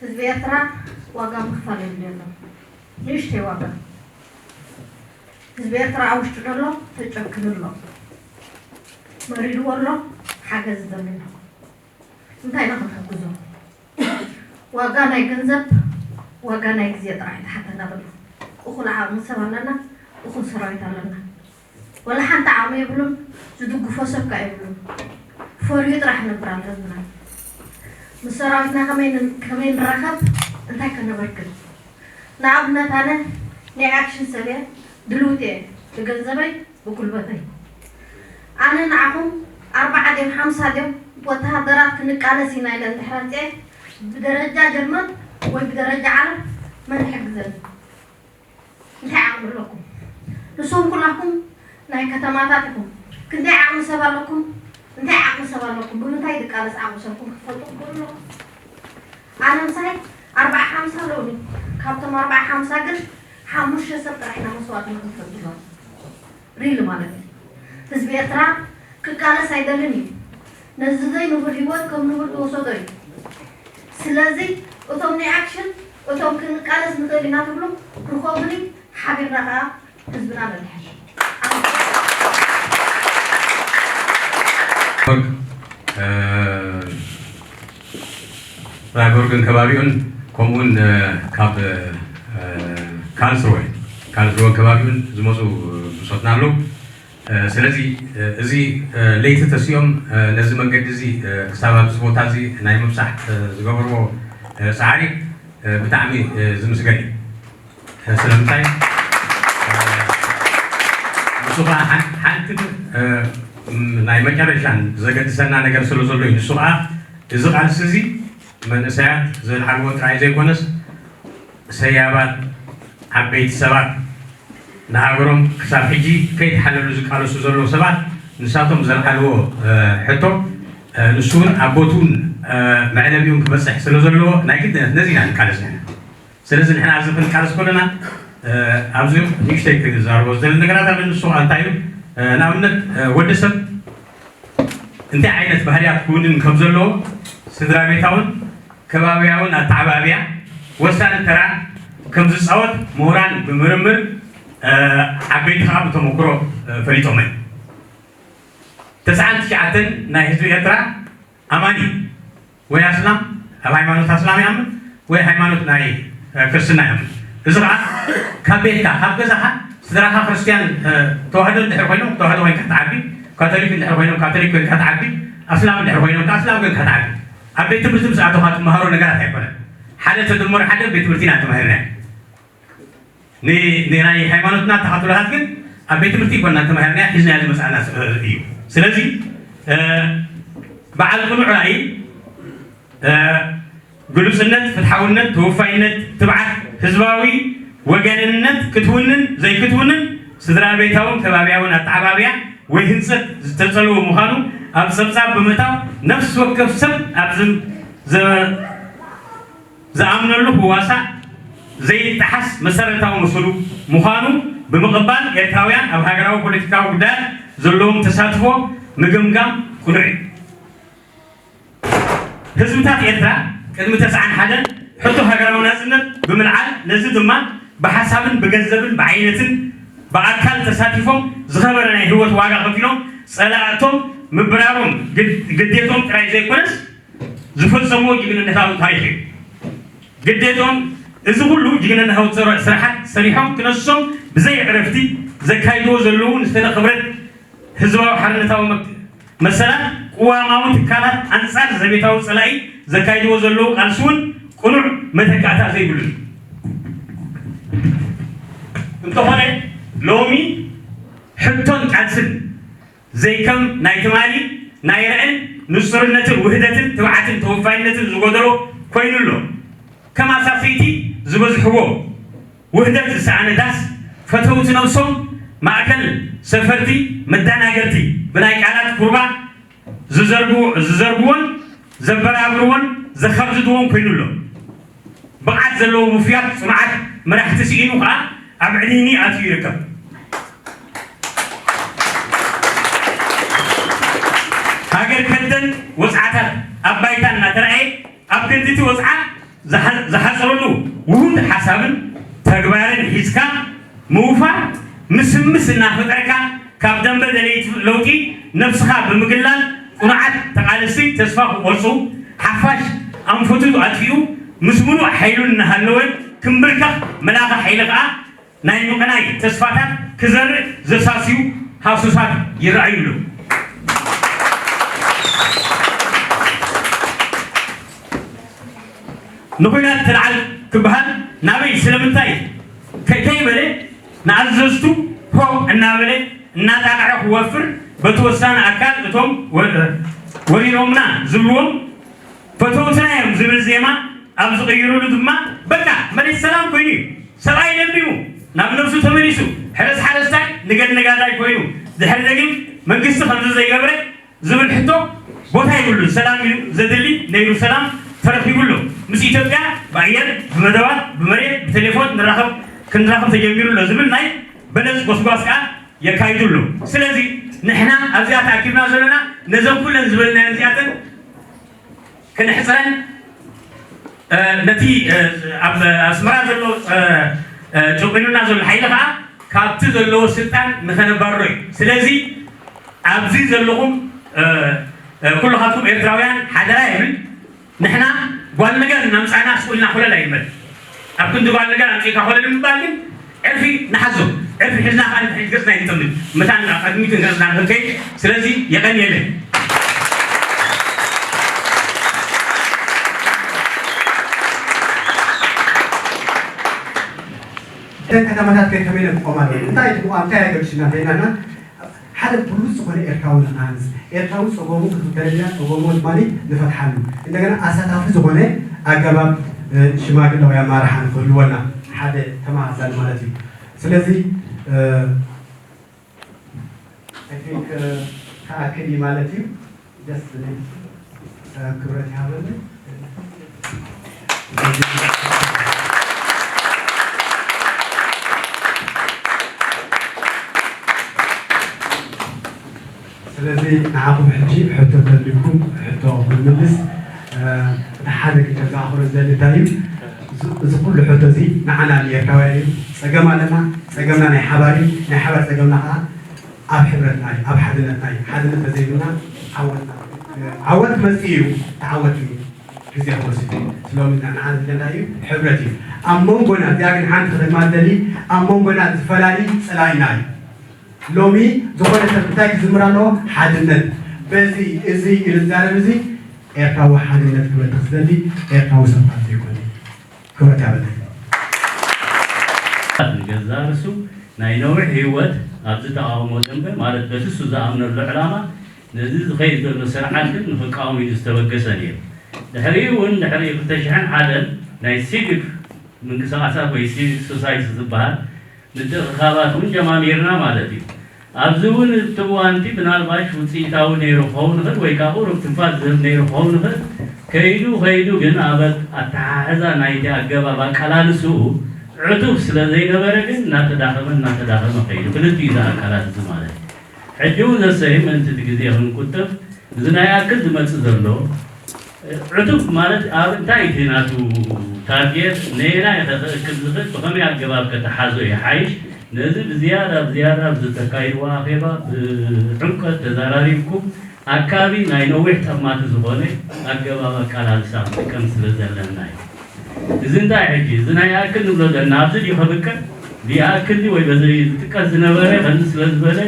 ህዝቢ ኤርትራ ዋጋ ምኽፋል የድልዮ ኣሎ። ንእሽተይ ዋጋ። ህዝቢ ኤርትራ ኣብ ውሽጡ ዘሎ ተጨክኑ ኣሎ። መሪርዎ ኣሎ። ሓገዝ ይደሊ ኣሎ። እንታይ ኢና ክንሕግዞ? ዋጋ ናይ ገንዘብ፣ ዋጋ ናይ ግዜ ጥራሕ እዩ ዝሓተና ዘሎ። እኹል ዓቕሚ ሰብ ኣለና፣ እኹል ሰራዊት ኣለና። ወላ ሓንቲ ዓቕሚ የብሉን፣ ዝድግፎ ሰብ ከኣ የብሉን። ፈርዩ ጥራሕ ይነብር ኣሎ ህዝብና። ምስ ሰራዊትና ከመይ ን-፣ ከመይ ንራኸብ፣ እንታይ ከነበርክት? ንኣብነት ኣነ ናይ ኣክሽን ሰብ እየ፣ ድልውቲ እየ፣ ብገንዘበይ፣ ብጉልበተይ። ኣነ ንዓኹም ኣርባዓ ድዮም ሓምሳ ድዮም ወተሃደራት ክንቃለስ ኢና ኢለ እንድሕር ኣምፅኤ፣ ብደረጃ ጀርመን ወይ ብደረጃ ዓለም መን ይሕግዘኒ? እንታይ ዓቕሚ ኣለኩም? ንስኹም ኩላኩም ናይ ከተማታት ኢኹም። ክንደይ ዓቕሚ ሰብ ኣለኩም? እንታይ ዓቕሚ ሰብ ኣለኩም? ብምንታይ ዝቃለስ ዓቕሚ ሰብኩም ክትፈልጡ ክትኽእሉ ኣለኩም። ኣነ ምሳይ ኣርባዓ ሓምሳ ኣለውኒ። ካብቶም ኣርባዓ ሓምሳ ግን ሓሙሽተ ሰብ ጥራሕ ኢና መስዋእቲ ንኽንከፍል ሪሊ ማለት እዩ። ህዝቢ ኤርትራ ክቃለስ ኣይደልን እዩ። ነዚ ዘይንቡር ህይወት ከም ንቡር ዝወሰዶ እዩ። ስለዚ እቶም ናይ ኣክሽን፣ እቶም ክንቃለስ ንኽእል ኢና ትብሉ ርኸቡኒ፣ ሓቢርና ከኣ ህዝብና ነድሕን። እ፣ ፍራይቡርግን ከባቢኡን ከምኡውን እ፣ ካብ እ፣ ካልስሩወ ካልስሩወን ከባቢኡን ዝመፁ ብሶትና ኣለዉ። እ፣ ስለዚ እ፣ እዚ እ፣ ለይቲ ተሲኦም እ፣ ነዚ መንገዲ እዚ እ፣ ክሳብ ኣብዚ ቦታ እዚ ናይ ምብፃሕ እ፣ ዝገበርዎ እ፣ ፃዕሪ እ፣ ብጣዕሚ እ፣ ዝምስገን እዩ። ስለምንታይ ንሱ ከዓ ሓንቲ ናይ መጨረሻን ዘገድሰና ነገር ስለ ዘሎ እዩ። ንሱ ከዓ እዚ ቃልሲ እዚ መንእሰያት ዘልዓልዎ ጥራይ ዘይኮነስ ሰያባት ዓበይቲ ሰባት ንሃገሮም ክሳብ ሕጂ ከይተሓለሉ ዝቃለሱ ዘለዉ ሰባት ንሳቶም ዘልዓልዎ ሕቶ ንሱ እውን ኣብ ቦትኡን መዕለቢኡን ክበፅሕ ስለ ዘለዎ ናይ ግድነት ነዚ ኢና ንቃለስ ንሕና። ስለዚ ንሕና ኣብዚ ክንቃለስ ከለና ኣብዚ ንእሽተይ ክዛረቦ ዝደሊ ነገራት ኣሎ። ንሱ ከዓ እንታይ እዩ? ንኣብነት ወዲ ሰብ እንታይ ዓይነት ባህርያት ክውንን ከም ዘለዎ ስድራ ቤታውን ከባብያውን ኣተዓባብያ ወሳኒ ተራ ከም ዝፃወት ምሁራን ብምርምር ዓበይቲ ከዓ ብተመክሮ ፈሊጦም እዮም። ተስዓን ትሽዓተን ናይ ህዝቢ ኤርትራ ኣማኒ ወይ ኣስላም ኣብ ሃይማኖት ኣስላም ይኣምን ወይ ሃይማኖት ናይ ክርስትና ይኣምን። እዚ ከዓ ካብ ቤትካ ካብ ገዛኻ ስድራኻ ክርስትያን ተዋህዶ እንድሕር ኮይኖም ተዋህዶ ኮይንካ ትዓቢ፣ ካቶሊክ እንድሕር ኮይኖም ካቶሊክ ኮይንካ ትዓቢ፣ ኣስላም እንድሕር ኮይኖም ከዓ ኣስላም ኮይንካ ትዓቢ። ኣብ ቤት ትምህርቲ ምስ ኣተኻ ትመሃሮ ነገራት ኣይኮነን። ሓደ ተደመሩ ሓደ ቤት ትምህርቲ ኢና ተማሂርና። ንናይ ሃይማኖትና ተኸትሎታት ግን ኣብ ቤት ትምህርቲ ይኮና ተማሂርና ሒዝና ዝመፅኣና እዩ። ስለዚ በዓል ቅኑዕ ራእይ፣ ግሉፅነት፣ ፍትሓውነት፣ ተወፋይነት፣ ትብዓት፣ ህዝባዊ ወገንነት ክትውንን ዘይክትውንን ስድራ ቤታውን ከባብያውን ኣተዓባብያ ወይ ህንፀት ዝተፀልወ ምዃኑ ኣብ ፀብፃብ ብምእታው ነፍሲ ወከፍ ሰብ ኣብ ዝኣምነሉ ክዋሳእ ዘይጠሓስ መሰረታዊ መሰሉ ምዃኑ ብምቕባል ኤርትራውያን ኣብ ሃገራዊ ፖለቲካዊ ጉዳያት ዘለዎም ተሳትፎ ምግምጋም ቅኑዕ እዩ። ህዝብታት ኤርትራ ቅድሚ ተስዓን ሓደን ሕቶ ሃገራዊ ናጽነት ብምልዓል ነዚ ድማ ብሓሳብን ብገንዘብን ብዓይነትን ብኣካል ተሳቲፎም ዝኸበረ ናይ ህይወት ዋጋ ከፊሎም ጸላእቶም ምብራሮም ግዴቶም ጥራይ ዘይኮነስ ዝፈጸምዎ ጅግንነታዊ ታሪኽ እዩ። ግዴቶም እዚ ኩሉ ጅግንነታዊ ስራሓት ሰሪሖም ክነሶም ብዘይ ዕረፍቲ ዘካይድዎ ዘለዉ ንዝተነ ክብረት ህዝባዊ ሓርነታዊ መሰላት ቅዋማዊ ትካላት ኣንጻር ዘቤታዊ ጸላኢ ዘካይድዎ ዘለዉ ቃልሲ እውን ቅኑዕ መተካእታ ዘይብሉ እዩ። እንተኾነ ሎሚ ሕቶን ቃልስን ዘይከም ናይ ትማሊ ናይ ራእን ንጹርነትን ውህደትን ትብዓትን ተወፋይነትን ዝጎደሎ ኮይኑ ኣሎ። ከም ኣሳሰይቲ ዝበዝሕዎ ውህደት ዝሰኣነ ዳስ ፈተውቲ ነብሶም ማእከል ሰፈርቲ መዳናገርቲ ብናይ ቃላት ኩርባ ዝዘርግዎን ዘበራብርዎን ዘኻብድድዎን ኮይኑ ኣሎ። ብቕዓት ዘለዎ ውፉያት ጽኑዓት መራሕቲ ስኢኑ ከኣ ኣብ ዕንይንይ ኣትዩ ይርከብ። ሃገር ከደን ወጽዓታት ኣብ ባይታ እናተራእየ ኣብ ክንዲ እቲ ወጽዓ ዝሓ- ዝሓፅረሉ ውሁድ ሓሳብን ተግባርን ሒዝካ ምውፋር ምስምስ እናፈጠርካ ካብ ደንበ ደለይቲ ለውጢ ነብስኻ ብምግላል ቅኑዓት ተቓለስቲ ተስፋ ክቆርፁ ሓፋሽ ኣንፈቱ ኣጥፊኡ ምስ ምሉእ ሓይሉ እናሃለወ ክምብርከኽ መልኣኸ ሓይሊ ከዓ ናይ ምቕናይ ተስፋታት ክዘርእ ዘሳስዩ ሃሱሳት ይረኣዩ ኣለዉ። ንኹናት ተልዓል ክበሃል ናበይ ስለምንታይ ከይበለ ንኣዘዝቱ ሆ እናበለ እናጣቕዐ ክወፍር በቲ ወሳኒ ኣካል እቶም ወሪሮምና ዝብልዎም ፈተውትና እዮም ዝብል ዜማ ኣብ ዝቕይሩሉ ድማ በቃ መሬት ሰላም ኮይኑ እዩ። ሰብኣይ ለቢሙ ናብ ነብሱ ተመሊሱ ሕረስ ሓረስታይ ንገድ ነጋዳይ ኮይኑ ድሕሪ ደጊም መንግስቲ ከምዚ ዘይገብረ ዝብል ሕቶ ቦታ ይብሉን። ሰላም እዩ ዘድሊ ነይሩ፣ ሰላም ተረኺቡ ኣሎ። ምስ ኢትዮጵያ ብኣየር፣ ብመደባት፣ ብመሬት፣ ብቴሌፎን ንራኸብ ክንራኸብ ተጀሚሩ ኣሎ ዝብል ናይ በለጽ ጎስጓስ ከኣ የካይዱ ኣሎ። ስለዚ ንሕና ኣብዚኣ ተኣኪብና ዘለና ነዘን ኩለን ዝበልናየን እዚኣተን ክነሕፅረን ነቲ ኣብ ኣስመራ ዘሎ ጭቁኑና ዘሎ ሓይሊ ከዓ ካብቲ ዘለዎ ስልጣን ንኸነባርሮ እዩ። ስለዚ ኣብዚ ዘለኹም ኩልኻትኩም ኤርትራውያን ሓደራ ይብል። ንሕና ጓል ነገር እናምፃእና ስቁልና ኮለል ኣይንበል። ኣብ ክንዲ ጓል ነገር ኣምፂእካ ኮለል ምባል ግን ዕርፊ ንሓዞ። ዕርፊ ሒዝና ከዓ ንድሕሪት ገፅና ይንጠምት። መታን ናብ ቅድሚት ገፅና ንክንከይድ። ስለዚ የቐንየለይ። እተን ከተማታት ከ ከመይ ኢለን ክቆማ ኣለወን? እንታይ እቲ ምቋም እንታይ ኣገድሽና እንተኢልናና ሓደ ብሉፅ ዝኾነ ኤርትራዊ ንሃንፅ። ኤርትራዊ ፀገሙ ክትፈተለልና ፀገሙ ድማ ንፈትሓሉ። እንደገና ኣሳታፊ ዝኾነ ኣገባብ ሽማግለ ወይ ኣማርሓ ንክህልወና ሓደ ተመሳሳሊ ማለት እዩ። ስለዚ I think ክኣክል እዩ ማለት እዩ። ደስ ዝብል ክብረት ይሃበኒ። ስለዚ ንዓኹም ሕጂ ሕቶ ተልዩኩም ሕቶ ብምልስ እቲ ሓደ ክጨጋኽሮ ዝደሊ እንታይ እዩ? እዚ ኩሉ ሕቶ እዚ ንዓና ንኤርትራውያን እዩ። ጸገም ኣለና። ጸገምና ናይ ሓባር እዩ። ናይ ሓባር ጸገምና ከዓ ኣብ ሕብረትና እዩ፣ ኣብ ሓድነትና እዩ። ሓድነት ተዘይብልና ዓወትና ዓወት ክመጽእ እዩ፣ ተዓወት እዩ። ግዜ ክወስድ እዩ። ስለዚ ንዓና ዘለና እዩ ሕብረት እዩ። ኣብ መንጎና እዚኣ ግን ሓንቲ ክደግማ ዝደሊ ኣብ መንጎና ዝፈላሊ ጸላኢና እዩ። ሎሚ ዝኾነ ሰብ እንታይ ክዝምር ኣለዎ? ሓድነት። በዚ እዚ ኢሉ ዝዛረብ እዚ ኤርትራዊ ሓድነት ክበትኽ ዝደሊ ኤርትራዊ ሰብ ማለት ዘይኮነ። ክብረት ያበለይ። ንገዛእ ርእሱ ናይ ነዊሕ ህይወት ኣብዚ ተቓውሞ ደንበ ማለት በቲ እሱ ዝኣምነሉ ዕላማ ነዚ ዝኸይድ ዘሎ ስርዓት ግን ንኽቃወም ኢሉ ዝተበገሰ ነይሩ። ድሕሪኡ እውን ድሕሪ ክልተ ሽሕን ሓደን ናይ ሲቪክ ምንቅስቓሳት ወይ ሲቪክ ሶሳይቲ ዝበሃል ምትእኽኻባት እውን ጀማሚርና ማለት እዩ። ኣብዚ እውን እቲ እዋን እቲ ምናልባሽ ውፅኢታዊ ነይሩ ክኸውን ይኽእል ወይ ከዓ ቁሩብ ትንፋስ ዝህብ ነይሩ ክኸውን ይኽእል። ከይዱ ከይዱ ግን ኣብ ኣተሓሕዛ ናይቲ ኣገባብ ኣቀላልስኡ ዕቱብ ስለ ዘይነበረ ግን እናተዳኸመ እናተዳኸመ ከይዱ። ክልቲኡ እዚ ኣካላት እዚ ማለት እዩ። ሕጂ እውን ዘሰይ ምእንቲ እቲ ግዜ ክንቁጥብ እዚ ናይ ኣክል ዝመጽእ ዘሎ ዕቱብ ማለት ኣብ እንታይ እቲ ናቱ ታርጌት ነየናይ ከ ክእክል ዝኽእል ብኸመይ ኣገባብ ከተሓዞ ይሓይሽ። ነዚ ብዝያዳ ብዝያዳ ኣብ ዝተካይድዎ ኣኼባ ብዕምቀት ተዘራሪብኩም ኣካቢ ናይ ነዊሕ ጠማቲ ዝኾነ ኣገባብ ኣቃላልሳ ክንጥቀም ስለ ዘለና እዩ። እዚ እንታይ ሕጂ እዚ ናይ ይኣክል ንብሎ ዘለና ኣብዚ ድዩ ከብቅዕ? ብይኣክል ድዩ ወይ በዚ ዝጥቀስ ዝነበረ ከምዚ ስለ ዝበለ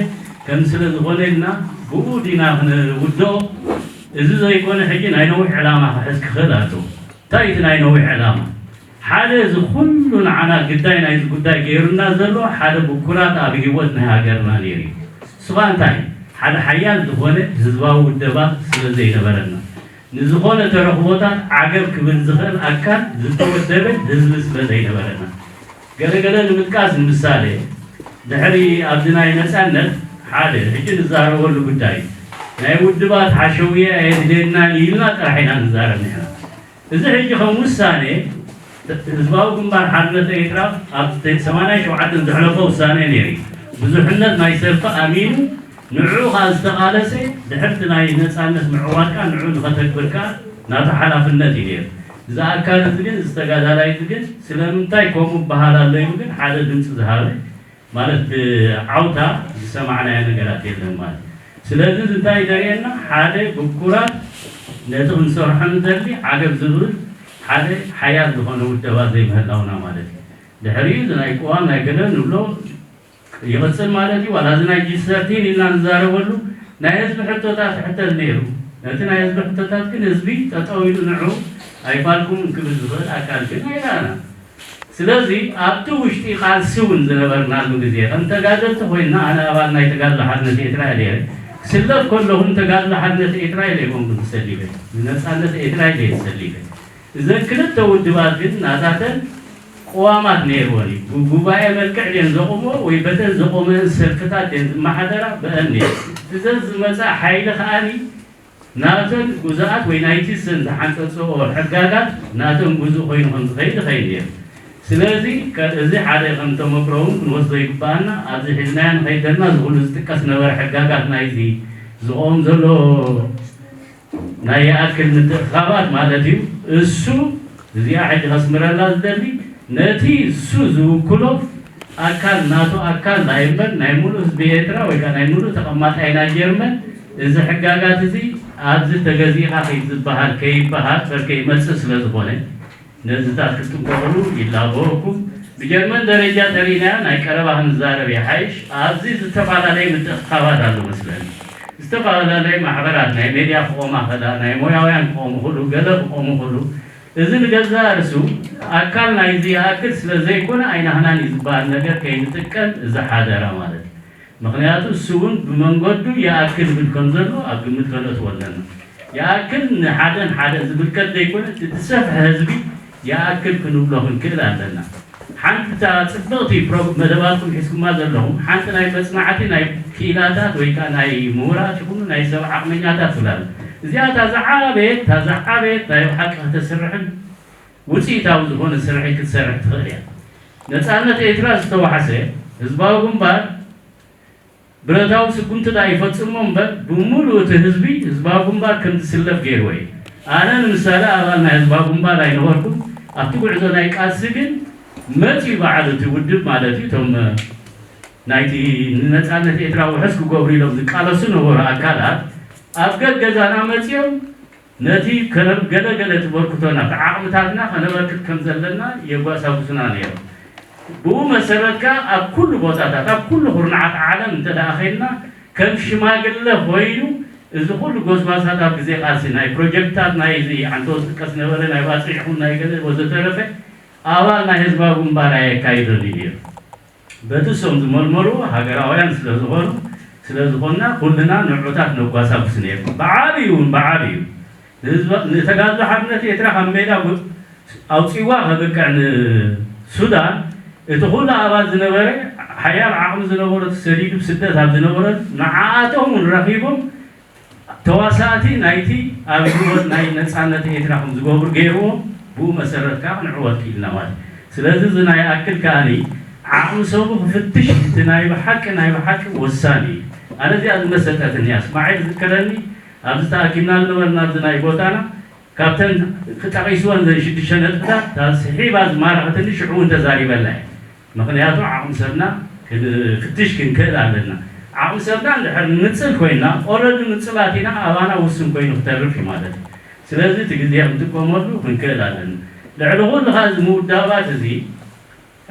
ከምዚ ስለ ዝኾነ ኢልና ብኡ ዲና ክንውድኦ? እዚ ዘይኮነ ሕጂ ናይ ነዊሕ ዕላማ ክሕዝ ክኽእል ኣለዎ። እንታይ እቲ ናይ ነዊሕ ዕላማ? ሓደ እዚ ኩሉ ንዓና ግዳይ ናይዚ ጉዳይ ገይሩና ዘሎ ሓደ ብኩራት ኣብ ህይወት ናይ ሃገርና ነይሩ እዩ። እሱ ኸኣ እንታይ? ሓደ ሓያል ዝኾነ ህዝባዊ ውደባ ስለ ዘይነበረና። ንዝኾነ ተረኽቦታት ዓገብ ክብል ዝኽእል ኣካል ዝተወደበ ህዝቢ ስለ ዘይነበረና። ገለ ገለ ንምጥቃስ ንምሳሌ ድሕሪ ኣብዚ ናይ ነፃነት ሓደ ሕጂ ንዛረበሉ ጉዳይ ናይ ውድባት ሓሸውየ ኣየድልየናን እዩ ኢልና ጥራሕ ኢና ንዛረብ ንሕና። እዚ ሕጂ ከም ውሳኔ ህዝባዊ ግንባር ሓርነት ኤርትራ ኣብ ሰማንያን ሸውዓተን ዘሕለፎ ውሳኔ ነይሩ እዩ። ብዙሕነት ናይ ሰልፊ ኣሚኑ ንዕኡ ከኣ ዝተቓለሰ ድሕርቲ ናይ ነጻነት ምዕዋት ከኣ ንዕኡ ንኸተግብር ከኣ ናቱ ሓላፍነት እዩ ነይሩ። እዚ ኣካል እዚ ግን፣ እዚ ተጋዳላይ እዚ ግን ስለምንታይ ከምኡ ይበሃል ኣሎ ኢሉ ግን ሓደ ድምፂ ዝሃበ፣ ማለት ብዓውታ ዝሰማዕናዮ ነገራት የለን ማለት እዩ። ስለዚ እዚ እንታይ እዩ ዘርእየና? ሓደ ብኩራት ነቲ ክንሰርሖ ንደሊ ዓገብ ዝብል ሓደ ሓያል ዝኾነ ውደባ ዘይምህላውና ማለት እዩ። ድሕሪኡ እዚ ናይ ቅዋም ናይ ገለ ንብሎ ይቕጽል ማለት እዩ። ዋላ እዚ ናይ ጂ ሰርቲን ኢልና ንዛረበሉ ናይ ህዝቢ ሕቶታት ይሕተት ነይሩ። ነቲ ናይ ህዝቢ ሕቶታት ግን ህዝቢ ጠጠው ኢሉ ንዑ ኣይፋልኩምን ክብል ዝኽእል ኣካል ግን ኣይረኣናን። ስለዚ ኣብቲ ውሽጢ ቃልሲ እውን ዝነበርናሉ ግዜ ከም ተጋደልቲ ኮይንና፣ ኣነ ኣባል ናይ ተጋድሎ ሓርነት ኤርትራ እየ ነይረ። ክስለፍ ከለኹ ንተጋድሎ ሓርነት ኤርትራ ኢለ ኣይኮንኩን ተሰሊፈ፣ ንነጻነት ኤርትራ ኢለ እየ ተሰሊፈ። እዘን ክልተ ውድባት ግን ናታተን ቅዋማት ነይርወን እዩ። ብጉባኤ መልክዕ ድየን ዘቆምኦ ወይ በተን ዘቆመአን ሰልፍታት ድየን ዝመሓደራ ብአን ነይሩ። እዘን ዝመፃ ሓይሊ ከኣኒ ናተን ጉዛኣት ወይ ናይቲ ዘን ዝሓንፀፅኦ ሕጋጋት ናተን ጉዙእ ኮይኑ ከም ዝኸይድ ይኸይድ ነይሩ። ስለዚ ከ- እዚ ሓደ ከም ተመክሮ እውን ክንወስዶ ይግበኣና። ኣብዚ ሒዝናዮ ንኸይድ ዘለና እዚ ኩሉ ዝጥቀስ ነበረ ሕጋጋት ናይዚ ዝቆም ዘሎ ናይ ይኣክል ምትእኽኻባት ማለት እዩ። እሱ እዚኣ ሕጂ ከስምረላ ዝደሊ ነቲ እሱ ዝውክሎ ኣካል ናቱ ኣካል ናይ እምበር ናይ ሙሉእ ህዝቢ ኤርትራ ወይ ከዓ ናይ ሙሉእ ተቐማጣይ ናይ ጀርመን እዚ ሕጋጋት እዚ ኣብዚ ተገዚእኻ ከይት ዝበሃል ከይበሃል በር ከይመፅእ ስለ ዝኾነ ነዚታት ክትጥንቀቕሉ ይላበወኩም። ብጀርመን ደረጃ ተሪእናዮ ናይ ቀረባ ክንዛረብ ይሓይሽ። ኣብዚ ዝተፈላለየ ምትእኽኻባት ኣሎ መስለኒ። ዝተፈላለየ ማሕበራት ናይ ሜድያ ክቖማ ከላ ናይ ሞያውያን ክቖሙ ክሉ ገለ ክቖሙ ክሉ እዚ ንገዛእ ርእሱ ኣካል ናይዚ ይኣክል ስለ ዘይኮነ ኣይናህናን እዩ ዝበሃል ነገር ከይንጥቀም እዚ ሓደራ ማለት እዩ። ምክንያቱ እሱ እውን ብመንገዱ ይኣክል ይብል ከም ዘሎ ኣብ ግምት ከነእትዎ ኣለና። ይኣክል ንሓደን ሓደ ዝምልከት ዘይኮነ እቲ ዝሰፍሐ ህዝቢ ይኣክል ክንብሎ ክንክእል ኣለና። ሓንቲ እታ ፅብቕቲ ፕሮ- መደባትኩም ሒዝኩማ ዘለኹም ሓንቲ ናይ መፅናዕቲ ናይ ክኢላታት ወይ ከዓ ናይ ምሁራት ይኹኑ ናይ ሰብ ዓቕመኛታት ትብላለ። እዚኣ እታ ዝዓበየት እታ ዝዓበየት ናይ ብሓቂ ከተስርሕን ውፅኢታዊ ዝኾነ ስርሒ ክትሰርሕ ትኽእል እያ። ነፃነት ኤርትራ ዝተዋሕሰ ህዝባዊ ግንባር ብረታዊ ስጉምቲ ደኣ ይፈጽሞ እምበር፣ ብምሉእ እቲ ህዝቢ ህዝባዊ ግንባር ከም ዝስለፍ ገይርዎ እዩ። ኣነ ንምሳሌ ኣባል ናይ ህዝባዊ ግንባር ኣይነበርኩን። ኣብቲ ጉዕዞ ናይ ቃልሲ ግን መጺኡ በዓል እቲ ውድብ ማለት እዩ፣ እቶም ናይቲ ንነጻነት ኤርትራ ውሑስ ክገብሩ ኢሎም ዝቃለሱ ነበሩ ኣካላት ኣብ ገገዛና መጺኦም ነቲ ከነ- ገለ ገለ ተበርክቶና፣ እቲ ዓቕምታትና ከነበርክት ከም ዘለና የጓሳጉሱና ነይሮም። ብኡ መሰረት ከኣ ኣብ ኩሉ ቦታታት፣ ኣብ ኩሉ ኩርናዓት ዓለም እንተ ደኣ ኸይድና፣ ከም ሽማግለ ኮይኑ እዚ ኩሉ ጎስጓሳት ኣብ ግዜ ቃልሲ፣ ናይ ፕሮጀክትታት ናይ እዚ ዓንተቦ ዝጥቀስ ነበረ፣ ናይ ባጽዕ ይኹን ናይ ገለ ወዘተረፈ ኣባል ናይ ህዝባዊ ግንባር ኣየካይዶን እዩ ነይሩ። በቲ እሶም ዝመርመሩ ሃገራውያን ስለ ዝኾኑ ስለ ዝኾንና ኩልና ንዑታት ነጓሳጉስ ነይርና። ብዓብዩ እውን ብዓብዩ ንህዝባ- ንተጋድሎ ሓርነት ኤርትራ ካብ ሜዳ ጉ- ኣውፂዋ ከብቅዕ ንሱዳን እቲ ኩሉ ኣባል ዝነበረ ሓያል ዓቕሚ ዝነበሮ ተሰዲዱ ብስደት ኣብ ዝነበረ ንዓኣቶም እውን ረኺቦም ተዋሳእቲ ናይቲ ኣብ ህይወት ናይ ነፃነት ኤርትራ ከም ዝገብሩ ገይርዎም ብኡ መሰረት ከዓ ክንዕወት ክኢልና ማለት እዩ። ስለዚ እዚ ናይ ኣክል ከኣኒ ዓቕሚ ሰቡ ክፍትሽ እቲ ናይ ብሓቂ ናይ ብሓቂ ወሳኒ እዩ። ኣነ እዚኣ ዝመሰጠትኒ እያ። እስማዒል ዝዝከረኒ ኣብዚ ተኣኪብና ዝነበርና ኣብዚ ናይ ቦታና ካብተን ክጠቒስወን ዘን ሽዱሽተ ነጥብታት እታ ስሒባ ዝማረኸትኒ ሽዑ እውን ተዛሪበላ እየ። ምኽንያቱ ዓቕሚ ሰብና ክንፍትሽ ክንክእል ኣለና። ዓቕሚ ሰብና እንድሕር ንንፅል ኮይና ኦረዲ ንፅላት ኢና ኣባና ውሱን ኮይኑ ክተርፍ እዩ ማለት እዩ። ስለዚ እቲ ግዜ ክንጥቀመሉ ክንክእል ኣለና። ልዕሊ ኩሉ ከዓ እዚ ምውዳባት እዚ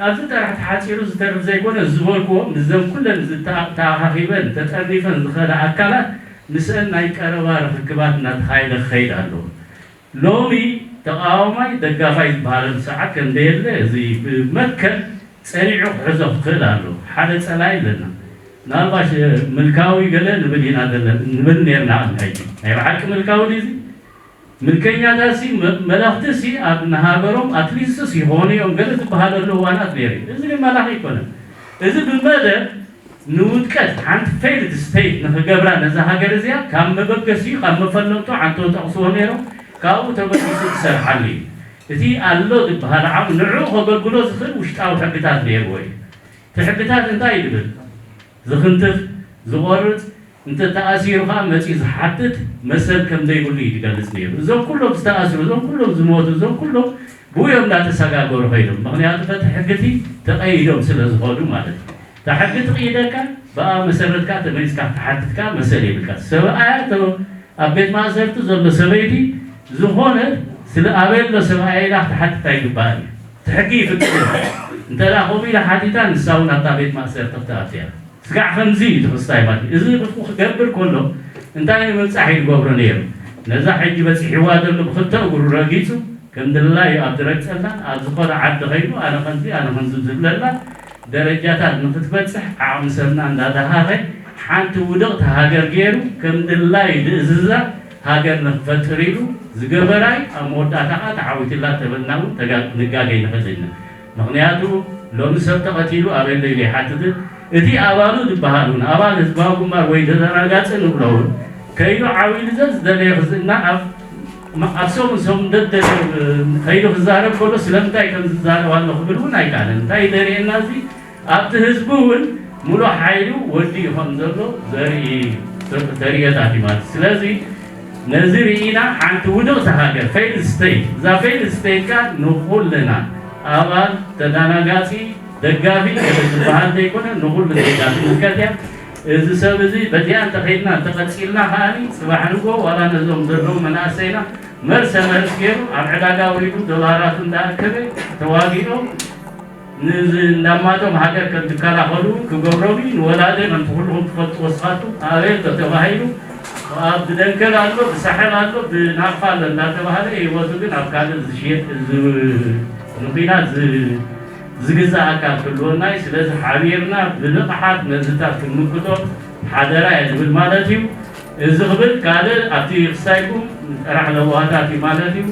ኣብዚ ጥራሕ ተሓፂሩ ዝተርፍ ዘይኮነ ዝበልክዎ ምስዘን ኩለን ዝተኣኻኺበን ተጠርኒፈን ዝኸዳ ኣካላት ምስአን ናይ ቀረባ ርክክባት እናተኻየደ ክኸይድ ኣለዎ። ሎሚ ተቓዋማይ ደጋፋይ ዝበሃለሉ ሰዓት ከም ዘየለ እዚ ብመትከል ፀኒዑ ክሕዞ ክኽእል ኣሎ። ሓደ ፀላኢ ኣለና። ምናልባሽ ምልካዊ ገለ ንብል ኢና ዘለና ንብል ነርና ቅድሚ ሕጂ ናይ ብሓቂ ምልካዊ ድዩ እዚ? ምልከኛታት ሲ መ- መለኽቲ ሲ ኣብ ንሃገሮም ኣትሊስትስ ይኾኑ እዮም ገለ ዝበሃለሉ እዋናት ነይሩ እዩ። እዚ ግን መላኺ ኣይኮነን። እዚ ብመደብ ንውድቀት ሓንቲ ፌይልድ ስቴት ንኽገብራ ነዛ ሃገር እዚኣ ካብ መበገሲኡ ካብ መፈለምቱ ዓንተው ጠቕስዎ ነይሮም ካብኡ ተበጊሱ ክሰርሓሉ እዩ። እቲ ኣሎ ዝበሃል ዓቕሚ ንዕኡ ከገልግሎ ዝኽእል ውሽጣዊ ሕግታት ነይርዎ እዩ። እቲ ሕግታት እንታይ እዩ ዝብል? ዝኽንትፍ፣ ዝቖርፅ፣ እንተ ተኣሲሩ ኸዓ መፂኡ ዝሓትት መሰል ከም ዘይብሉ እዩ ዝገልፅ ነይሩ። እዞም ኩሎም ዝተኣስሩ፣ እዞም ኩሎም ዝሞቱ፣ እዞም ኩሎም ብኡ እዮም እንዳተሰጋገሩ ኸይዶም። ምኽንያቱ እቲ ሕጊ እቲ ተቐይዶም ስለ ዝኾኑ ማለት እዩ። እታ ሕጊ ትቕይደካ፣ ብኣ መሰረት ከዓ ተመሊስካ ክትሓትት ከዓ መሰል የብልካ። ሰብኣያ እቶ ኣብ ቤት ማእሰርቲ ዘሎ ሰበይቲ ዝኾነት ስለ ኣበይ ኣሎ ሰብኣያ ኢላ ክትሓትት ኣይግባእን እዩ። እቲ ሕጊ ይፍቅድ እዩ። እንተ ደኣ ከምኡ ኢላ ሓቲታ ንሳ እውን ኣብታ ቤት ማእሰርቲ ክትኣቱ እያ። ስጋዕ ከምዚ እዩ እቲ ክስታይ ማለት እዩ። እዚ ክፉ ክገብር ከሎ እንታይ ንምብጻሕ እዩ ዝገብሮ ነይሩ? ነዛ ሕጂ በጺሕዋ ዘሎ ብክልተ እግሩ ረጊጹ ከም ድላዩ ኣብ ዝረግጸላ ኣብ ዝኾነ ዓዲ ኸይኑ ኣነ ከምዚ ኣነ ከምዚ ዝብለላ ደረጃታት ንክትበጽሕ ዓቕሚ ሰብና እንዳደሃኸ ሓንቲ ውድቕቲ ሃገር ገይሩ ከም ድላዩ ዝእዝዛ ሃገር ንክፈጥር ኢሉ ዝገበራይ ኣብ መወዳእታ ከዓ ተዓዊትላ ተበልና እውን ተጋ- ንጋገይ ንኽእል ኢና። ምኽንያቱ ሎሚ ሰብ ተቐቲሉ ኣበይ ኣሎ ኢሉ ይሓትትን እቲ ኣባሉ ዝበሃል እውን ኣባል ህዝባዊ ግንባር ወይ ተደናጋፂ ንብሎ እውን ከይዱ ዓው ኢሉ ዘዝደለዮ ክዝእና ኣብ ኣብ ሰሙን ሰሙን ደደለ ከይዱ ክዛረብ ከሎ ስለምንታይ ከም ዝዛረብ ኣሎ ክብል እውን ኣይከኣለን። እንታይ ዘርእየና እዚ ኣብቲ ህዝቢ እውን ሙሉእ ሓይሉ ወዲኡ ከም ዘሎ ዘርኢ ተርእዮታት እዩ ማለት እዩ። ስለዚ ነዚ ርኢና ሓንቲ ውድቕቲ ሃገር ፌይልድ ስቴት እዛ ፌይልድ ስቴት ከኣ ንኹልና ኣባል ተዳናጋፂ ደጋፊ ገለ ዝበሃል ዘይኮነ ንኹሉ ዜጋ ትምልከት እያ። እዚ ሰብ እዚ በዚኣ እንተኸይድና እንተቐፂልና ከኣኒ ፅባሕ ንጎ ዋላ ነዞም ዘለዉ መናእሰይና መርሰ መርስ ገይሩ ኣብ ዕዳጋ ውሪዱ ዶላራቱ እንዳኣከበ ተዋጊኦም ንዚ እንዳማቶም ሃገር ከም ዝከላኸሉ ክገብሮም እዩ። ንወላደ ከምቲ ኩልኹም ትፈልጥዎ ስኻትኩም ኣበይ ኣሎ ተባሂሉ ኣብ ብደንከል ኣሎ ብሳሕል ኣሎ ብናቕፋ ኣሎ እንዳተባሃለ ህይወቱ ግን ኣብ ካልእ ዝሽየጥ ንኩናት ዝግዛእ ኣካል ክህልወና እዩ። ስለዚ ሓቢርና ብንቕሓት ነዚታት ክንምክቶ ሓደራ እየ ዝብል ማለት እዩ። እዚ ክብል ካልእ ኣብቲ ክስታይኩም ጥራሕ ለዋሃታት እዩ ማለት እዩ።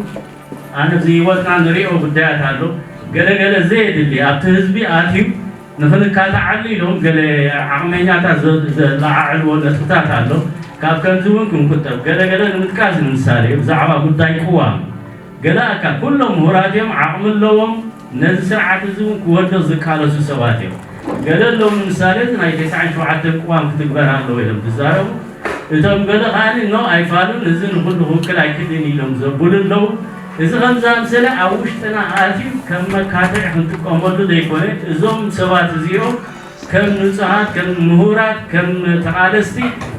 ኣነ ኣብዚ ህይወትና ንሪኦ ጉዳያት ኣሎ። ገለገለ ዘየድሊ ኣብቲ ህዝቢ ኣትዩ ንኽንካታዓሉ ኢሎም ገለ ዓቕመኛታት ዘለዓዕልዎ ነጥብታት ኣሎ። ካብ ከምዚ እውን ክንቁጠብ ገለገለ ንምጥቃስ ንምሳሌ ብዛዕባ ጉዳይ ቅዋም ገለ ኣካል ኩሎም ምሁራት እዮም፣ ዓቕሚ ኣለዎም። ነዚ ስርዓት እዚ እውን ክወድቕ ዝቃለሱ ሰባት እዮም። ገለ ኣለዉ ንምሳሌ እቲ ናይ ተስዓን ሸውዓተን ቅዋም ክትግበር ኣለዎ ኢሎም ዝዛረቡ፣ እቶም ገለ ከኣ ኖ ኣይፋሉን፣ እዚ ንኹሉ ክውክል ኣይክእልን ኢሎም ዘብሉ ኣለዉ። እዚ ከም ዝኣምሰለ ኣብ ውሽጥና ኣትዩ ከም መካትዒ ክንጥቀመሉ ዘይኮነ እዞም ሰባት እዚኦም ከም ንጹሃት ከም ምሁራት ከም ተቓለስቲ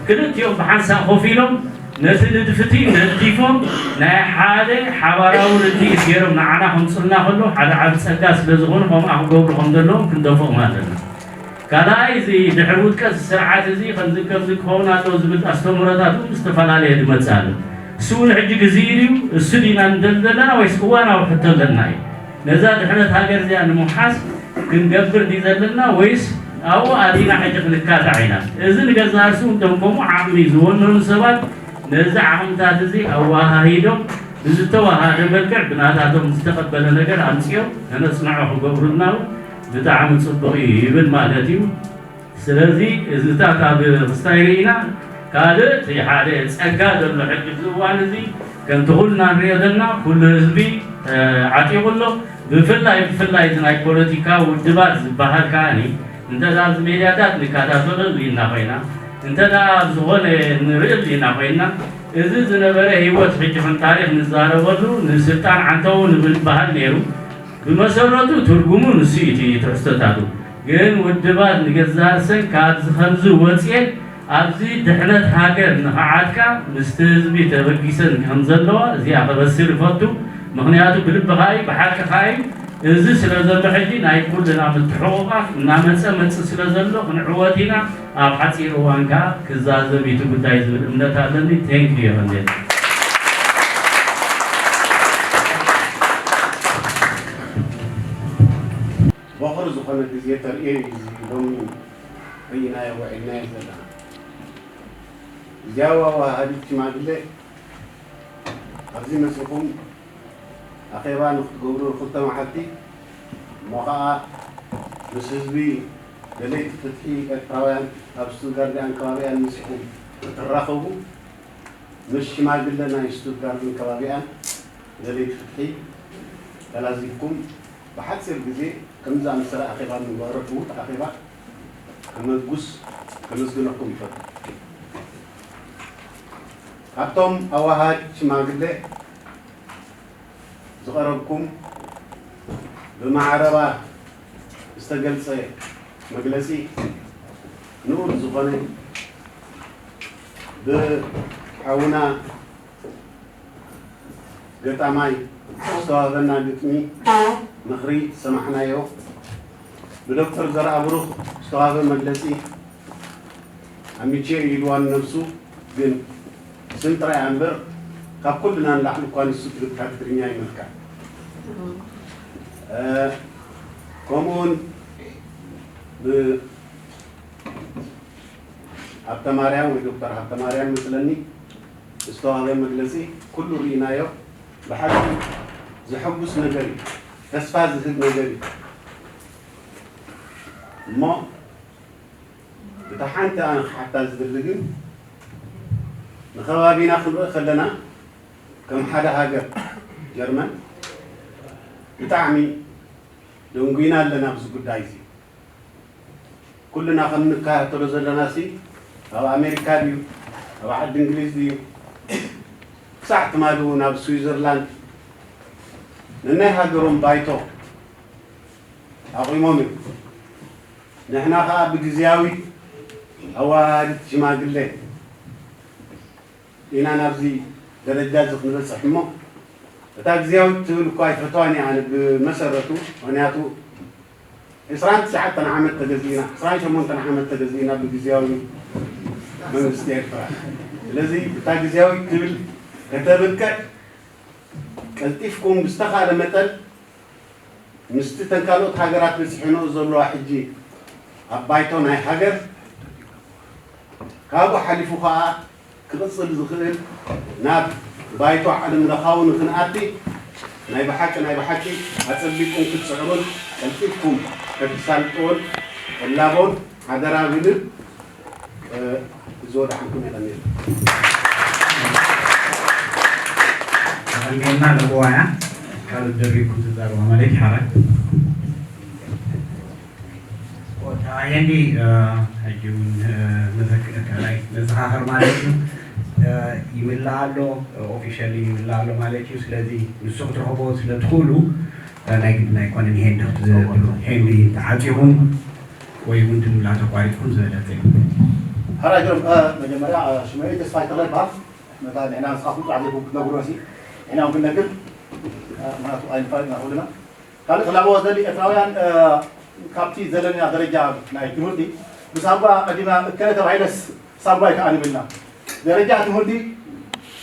ክልቲኦም ብሓንሳእ ኮፍ ኢሎም ነቲ ንድፍቲ ነዲፎም ናይ ሓደ ሓባራዊ ርድኢት ገይሮም ንዓና ከምፁልና ከሎ ሓደ ዓብ ፀጋ ስለ ዝኾኑ ከምኣ ክገብሩ ከም ዘለዎም ክንደፎም ኣለና። ካልኣይ እዚ ድሕሪ ውድቀት ስርዓት እዚ ከምዚ ከምዚ ክኸውን ኣለዎ ዝብል ኣስተምህሮታት እውን ዝተፈላለየ ዝመፅእ ኣሎ። እሱ እውን ሕጂ ግዜ ድዩ እሱ ዲና ንደሊ ዘለና ወይስ እዋናዊ ሕቶ ኣለና እዩ? ነዛ ድሕነት ሃገር እዚኣ ንምውሓስ ክንገብር ድዩ ዘለና ወይስ ኣብኡ ኣቲና ሕጂ ክንካታዕ ኢና? እዚ ንገዛእ ርእሱ እቶም ከምኡ ዓቕሚ ዝወነኑ ሰባት ነዚ ዓቕምታት እዚ ኣወሃሂዶም ብዝተወሃደ መልክዕ ብናታቶም ዝተቐበለ ነገር ኣምፅኦም ተነፅንዖ ክገብሩልና እውን ብጣዕሚ ፅቡቕ እዩ ይብል ማለት እዩ። ስለዚ እዚታት ኣብ ክስታይ ርኢና ካልእ እቲ ሓደ ፀጋ ዘሎ ሕጂ እዚ እዋን እዚ ከምቲ ኩልና ንሪኦ ዘለና ኩሉ ህዝቢ ዓጢቑ ኣሎ። ብፍላይ ብፍላይ እዚ ናይ ፖለቲካ ውድባት ዝበሃል ከዓኒ እንተ ኣብዚ ሜድያታት ንከታተለሉ ኢና ኮይና እንተ ዝኾነ ንርእየሉ ኢና ኮይና እዚ ዝነበረ ህይወት ሕጂ ከም ታሪክ ንዛረበሉ ንስልጣን ዓንተው ንብል በሃል ነይሩ። ብመሰረቱ ትርጉሙ ንሱ እዩ እቲ ትሕዝቶታቱ። ግን ውድባት ንገዛእ ርእሰን ካብዚ ከምዚ ወፅየን ኣብዚ ድሕነት ሃገር ንኽዓጥቃ ምስቲ ህዝቢ ተበጊሰን ከም ዘለዋ እዚኣ ከበስር ይፈቱ። ምኽንያቱ ብልቢ ከኣ እዩ፣ ብሓቂ ከኣ እዩ። እዚ ስለ ዘሎ ሕጂ ናይ ኩልና ምትሕቑቓፍ እናመፀ መፅእ ስለ ዘሎ ክንዕወት ኢና። ኣብ ሓፂር እዋን ከኣ ክዛዘም እዩ እቲ ጉዳይ ዝብል እምነት ኣለኒ። ቴንክ ዩ የቐንየልና። ቦኽሪ ዝኾነ ግዜ ተርእዮ እዩ እዚ ሎሚ ርኢናዮ ውዒልናዮ ዘለና። እዚኣ ዋዋ ሃዲድ ሽማግለ ኣብዚ መፂኹም ኣኼባ ንክትገብሩ ክልተ መዓልቲ እሞ ኸዓ ምስ ህዝቢ ደለይቲ ፍትሒ ኤርትራውያን ኣብ ስቱትጋርድን ከባቢኣን መፂኹም ክትራኸቡ ምስ ሽማግለ ናይ ስቱትጋርድን ከባቢኣን ደለይቲ ፍትሒ ተላዚብኩም ብሓፂር ግዜ ከምዚ ዝኣመሰለ ኣኼባ ምግባሩ ዕዉት ኣኼባ ከመጉስ ከመስግነኩም ይፈቱ። ኣብቶም ኣዋሃድ ሽማግሌ ዝቐረብኩም ብማዕረባ ዝተገልጸ መግለጺ ንኡድ ዝኾነ ብሓውና ገጣማይ ዝተዋህበና ግጥሚ ምኽሪ ዝሰማዕናዮ ብዶክተር ዘርኣብሩኽ ዝተዋህበ መግለጺ ኣሚቼ ኢልዋ ንነብሱ ግን ስም ጥራይ እያ እምበር ካብ ኩልና ንላዕሊ እኳ ንሱ ትግርኛ ይመልካ። ከምኡውን ብሃብተማርያም ወይ ዶክተር ሃብተማርያም መስለኒ ዝተዋህበ መግለፂ ኩሉ ርኢናዮ። ብሓቂ ዘሐጉስ ነገር እዩ፣ ተስፋ ዝህብ ነገር እዩ። እሞ እታ ሓንቲ ኣነ ክሓታ ዝደሊ ግን ንኸባቢና ክንርኢ ከለና ከም ሓደ ሃገር ጀርመን ብጣዕሚ ደንጉይና ኣለና ኣብዚ ጉዳይ እዚ። ኩልና ከም ንከታተሎ ዘለና ሲ ኣብ ኣሜሪካ ድዩ ኣብ ዓዲ እንግሊዝ ድዩ ክሳዕ ትማሊ እውን ኣብ ስዊዘርላንድ ነናይ ሃገሮም ባይቶ ኣቑሞም እዮም። ንሕና ከዓ ብግዝያዊ ኣዋሃዲት ሽማግሌ ኢና ናብዚ ደረጃ እዚ ክንበፅሕ እሞ እታ ግዝያዊት ትብል እኳ ኣይፈትዋን እየ ኣነ ብመሰረቱ። ምክንያቱ ዕስራን ትሽዓተን ዓመት ተገዚእና ዕስራን ሸሞንተን ዓመት ተገዚእና ብግዝያዊ መንግስቲ ኤርትራ። ስለዚ እታ ግዝያዊት ትብል ከተብቅዕ ቀልጢፍኩም ብዝተኻለ መጠን ምስቲ ተን ካልኦት ሃገራት በፂሐንኦ ዘለዋ ሕጂ ኣብ ባይቶ ናይ ሃገር ካብኡ ሓሊፉ ከዓ ክቕፅል ዝኽእል ናብ ባይቶ ዓለም ለኻዊ ንክንኣቲ ናይ ብሓቂ ናይ ብሓቂ ኣፀቢቅኩም ክትፅዕሩን ቀልጢፍኩም ከተሳልጥዎን እላቦን ሓደራ ብልብ እዚ ወደ ሓንኩም የቐንየልና። ኣቐንየልና ለቦዋያ ካልእ ደሪብኩም ትዛረባ ማለት ይሓራይ። ኣየኒ ሕጂ እውን መዘክር ካልኣይ መዘኻኸር ማለት እዩ። ይምላእ ኣሎ፣ ኦፊሻሊ ይምላእ ኣሎ ማለት እዩ። ስለዚ ንሱ ክትረኽቦ ስለ ትኽእሉ ናይ ግድን ኣይኮነን። ይሄን ድኽቲ ዘብሉ ሄንዲ ተዓፂኹም ወይ እውን ትምላ ተቋሪፅኩም ዝበለፀ እዩ። ሓራይ ጆን መጀመርያ ሽመይ ተስፋይ ተኽለ ይበሃል። ነታ ንሕና ንስኻትኩም ጥራሕ ዘይኮንኩም ክትነግሩና ሲ ንሕና እውን ክንነግር ምክንያቱ ኣይንፋልጥና ኩልና። ካልእ ክላበዎ ዘሊ ኤርትራውያን ካብቲ ዘለና ደረጃ ናይ ትምህርቲ ብሳጓ ቀዲምና እከለ ተባሂለስ ሳጓ ኣይከኣን ይብልና። ደረጃ ትምህርቲ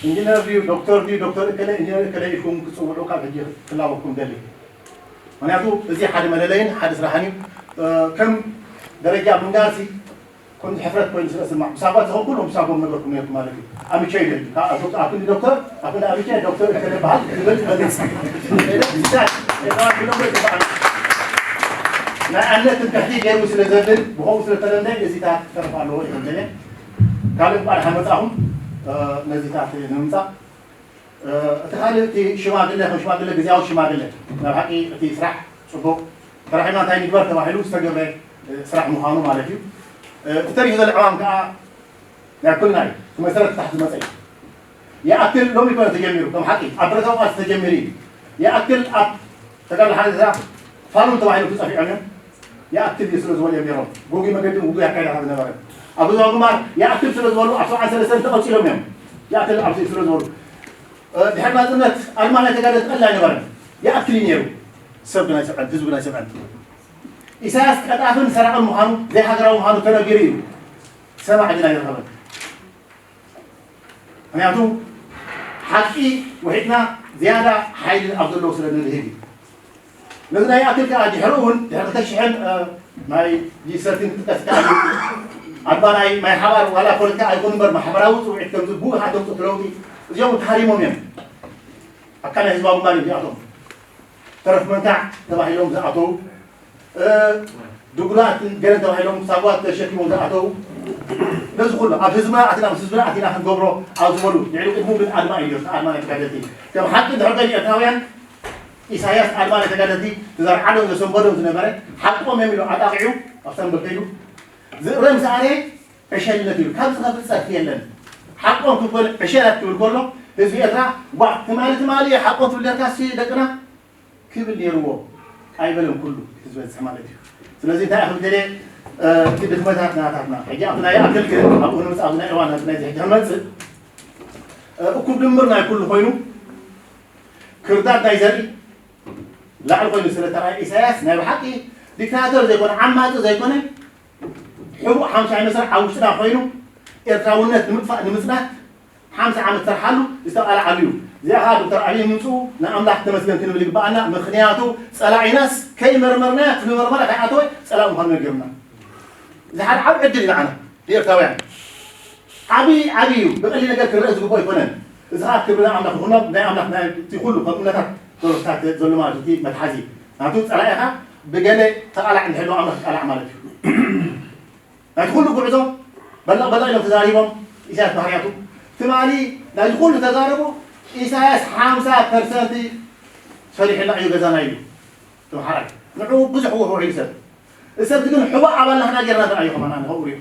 ኢንጂነር ድዩ ዶክተር ድዩ ዶክተር እከለ ኢንጂነር እከለ ኢልኩም ክትፅውዑ ካብ ሕጂ ክላበኩም ደሊ። ምክንያቱ እዚ ሓደ መለለይን ሓደ ስራሕን እዩ። ከም ደረጃ ምንጋር ሲ ከምዚ ሕፍረት ኮይኑ ስለ ዝስማዕ ብሳጓ ዝኸውን ኩሉ ብሳጎም ነበርኩም ነርኩም ማለት እዩ። ኣምቸ ይደል ኣብ ክንዲ ዶክተር ኣብ ክንዲ ኣምቸ ዶክተር እከለ በሃል ዝብል ይፈልጥ። ናይ ኣነት ትምክሕቲ ገይሩ ስለ ዘብል ብኸምኡ ስለ ተለምደ እዚታት ክተርፍ ኣለዎ ይፈልገለ። ካልእ እንኳ ደሓን መፃኹም ነዚታት ንምምፃእ እቲ ካልእ እቲ ሽማግለ ከም ሽማግለ ግዝያዊ ሽማግለ ናይ ብሓቂ እቲ ስራሕ ፅቡቕ ተረኺብና እንታይ ንግበር ተባሂሉ ዝተገብረ ስራሕ ምዃኑ ማለት እዩ። እቲ ተሪፉ ዘሎ ዕማም ከዓ ናይ ኩልና እዩ። እቲ መሰረት ታሕቲ ዝመፀ እዩ። ይኣክል ሎሚ ኮነ ተጀሚሩ ከም ሓቂ ኣብ ብረታዊ ቃልሲ ተጀሚሩ እዩ። ይኣክል ኣብ ተጋድሎ ሓደራ ፋሉን ተባሂሎም ተፀፊዖም እዮም። ይኣክል እዩ ስለ ዝበሉ እዮም ነይሮም። ጉጉይ መገዲ ጉጉይ ኣካይዳ ካብ ዝነበረ ኣብ ዞባ ጉማር ይኣክል ስለ ዝበሉ ኣብ ሰብዓን ሰለስተን ተቐፂሎም እዮም። ይኣክል ኣብ ስለ ዝበሉ ድሕሪ ናፅነት ኣልማንያ ተጋደልቲ ቀሊል ኣይነበረን። ይኣክል እዩ ነይሩ። ሰብ ግን ኣይሰምዐን፣ ህዝቢ ግን ኣይሰምዐን። ኢሳያስ ቀጣፍን ሰራቕን ምዃኑ ዘይሃገራዊ ምዃኑ ተነጊሩ እዩ። ሰማዒ ግን ኣይረኸበን። ምክንያቱ ሓቂ ውሒጥና ዝያዳ ሓይሊ ኣብ ዘለዎ ስለ ንልህግ እዩ። ነዚ ናይ ኣክል ከዓ ድሕሪ እውን ድሕሪ ክልተ ሽሕን ናይ ጂ ሰርቲን ክጥቀስ ከዓ ኣባ ናይ ማይ ሓባር ዋላ ፖለቲካ ኣይኮኑ እምበር ማሕበራዊ ፅውዒት ከምዚ ብኡ ከዓ ተምፅእ ለውጢ እዚኦም ተሃሪሞም እዮም። ኣካል ናይ ህዝባዊ ግንባር እዮም እዚኣቶም። ተረፍ መንካዕ ተባሂሎም ዝኣተዉ ድጉላት ገለን ተባሂሎም ሳጓት ተሸኪሞም ዝኣተዉ ነዚ ኩሉ ኣብ ህዝብና ኣትና ምስ ህዝብና ኣቲና ክንገብሮ ኣብ ዝበሉ ንዕሊ ቅድሙ ግን ኣድማ እዩ ኣድማ ናይ ተጋደልቲ ከም ሓቂ እንድሕር ኮይኑ ኤርትራውያን ኢሳያስ ኣድማ ናይ ተጋደልቲ ዝዘርዓሎም ዘሰንበዶም ዝነበረ ሓቆም እዮም ኢሉ ኣጣቂዑ ኣብ ሰንበል ከይዱ ዝእረም ሰኣነ ዕሸልነት እዩ ካብ ዝኸፍል ጸርፊ የለን። ሓቆም ክብል ዕሸላት ክብል ከሎ ህዝቢ ኤርትራ ዋ ትማሊ ትማሊ ሓቆም ትብል ነርካሲ ደቅና ክብል ነይርዎ ኣይበለን። ኩሉ ዝበዝሕ ማለት እዩ። ስለዚ እንታይ ክብል ደልየ እቲ ድኽመታት ናታትና ሕጂ ኣብቲ ናይ ኣክል ግን ኣብኡ ንምፃእ ናይ እዋን ናይቲ ናይዚ ሕጂ ክመፅእ እኩብ ድምር ናይ ኩሉ ኮይኑ ክርዳድ ናይ ዘርኢ ላዕሊ ኮይኑ ስለ ተራእየ ኢሳያስ ናይ ብሓቂ ዲክታተር ዘይኮነ ዓማፂ ዘይኮነ ሕቡእ ሓምሻይ መስርሕ ኣብ ውሽጥና ኮይኑ ኤርትራውነት ንምጥፋእ ንምፅናት ሓምሳ ዓመት ሰርሓሉ ዝተቓልዓሉ እዩ። እዚኣ ከዓ ዶክተር ኣብይ ምምፅኡ ንኣምላኽ ተመስገን ክንብል ይግበኣና። ምኽንያቱ ፀላኢናስ ከይመርመርናዮ እቲ መርመራ ከይኣተወ ፀላኢ ምዃኑ ነጊሩና። እዚ ሓደ ዓብ ዕድል እዩ ንዓና ንኤርትራውያን። ዓብዪ ዓብዪ እዩ። ብቐሊል ነገር ክረአ ዝግብኦ ኣይኮነን። እዚ ከዓ ክብሪ ኣምላኽ ይኹኖም ናይ ኣምላኽ ናይ እቲ ኩሉ ከም እምነታት ኦርቶዶክሳት ዘሎ ማለት እቲ መትሓዚ ናቱ ፀላኢኻ ብገለ ተቓላዕ እንድሕልዎ ኣምላኽ ይቃላዕ ማለት እዩ። ናይቲ ኩሉ ጉዕዞ በላቕ በላቕ ኢሎም ተዛሪቦም ኢሳያስ ባህርያቱ ትማሊ ናይዚ ኩሉ ተዛረቡ ኢሳያስ ሓምሳ ፐርሰንቲ ሰሪሕና እዩ ገዛና ኢሉ ተምሓራይ ንዑ ብዙሕ ውሕውሕ ኢሉ ሰብ እሰብቲ ግን ሕቡእ ኣባልና ሕና ጌርና ተራእዩ ከማና ንኸብሩ እዩ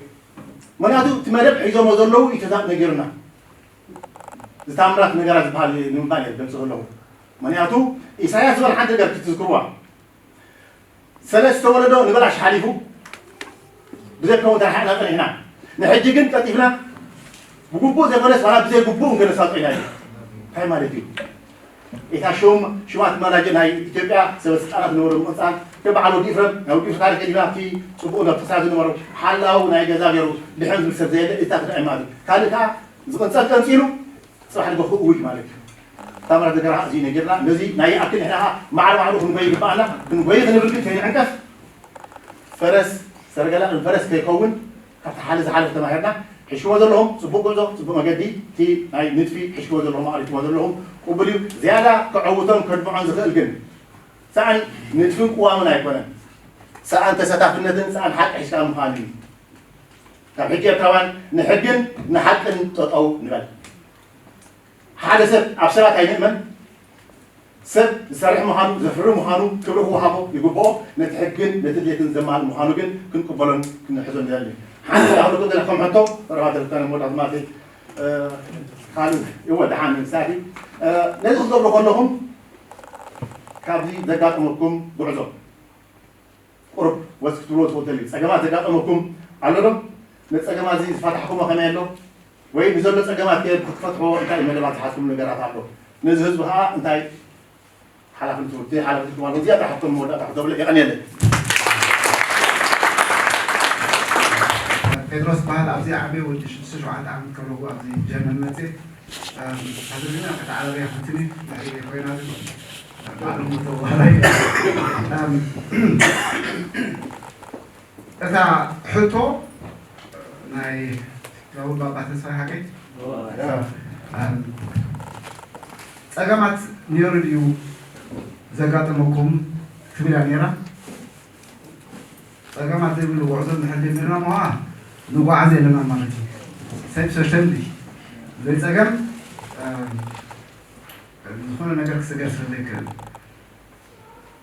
ምክንያቱ እቲ መደብ ሒዞሞ ዘለዉ እዩ ተዛብ ነጊርና ዝታምራት ነገራት ዝበሃል ንምባል እየ ደምፅ ከለኹ ምክንያቱ ኢሳያስ ዝበል ሓንቲ ነገር ክትዝክርዋ ሰለስተ ወለዶ ንበላሽ ሓሊፉ ብዘይከውን ተረሓቕና ጸኒሕና ንሕጂ ግን ቀልጢፍና ብግቡእ ዘይኮነስ ዋላ ብዘይ ግቡእ እንከነሳልጦ ኢና እዩ እንታይ ማለት እዩ እታ ሹም ሽማት መናጀ ናይ ኢትዮጵያ ሰበ ስልጣናት ነበሩ ምቕፃል ከም በዓል ወዲ ፍረም ናይ ወዲ ታሪክ ዲና እቲ ፅቡቅ ናብ ተሳዚ ነበሩ ሓላው ናይ ገዛ ገይሩ ድሕን ዝብል ሰብ ዘየለ እታ ክዳይ ማለት እዩ ካልእ ከዓ ዝቕንፀል ቀንፂሉ ፅባሕ ንግሆ ክእውጅ ማለት እዩ። ታምራት ነገራ እዚ ነጊርና ነዚ ናይ ይኣክል ንሕና ማዕረ ማዕሩ ክንጎይ ይግባኣና። ክንጎይ ክንብል ግን ከይንዕንቀፍ ፈረስ ሰረገላ ፈረስ ከይከውን ካብቲ ሓደ ዝሓለፈ ተማሂርና ሕሽዎ ዘለኹም ፅቡቅ ጉዕዞ ፅቡቅ መገዲ እቲ ናይ ንጥፊ ሕሽዎ ዘለኹም ኣሪትዎ ዘለኹም ቅቡል እዩ። ዝያዳ ከዐውቶን ከድምዖን ዝኽእል ግን ሰኣን ንጥፍን ቅዋምን ኣይኮነን። ሰኣን ተሰታፍነትን ሰኣን ሓቂ ሒዝካ ምዃን እዩ። ካብ ሕጂ ኤርትራውያን ንሕግን ንሓቅን ጠጠው ንበል። ሓደ ሰብ ኣብ ሰባት ኣይንእመን። ሰብ ዝሰርሕ ምዃኑ ዘፍሪ ምዃኑ ክብሪ ክወሃቦ ይግብኦ። ነቲ ሕግን ነቲ ድሌትን ዘማልእ ምዃኑ ግን ክንቅበሎን ክንሕዞን ንደሊ። ሓንቲ ላዕለቱ ዘለኩም ሕቶ ረባ ተልተነ ሞዳ ማቲ ካልእ ይወ ደሓን ምሳሌ ነዚ ክትገብሩ ከለኹም ካብዚ ዘጋጠመኩም ጉዕዞ ቁሩብ ወስ ክትብሎ ትኽእሉ እዩ። ጸገማት ዘጋጠመኩም ኣሎ ዶ? ነቲ ጸገማት እዚ ዝፈታሕኩሞ ከመይ ኣሎ? ወይ ንዘሎ ጸገማት ከ ክትፈትሕዎ እንታይ እዩ መደባት ዝሓዝኩም ነገራት ኣሎ? ነዚ ህዝቢ ኸዓ እንታይ ሓላፍነቱ እቲ ሓላፍነቱ ማለት እዚኣ ተሓቶም መወዳእታ ክትብሎ የቐንየለይ። ጴጥሮስ በሃል ኣብዚ ዓቢ ወዲ ሽዱሽተ ሸውዓተ ዓመት ከለኹ ኣብዚ ጀርመን መጽእ ተድርግና ከተዓረርያ ክትኒ ኮይና ባዕሎም ተዋሃላይ እታ ሕቶ ናይ ዳውድ ባባ ተስፋ ሓቂ ጸገማት ነይሩ ድዩ ዘጋጠመኩም ትብላ ነይራ ጸገማት ዘይብሉ ጉዕዞ እንድሕር ጀሚርና ምዋ ንጓዓዝ ኣለና ማለት እዩ። ሰብ ሰርተንሊ ዘይጸገም ዝኾነ ነገር ክስገር ስለ ዘይክእል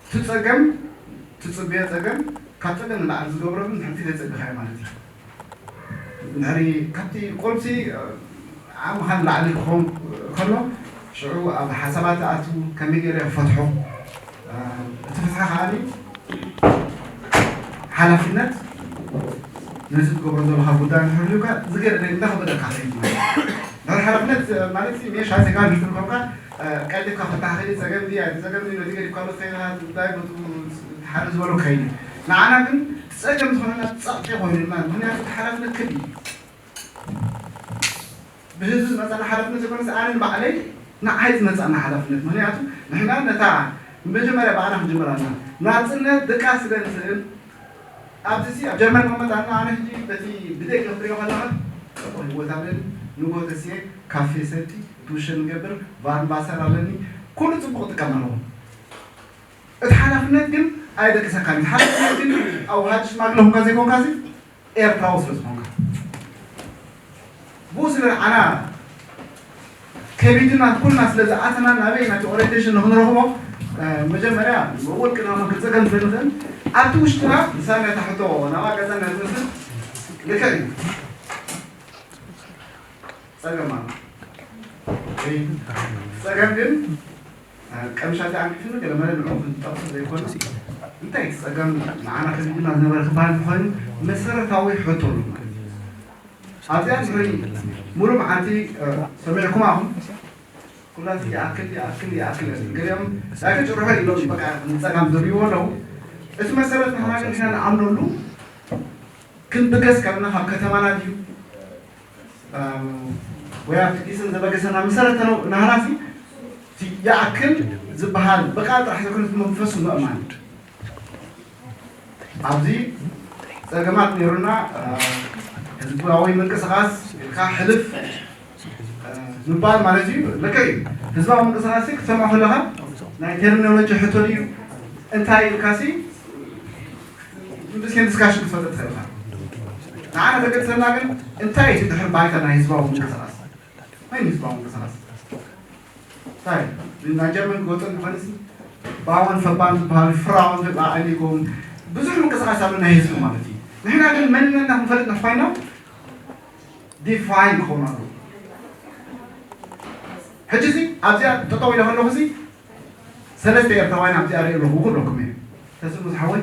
እቲ ጸገም ትጽብዮ ጸገም ካብ ጸገም ንላዕሊ ዝገብሮ ግን ንሕንቲ ዘይጸግኻዮ ማለት እዩ። እንድሕሪ ካብቲ ቁልሲ ዓቕምኻ ንላዕሊ ክኸውን ከሎ ሽዑ ኣብ ሓሳባት ኣቱ ከመይ ገይረ ክፈትሖ እቲ ፍትሒ ከዓኒ ሓላፍነት ነዚ ትገብሮ ዘለካ ጉዳይ እንድሕር ሪኡካ ዝገደደ እንዳኸበደካ ከይድ ማለት እዩ። ድሕሪ ሓላፍነት ማለት ሜሽ ሃይሰ ጋር ድርትር ኮንካ ቀልጥካ ፈታሕ ከይድ ጸገም ድያ ጸገም ድዩ ነቲ ገዲብ ካልኦት ከይድካ ጉዳይ ቦቱ ተሓሪ ዝበሎ ከይድ እዩ። ንዓና ግን ጸገም ዝኾነና ጸቕጢ ኮይኑና ምክንያቱ እቲ ሓላፍነት ክብ እዩ። ብህዝቢ ዝመፀና ሓላፍነት ዘይኮነስ ኣነ ንባዕለይ ንዓይ ዝመፀና ሓላፍነት ምክንያቱ ንሕና ነታ መጀመርያ ብኣና ክንጅምር ኣለና ናፅነት ደቃ ስለ ንስእል ኣብዚ ሲ ኣብ ጀርመን መመፃና ኣነ ሕጂ በቲ ብደቂ ክትሪኦ ከለካ ፅቡቅ ህይወት ኣለኒ ንጎ ተስየ ካፌ ሰቲ ዱሸ ንገብር ቫርምባሰር ኣለኒ ኩሉ ፅቡቅ ጥቀም ኣለዎ እቲ ሓላፍነት ግን ኣይደቅሰካን ሓላፍነት ግን ኣውሃድ ሽማግለ ሁንካ ዘይኮንካ ሲ ኤርትራዊ ስለ ዝኾንካ ብኡ ስለ ዓና ከቢድና ኩልና ስለ ዝኣተና ናበይ ናቲ ኦሪንቴሽን ንክንረኽቦ መጀመርያ ውልቅና መክፀገም ስለ ንኽእል ኣብቲ ውሽጥና ንሳብ ናታ ሕቶ ናብኣ ገዛ ናይ ዝመስል ልክዕ እዩ ፀገም ጸገም ግን ቀምሻት ኣንኪፍኒ ገለ መለ ንዑ ክንጠቕሶ ዘይኮነ እንታይ ጸገም ንዓና ከዚድና ዝነበረ ክበሃል እንተኾይኑ መሰረታዊ ሕቶ ኣሎ። ኣብዚኣ ንርኢ ሙሉ መዓልቲ ሰሚዕኩም ኣኹም ኩላስ ይኣክል ይኣክል ይኣክል ገሊኦም ዳይከ ጭርሖ ኢሎም በቃ ንጸጋም ዝርእይዎ ኣለዉ። እቲ መሰረት ንሕና ግን ንሕና ንኣምነሉ ክንብገስ ከለና ካብ ከተማና ድዩ ወይ ኣብ ጥቂስን ዘበገሰና መሰረት ናህናሲ ይኣክል ዝበሃል ብቃል ጥራሕ ዘይኮነ መንፈሱ ምእማን ኣብዚ ጸገማት ነይሩና ህዝባዊ ምንቅስቃስ ኢልካ ሕልፍ ምባል ማለት እዩ። ልክዕ እዩ። ህዝባዊ ምንቅስቃስ ክትሰምዖ ከለካ ናይ ቴርሚኖሎጂ ሕቶ ድዩ እንታይ ኢልካሲ ምስ ዲስካሽን ክትፈጥር ትኽእል ኢኻ። ንዓና ዘገድሰና ግን እንታይ እዩ ድሕሪ ባይታ ናይ ህዝባዊ ምንቅስቃስ? መን ህዝባዊ ምንቅስቃስ? እንታይ ናይ ጀርመን ክወፅእ እንኾነሲ ባወን ፈባን ዝበሃሉ ፍራውን ተቃኣሊኩም ብዙሕ ምንቅስቃስ ኣሎ ናይ ህዝቢ ማለት እዩ። ንሕና ግን መንነትና ክንፈልጥ ንፋይና ዲፋይን ክኸውን ኣለዎ። ሕጂ እዚ ኣብዚኣ ጠጠው ኢለ ከለኹ እዚ ሰለስተ ኤርትራውያን ኣብዚኣ ርኢ ኣለኹ ክብለኩም እየ። ተስሙ ዝሓወይ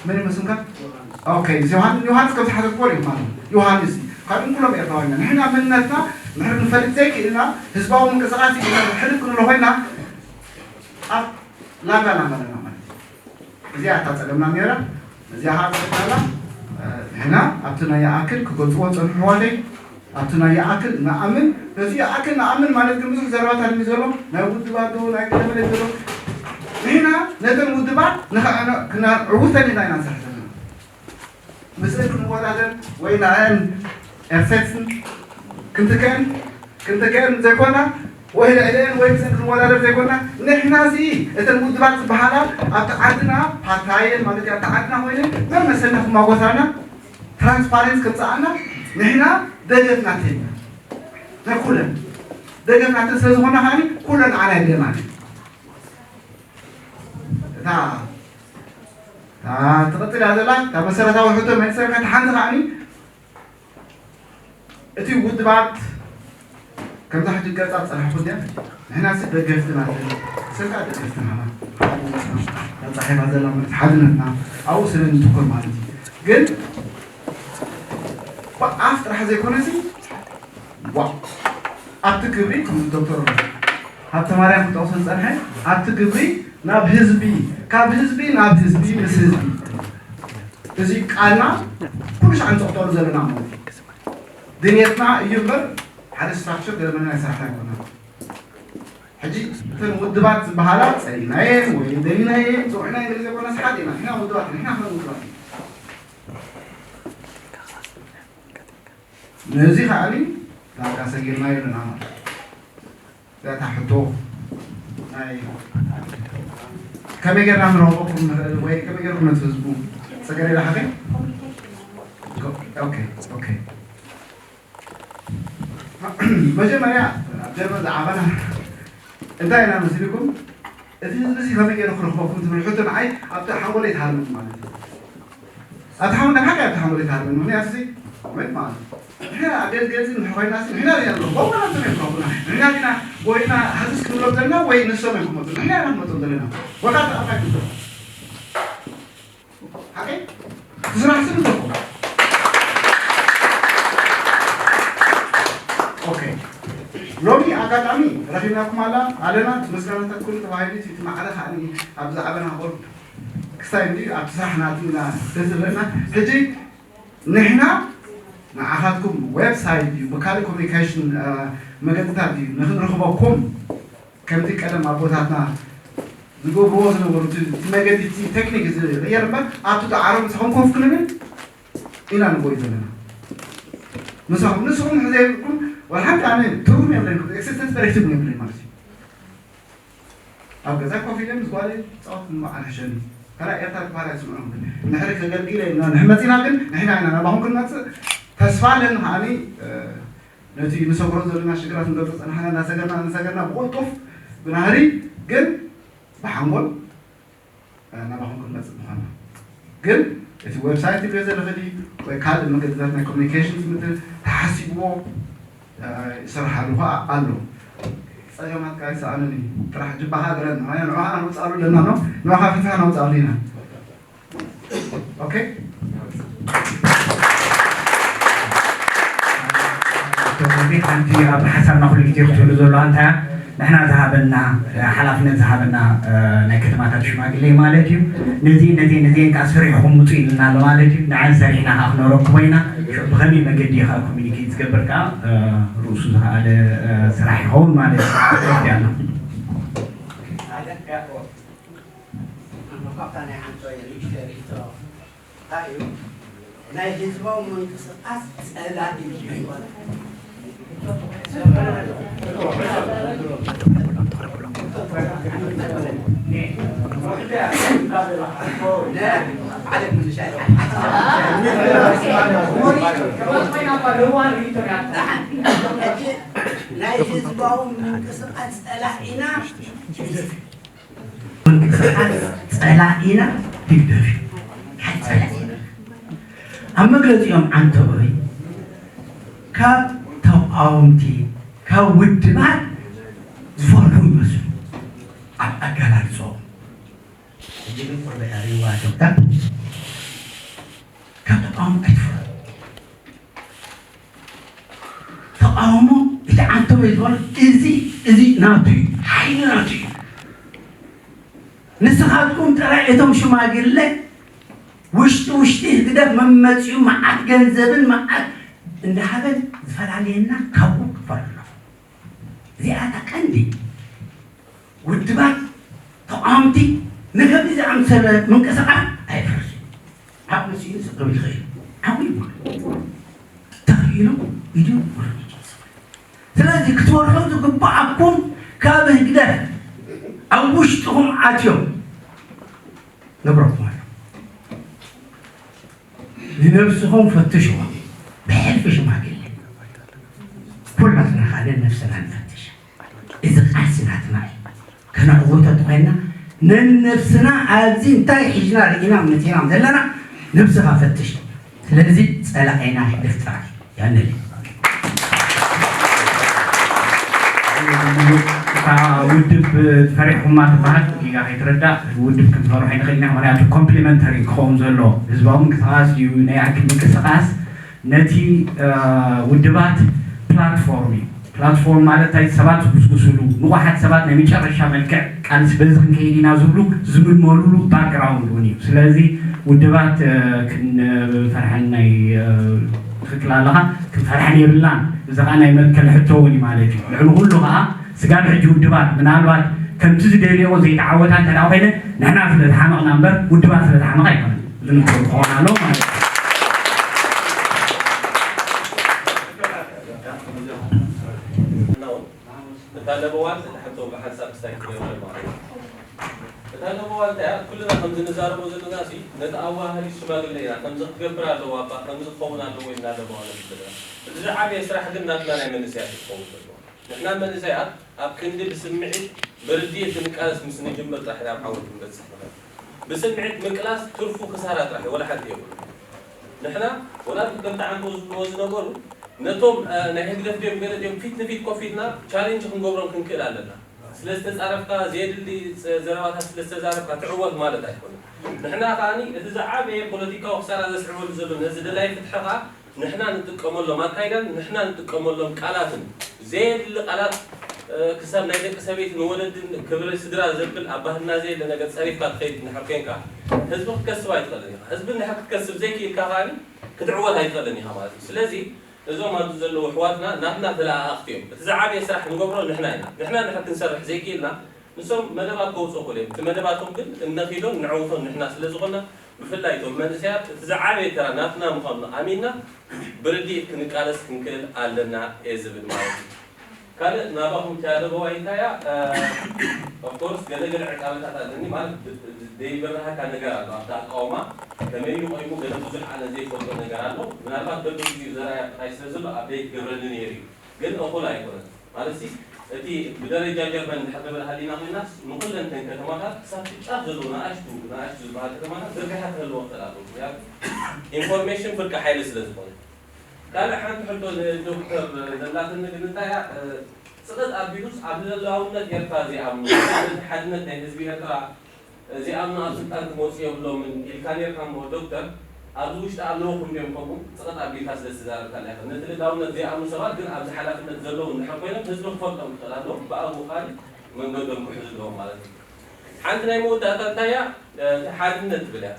መን ይመስልካ? ኦኬ፣ እዚ ዮሃንስ ዮሃንስ ከም ዝሓተትዎ ሪኢኹም ማለት ዮሃንስ እዩ። ካብ እንኩሎም ኤርትራውያን ንሕና መንነትና ንሕር ክንፈልጥ ዘይክእልና ህዝባዊ ምንቅስቃስ ኢና ሕልፍ ክንብሎ ኮይና ኣብ ላንጋ ላንጋ ኣለና ማለት እዩ። እዚኣ እታ ጸገምና ነይራ። እዚኣ ኸዓ ጸገምና ንሕና ኣብቲ ናይ ይኣክል ክገልጽዎ ጸንሑ ኣሕዋተይ ኣብቲ ናይ ይኣክል ንኣምን ነቲ ይኣክል ንኣምን ማለት ግን ብዙሕ ዘረባታት እዩ ዘሎ ናይ ውድባት ዶ ናይ ገለ መለ ዘሎ ንሕና ነተን ውድባት ንኸዕውተን ኢና ኢና ንሰርሕ ዘለና ምስእን ክንወዳደር ወይ ንኣን ኤርሴክስን ክንትክአን ክንትክአን ዘይኮና ወይ ልዕሊአን ወይ ምስእን ክንወዳደር ዘይኮና ንሕና እዚ እተን ውድባት ዝበሃላ ኣብቲ ዓድና ፓርታየን ማለት ኣብቲ ዓድና ኮይነን መመሰልና ክማጎታና ትራንስፓረንስ ከምፀኣና ንሕና ደገፍናተን ኢና ናይ ኩለን ደገፍናተን ስለ ዝኾና ከዓ ኩለን ንዓና የድልየና እታ ትቕፅል እያ ዘላ እታ መሰረታዊ ሕቶ መልሰልካ እቲ ሓንቲ ከዓ እቲ ውድባት ከምዛ ሕጂ ገጻ ጸናሕኩ እንድያ ንሕና ሲ ደገፍትና ስልካ ደገፍትና ጻሒፋ ዘላ ማለት ሓድነትና ኣብኡ ስለ ንትኮር ማለት እዩ ግን ኣፍ ጥራሕ ዘይኮነ ሲ ኣብቲ ግብሪ ከም ዶክተር ሃብተ ማርያም ክጠቕሶ ዝጸንሐ ኣብቲ ግብሪ ናብ ህዝቢ ካብ ህዝቢ ናብ ህዝቢ ምስ ህዝቢ እዚ ቃልና ኩሉ ሻዕ ንተቕጠሉ ዘለና ማለት እዩ ድልየትና እዩ እምበር ሓደ ስትራክቸር ገለመና ናይ ስራሕና ኣይኮና ሕጂ እተን ውድባት ዝበሃላ ፀሊናየን ወይ ደሊናየን ፅውዕናየን ገለ ዘይኮና ስሓት ኢና ንሕና ውድባት ንሕና ከ ውድባት ነዚ ከዓኒ ዳርጋ ሰጊርና ይብለና ማለት እታ ሕቶ ከመይ ጌርና ንረኽበኩም ንኽእል ወይ ከመይ ጌርኩም ነቲ ህዝቡ ፀገሬዳ ሓቀይ መጀመርያ ኣብ ጀርመን ዝዓበና እንታይ ኢና መሲልኩም እቲ ህዝቢ ሲ ከመይ ገይሩ ክረኽበኩም ትብል ሕቶ ንዓይ ኣብቲ ሓንጎለይ ትሃርም ማለት እዩ ኣብቲ ሓንጎለይ ሓቂ ኣብቲ ሓንጎለይ ትሃርም ምክንያቱ ሲ ቁመት ማለት እዩ ንሕና ኣብ ገዝገዚ ንሕኾይና ሲ ንሕና ዲና ንረኽቦም ወላ ንሶም እዮም ክረኽቡና ንሕና ዲና ጎይና ሃዝስ ክንብሎም ዘለና ወይ ንሶም እዮም ክመፁ ንሕና ኢና ክንመፁም ዘለና ወላ ተኣፋይ ክብሎም ሓቂ ስራሕ ስም ተኮ ኦኬ ሎሚ ኣጋጣሚ ረኺብናኩም ኣላ ኣለና እቲ መስጋናታት ኩሉ ተባሂሉ እቲ ማዕረ ከዓ ኣብዚ ዓበና ቦርድ ክሳይ እንዲ ኣብቲ ስራሕ ናትና ደስ ዝብለና ሕጂ ንሕና ንዓኻትኩም ዌብሳይት እዩ ብካልእ ኮሚኒኬሽን መገድታት እዩ ንክንረኽበኩም ከምቲ ቀደም ኣቦታትና ዝገብርዎ ዝነበሩ እቲ መገዲ እቲ ቴክኒክ ዝቕየር እምበር ኣብቲ ዳዕሮ ምሳኹም ኮፍ ክንብል ኢና ንጎይ ዘለና ምሳኹም ንስኹም ሕዘ የብልኩም ወላ ሓንቲ ኣነ ትርጉም የብለይኩም ኤክሲስተንስ በሬክት እውን የብለይ ማለት እዩ ኣብ ገዛ ኮፍ ኢለ ምስ ጓለይ ፃወት ንበዓል ሕሸኒ ከላ ኤርትራ ክባል ኣይስምዑ ንሕሪ ከገልግለ ኢና ንሕመፂና ግን ንሕና ኢና ናባኹም ክንመፅእ ተስፋ ኣለኒ ከዓኒ ነቲ ንሰግሮ ዘለና ሽግራት ንገብር ዝፀናሕና እናሰገርና እናሰገርና ብቁልጡፍ ብናህሪ ግን ብሓንጎል ናባኹም ክንመፅእ ምዃንና ግን እቲ ዌብሳይት ትሪኦ ዘለኺ ድዩ ወይ ካልእ መገድታት ናይ ኮሚኒኬሽን ዝምድል ተሓሲብዎ ይሰርሓሉ ከዓ ኣሎ ጸገማትካ ኣይሰኣንን እዩ። ጥራሕ ጅባኻ ግረን። ኣይ፣ ንዑኻ ነውጻሉ ኣለና፣ ኖ? ንዑኻ ፈቲኻ ነውጻሉ ኢና። ኦኬ? ዶክተር፣ ሓንቲ ኣብ ሓሳብና ኩሉ ግዜ ክትህሉ ዘለዋ እንታይ እያ? ንሕና ዝሃበና፣ ሓላፍነት ዝሃበና፣ እ፣ ናይ ከተማታት ሽማግሌ ማለት እዩ። ነዚ፣ ነዚ፣ ነዚን ከኣ ስሪሕኹም ምጹ ኢልና ኣሎ ማለት እዩ። ንዓን ሰሪሕና ከኣ ክነረክቦ ኢና። ሽዑ ብኸመይ መገዲ እዩ ከኣ ኮሚኒኬት ዝገብር ከኣ፣ እ፣ ርእሱ ዝኸኣለ፣ እ፣ ስራሕ ይኸውን ማለት እዩ። ማለት ያለው። ካብታ ናይ ሓንቶይ ርእይቶ እንታይ እዩ? ናይ ህዝባዊ ምንቅስቃስ ጸላኢ እዩ። ናይ ህዝባዊ ምንቅስቃስ ጸላኢና ምንቅስቃስ ጸላኢና ህግደፍ እዩ። ሓቂ ጸላኢና። ኣብ መግለጺኦም ዓንተቦይ ካብ ተቃወምቲ፣ ካብ ውድባት ዝፈርሑ ይመስሉ ኣብ ኣገላልጾም። ሕጂ ግን ቁርበ ያሪዋ ዶክተር ካብ ተቃወምቲ ኣይትፈርሑ። ተቃውሞ እቲ ዓንተቦይ ዝበሎ እዚ፣ እዚ ናቱ እዩ፣ ሓይሊ ናቱ እዩ። ንስኻትኩም ጥራይ እቶም ሽማግለ ውሽጢ ውሽጢ ህግደፍ መመፂኡ መዓት ገንዘብን መዓት እንዳሃበን ዝፈላለየና ካብኡ ክፈርሑ ኣለዎ። እዚኣ እታ ቀንዲ ውድባት ተቃወምቲ ንከምዚ ዝኣምሰለ ምንቅስቃስ ኣይፍረስ። ዓቕሚ ስኢኑ ስቕ ክብል ይኽእል። ዓቕሚ ይብሉ። ተኽኢሉ ኢዱ ውርድ ይብል። ስለዚ ክትወርሑ ዝግብኣኩም ካብ ህግደፍ ኣብ ውሽጥኹም ኣትዮም ነብረኩም ኣሎ። ንነብስኹም ፈትሽዋ። ብሕልፊ ሽማግለ ኩላትና ካልእ ነብስና ንፈትሽ። እዚ ቃልሲ ናትና እዩ። ከነዕውቶ እንተኾይንና ነንነብስና ኣብዚ እንታይ ሒዝና ርኢና መፂናም ዘለና ነብስኻ ፈትሽ። ስለዚ ጸላኢና ህግደፍ ጥራሕ እዩ። ያንን እታ ውድብ ፈሪሕኩማ ትበሃል ጌጋ ከይትረዳእ፣ ውድብ ክንፈርሖ ኣይንኽእል ኢና። ምኽንያቱ ኮምፕሊመንተሪ ክኸውን ዘሎ ህዝባዊ ምንቅስቃስ እዩ። ናይ ኣክል ምንቅስቃስ ነቲ፣ እ፣ ውድባት ፕላትፎርም እዩ። ፕላትፎርም ማለት እንታይ? ሰባት ዝጉስጉስሉ፣ ንቑሓት ሰባት ናይ መጨረሻ መልክዕ ቃልሲ በዚ ክንከይድ ኢና ዝብሉ ዝምልመሉሉ ባክግራውንድ እውን እዩ። ስለዚ ውድባት፣ እ፣ ክንፈርሐን ናይ፣ እ፣ ትኽክል ኣለኻ፣ ክንፈርሐን የብልናን። እዚ ኸዓ ናይ መትከል ሕቶ እውን እዩ ማለት እዩ። ልዕሊ ኩሉ ኸዓ ስጋብ ሕጂ ውድባት ምናልባት ከምቲ ዝደልዮ ዘይተዓወታ እንተ ደኣ ኮይነ ንሕና ስለ ዝሓመቕና እምበር ውድባት ስለ ዝሓመቐ ኣይኮነን። ዝምልከቱ ክኸውን ኣለዎ ማለት እዩ። እታ ለበዋን እታ ሕቶ ብሓንሳብ ክስታይ ክትገብረ ማለት እዩ። እታ ለበዋን እንታይ እያ? ኩልና ከምዚ ንዛረቦ ዘለና ሲ ነቲ ኣዋሃዲ ሽማግለ ኢና። ከምዚ ክትገብር ኣለዋ እባ፣ ከምዚ ክኸውን ኣለዎ ኢልና ለበዋን ዘለና። እቲ ዝዓበየ ስራሕ ግን ናትና ናይ መንእሰያት እዩ ክኸውን ዘለዎ። ንሕና መንእሰያት ኣብ ክንዲ ብስምዒት ብርድኢት ክንቃለስ ምስ ንጅምር ጥራሕ ኢና ኣብ ዓወት ክንበጽሕ ንኽእል። ብስምዒት ምቅላስ ትርፉ ክሳራ ጥራሕ እዩ፣ ወላ ሓንቲ የብሉን። ንሕና ወላ ከምቲ ዓንቶ ዝብልዎ ዝነበሩ ነቶም፣ እ፣ ናይ ህግደፍ ድዮም ገለ ድዮም ፊት ንፊት ኮፍ ኢልና ቻሌንጅ ክንገብሮም ክንክእል ኣለና። ስለ ዝተጻረፍካ፣ ዘየድሊ ዘረባታት ስለ ዝተዛረብካ ትዕወት ማለት ኣይኮነን። ንሕና ከኣ እቲ ዝዓበየ ፖለቲካዊ ክሳራ ዘስዕበሉ ዘሎ ነዚ ደላይ ፍትሒ ከኣ ንሕና ንጥቀመሎም ኣካይዳን ንሕና ንጥቀመሎም ቃላትን ዘየድሊ ቃላት፣ እ፣ ክሳብ ናይ ደቂ ሰበይቲ ንወለድን ክብሪ ስድራ ዘብል ኣብ ባህልና ዘየለ ነገር ጸሪፍካ ትኸይድ እንድሕር ኮንካ ህዝቢ ክትከስብ ኣይትኽእልን ኢኻ። ህዝቢ እንድሕር ክትከስብ ዘይክኢልካ ከኣ ክትዕወት ኣይትኽእልን ኢኻ ማለት እዩ። ስለዚ እዞም ኣብዚ ዘለዉ ኣሕዋትና ናትና ተለኣኣኽቲ እዮም። እቲ ዝዓበየ ስራሕ ንገብሮ ንሕና ኢና። ንሕና እንድሕር ክንሰርሕ ዘይክኢልና ንሶም መደባት ከውፅኡ ክእሉ እዮም። እቲ መደባቶም ግን እነኺዶን ነዕውቶን ንሕና ስለ ዝኾንና ብፍላይ እቶም መንእሰያት እቲ ዝዓበየ ተራ ናትና ምዃኑ ኣሚንና ብርድኢት ክንቃለስ ክንክእል ኣለና እየ ዝብል ማለት እዩ። ካልእ ናባኹም ተያለበዋ እንታይ እያ? ኦፍኮርስ ገለ ገለ ዕቃበታት ኣለኒ ማለት ብ- ብ- ዘይብርሃካ ነገር ኣሎ ኣብቲ ኣቃውማ ከመይ ኢሉ ቆይሙ ገለ ብዙሕ ኣነ ዘይፈልጦ ነገር ኣሎ። ምናልባት በብግዚኡ ዘርኣያ ጥራይ ስለ ዘሎ ኣፕዴት ገብረኒ ነይሩ እዩ። ግን እኹል ኣይኮነን። ማለት ሲ እቲ ብደረጃ ጀርመን እንድሕር ንብል ሃሊና ኮይናስ ንኹለን ተን ከተማታት ክሳብ እቲ ጫፍ ዘለዉ ንኣሽቱ ንኣሽቱ ዝበሃል ከተማታት ዝርግሐ ክህልዎ ክኽእል ኣለዎ። ምክንያቱ ኢንፎርሜሽን ፍርቂ ሓይሊ ስለ ዝኾነ። ካልእ ሓንቲ ሕቶ ንዶክተር ዘላትኒ ግን እንታይ እያ፣ እ፣ ጽቕጥ ኣቢሉስ ኣብ ልኡላውነት ኤርትራ ዘይኣምኑ፣ ነቲ ሓድነት ናይ ህዝቢ ኤርትራ ዘይኣምኑ ኣብ ስልጣን ክመጹ የብሎምን ኢልካ ኔርካ እሞ ዶክተር፣ ኣብዚ ውሽጢ ኣለዉ ክንድዮም ከምኡ ጽቕጥ ኣቢልካ ስለ ዝተዛረብካና ኢኻ። ነቲ ልኡላውነት ዘይኣምኑ ሰባት ግን ኣብዚ ሓላፍነት ዘለዉ እንድሕር ኮይኖም ህዝቢ ክፈልጦም ክኽእል ኣለዎ፣ ብኣግኡ ከኣ መንገዶም ክሕዙ ኣለዎም ማለት እዩ። ሓንቲ ናይ መወዳእታ እንታይ እያ? እቲ ሓድነት ትብል እያ።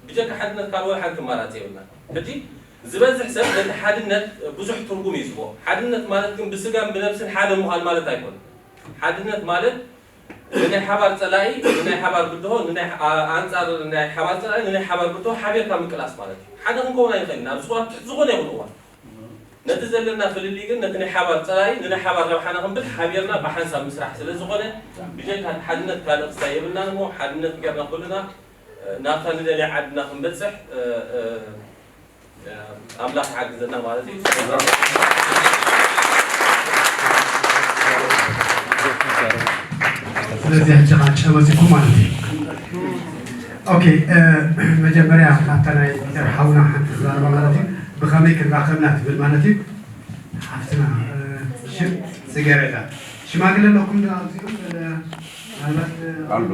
ብጀካ ሓድነት ካልእ ወላ ሓንቲ ኣማራጺ የብልና። ሕጂ ዝበዝሕ ሰብ ነቲ ሓድነት ብዙሕ ትርጉም እዩ ዝህቦ። ሓድነት ማለት ግን ብስጋን ብነብስን ሓደ ምዃን ማለት ኣይኮነን። ሓድነት ማለት ንናይ ሓባር ጸላኢ፣ ንናይ ሓባር ብድሆ፣ ንናይ ኣ-፣ ኣንጻር ናይ ሓባር ጸላኢ፣ ንናይ ሓባር ብድሆ ሓቢርካ ምቅላስ ማለት እዩ። ሓደ ክንከውን ኣይንኽእልን። ኣብ ዝኾነ፣ ኣብ ትሕቲ ዝኾነ ይኹን እዋን። ነቲ ዘለና ፍልልይ ግን ነቲ ናይ ሓባር ጸላኢ ንናይ ሓባር ረብሓና ክንብል ሓቢርና ብሓንሳብ ምስራሕ ስለ ዝኾነ፣ ብጀካ ሓድነት ካልእ ክስታይ የብልናን እሞ፣ ሓድነት ጌርና ኩልና፣ እ፣ ናብታ ንደልያ ዓድና ክንበጽሕ፣ እ፣ እ፣ እ፣ ኣምላኽ ይሓግዘና ማለት እዩ። ስለዚ ሕጂ ቃል ጨበጺኩም ማለት እዩ። ኦኬ፣ እ፣ መጀመርያ ካብታ ናይ ፒተር ሓውና ሓንቲ ክዛረባ ማለት እዩ። ብኸመይ ክንራኸብና ትብል ማለት እዩ። ሓፍትና፣ እ፣ ሽም ጽጌረዳ። ሽማግለ ኣለኩም ዶ ኣብዚኦም? እ፣ ምናልባት፣ እ፣ ኣሎ።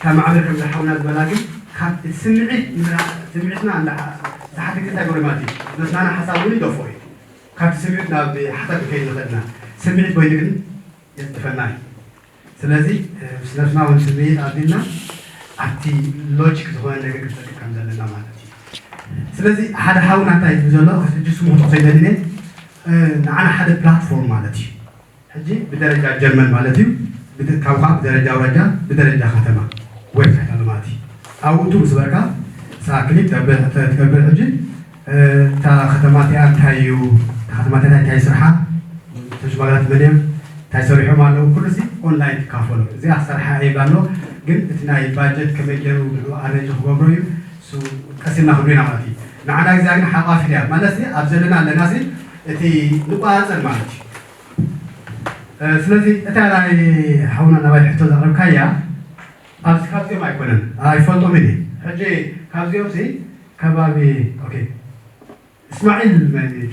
ካብ ማዕበል ከም ዝሓውና ዝበላ ግን ካብ እቲ ስምዒት ንብላ-፣ ስምዒትና እንዳ-፣ ዝሓትክ እንታይ ገይሩ ማለት እዩ። መስናና ሓሳብ እውን ይደፍኦ እዩ። ካብቲ ስምዒት ናብ ሓሳብ ክንከይድ ንኽእል ኢና። ስምዒት ኮይኑ ግን የጽድፈና እዩ። ስለዚ፣ እ፣ ምስ ነብስና እውን ስምዒት ኣቢልና ኣብቲ ሎጂክ ዝኾነ ነገር ክንፈልጥ ከም ዘለና ማለት እዩ። ስለዚ ሓደ ሓውና እንታይ እዩ ዝብል ዘሎ፣ ሕጂ ስሙ ክጠቕሶ ይደሊ እየ፣ እ፣ ንዓና ሓደ ፕላትፎርም ማለት እዩ። ሕጂ ብደረጃ ጀርመን ማለት እዩ፣ ብደ-፣ ካብኡ ከዓ ብደረጃ ኣውራጃ፣ ብደረጃ ከተማ ዌብሳይት ኣሎ ማለት እዩ። ኣብኡ ምስ በልካ ንስኻ ክሊክ ተብል-፣ ተ-፣ ትገብር። ሕጂ፣ እ፣ እታ ከተማ እቲኣ እንታይ እዩ፣ እታ ከተማ እቲኣ እንታይ ስርሓ፣ እቶም ሽማግላት መን እዮም፣ እንታይ ሰሪሖም ኣለዉ፣ ኩሉ እዚ ኦንላይን ትካፈሎ። እዚኣ ክሰርሓ እየ ኢላ ኣሎ፣ ግን እቲ ናይ ባጀት ከመይ ገይሩ ንዕኡ ኣሬንጅ ክገብሮ እዩ፣ እሱ ቀስ ኢልና ክንሪኦ ኢና ማለት እዩ። ንዓና እዚኣ ግን ሓቋፊት እያ ማለት እዚ ኣብ ዘለና ኣለና እዚ እቲ ንቆጻጸር ማለት እዩ። እ፣ ስለዚ እታ ናይ ሓውና ናባይ ሕቶ ዘቕረብካያ ኣብዚ ካብዚኦም ኣይኮነን፣ ኣይፈልጦምን እየ። ሕጂ ካብዚኦም ሲ ከባቢ፣ ኦኬ፣ እስማዒል መን እዩ?